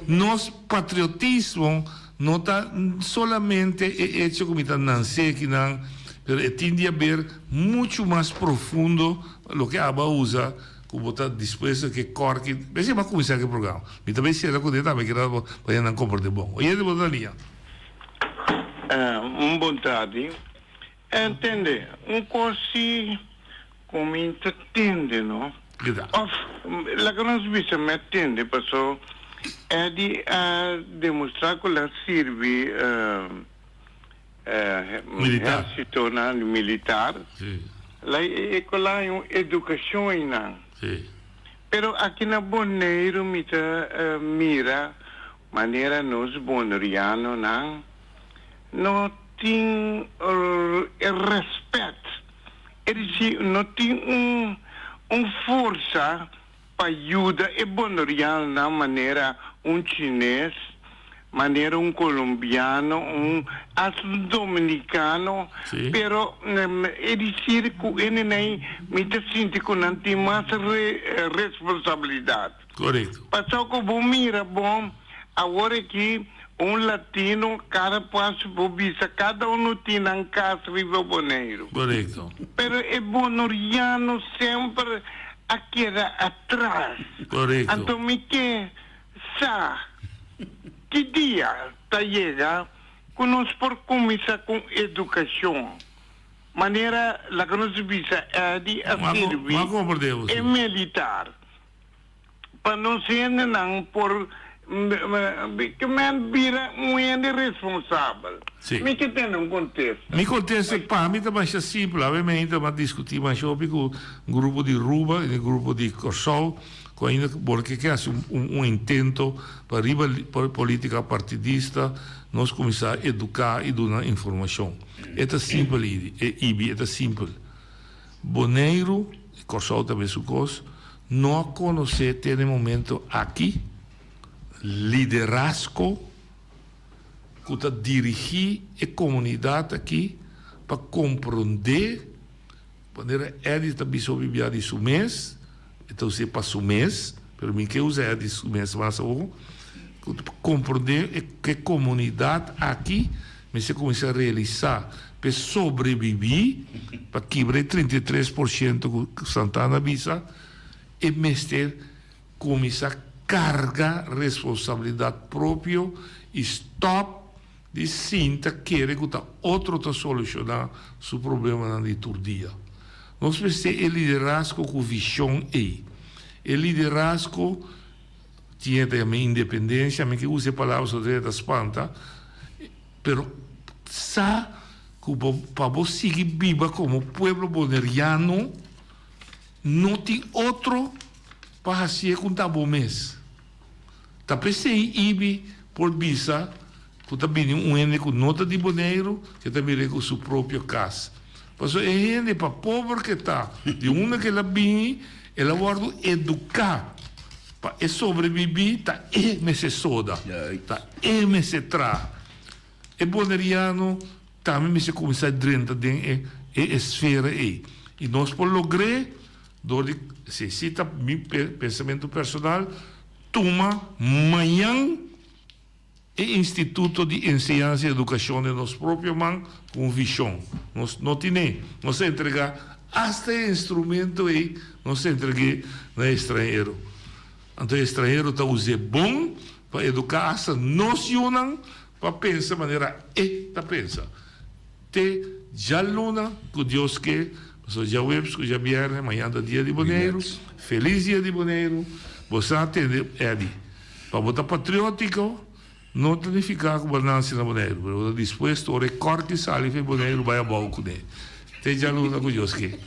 nos patriotismo no ta solamente e hecho cu mi ta nance akinan, pero e tin di haber mucho mas profundo loke abo a usa Ku bo ta dispuesto ke kòrki. Mester bo a kuminsá ku e programa. Mi ta bai sera kuné tambe keda pa hende nan komprondé bon. Oyente bo ta liña. Un bon tardi. Tende, un kos si ku mi ta tende no. Òf laga nos bisa mi a tende paso Eddy a demostrá ku el a sirbi Ehérsitonan militar lai e ku lai un edukashon einan. Pero aki na Boneiru mi ta mira manera nos bonerianonan no tin e rèspèt, es disi no tin un forsa pa yuda e bonerianonan manera un chines, manera un colombiano, un hasta un dominicano, pero e dicir cu hendenan mi ta sinti cu nan tin mas responsabilidad. Correcto. Pasobra cu bo mira bon, awor aki un latino cada pas bo bisa cada uno tin nan cas riba Boneiru. Correcto. Pero e bonoriano semper a keda atras. Correcto. Anto mi ke sa ki dia ta yega. Ku nos por kuminsá ku edukashon. Manera laga nos bisa Eddy a sirbi e militar pa nos hendenan por ke men bira un hende responsabel. Mi ke tende un kontesta. Mi kontesta pa mi ta masha simpel. Awe mi ainda a diskutí masha hopi ku un grupo di Ruba i un grupo di Kòrsou ku ainda bo ke ke hasi un intento pa riba polítika partidista nos kuminsá eduká i duna informashon. E ta simpel Idi, e Ibi, e ta simpel. Boneiru, i Kòrsou ta mesun kos, no a konosé te na e momento aki liderazgo ku ta dirigí e komunidat aki pa komprondé Manera Eddy ta bisa hopi bia di su mes, e ta us'é pa su mes, pero mi ke usa Eddy su mes mas awor, ku ta komprondé e ke komunidat aki mester kuminsá realisá p'e sobrebibí, pa kibra e 33 por siento ku Santana a bisa, e mester kuminsá karga responsabilidat propio i stòp Di sinta kere ku ta otro ta solushoná su problemanan di tur dia. Nos mester e liderazgo ku vishon ei. E liderazgo tin e ta yama independensia, mi ke usa e palabra sotrei e ta spanta, pero sa ku bo pa bo sigui biba komo pueblo boneriano no tin otro pa hasié ku ta bo mes. Ta p'esei Ibi por bisa ku ta bini un hende ku no ta di Boneiru ke ta mir'é ku su propio kas. Pasobra e hende pa pober ke ta, di unda ke el a bini, el a wòrdu eduká pa e sobrebibí, ta e mester soda, ta e mester traha. E boneriano tambe mester kuminsá drenta den e e esfera ei. I nos por logr'é dor di, si si ta mi pensamentu personal, tuma mañan e instituto di enseñansa i edukashon den nos propio man ku un vishon. Nos no tin'é. Nos a entregá asta e instrumento ei, nos a entreg'é na e estranhero. Anto e estranhero ta us'é bon pa eduká asta nos yunan pa pensa manera e ta pensa. Te djaluna ku Dios ke, pasobra djaweps ku djabièrnè, mañan ta dia di Boneiru. Felis dia di Boneiru. Bo sa tende Eddy, pa bo ta patriótiko no ta nifiká ku bo a nase na Boneiru, pero bo ta dispuesto ora e kòrki sali for Boneiru bai abou kuné. Te djaluna ku Dios ke.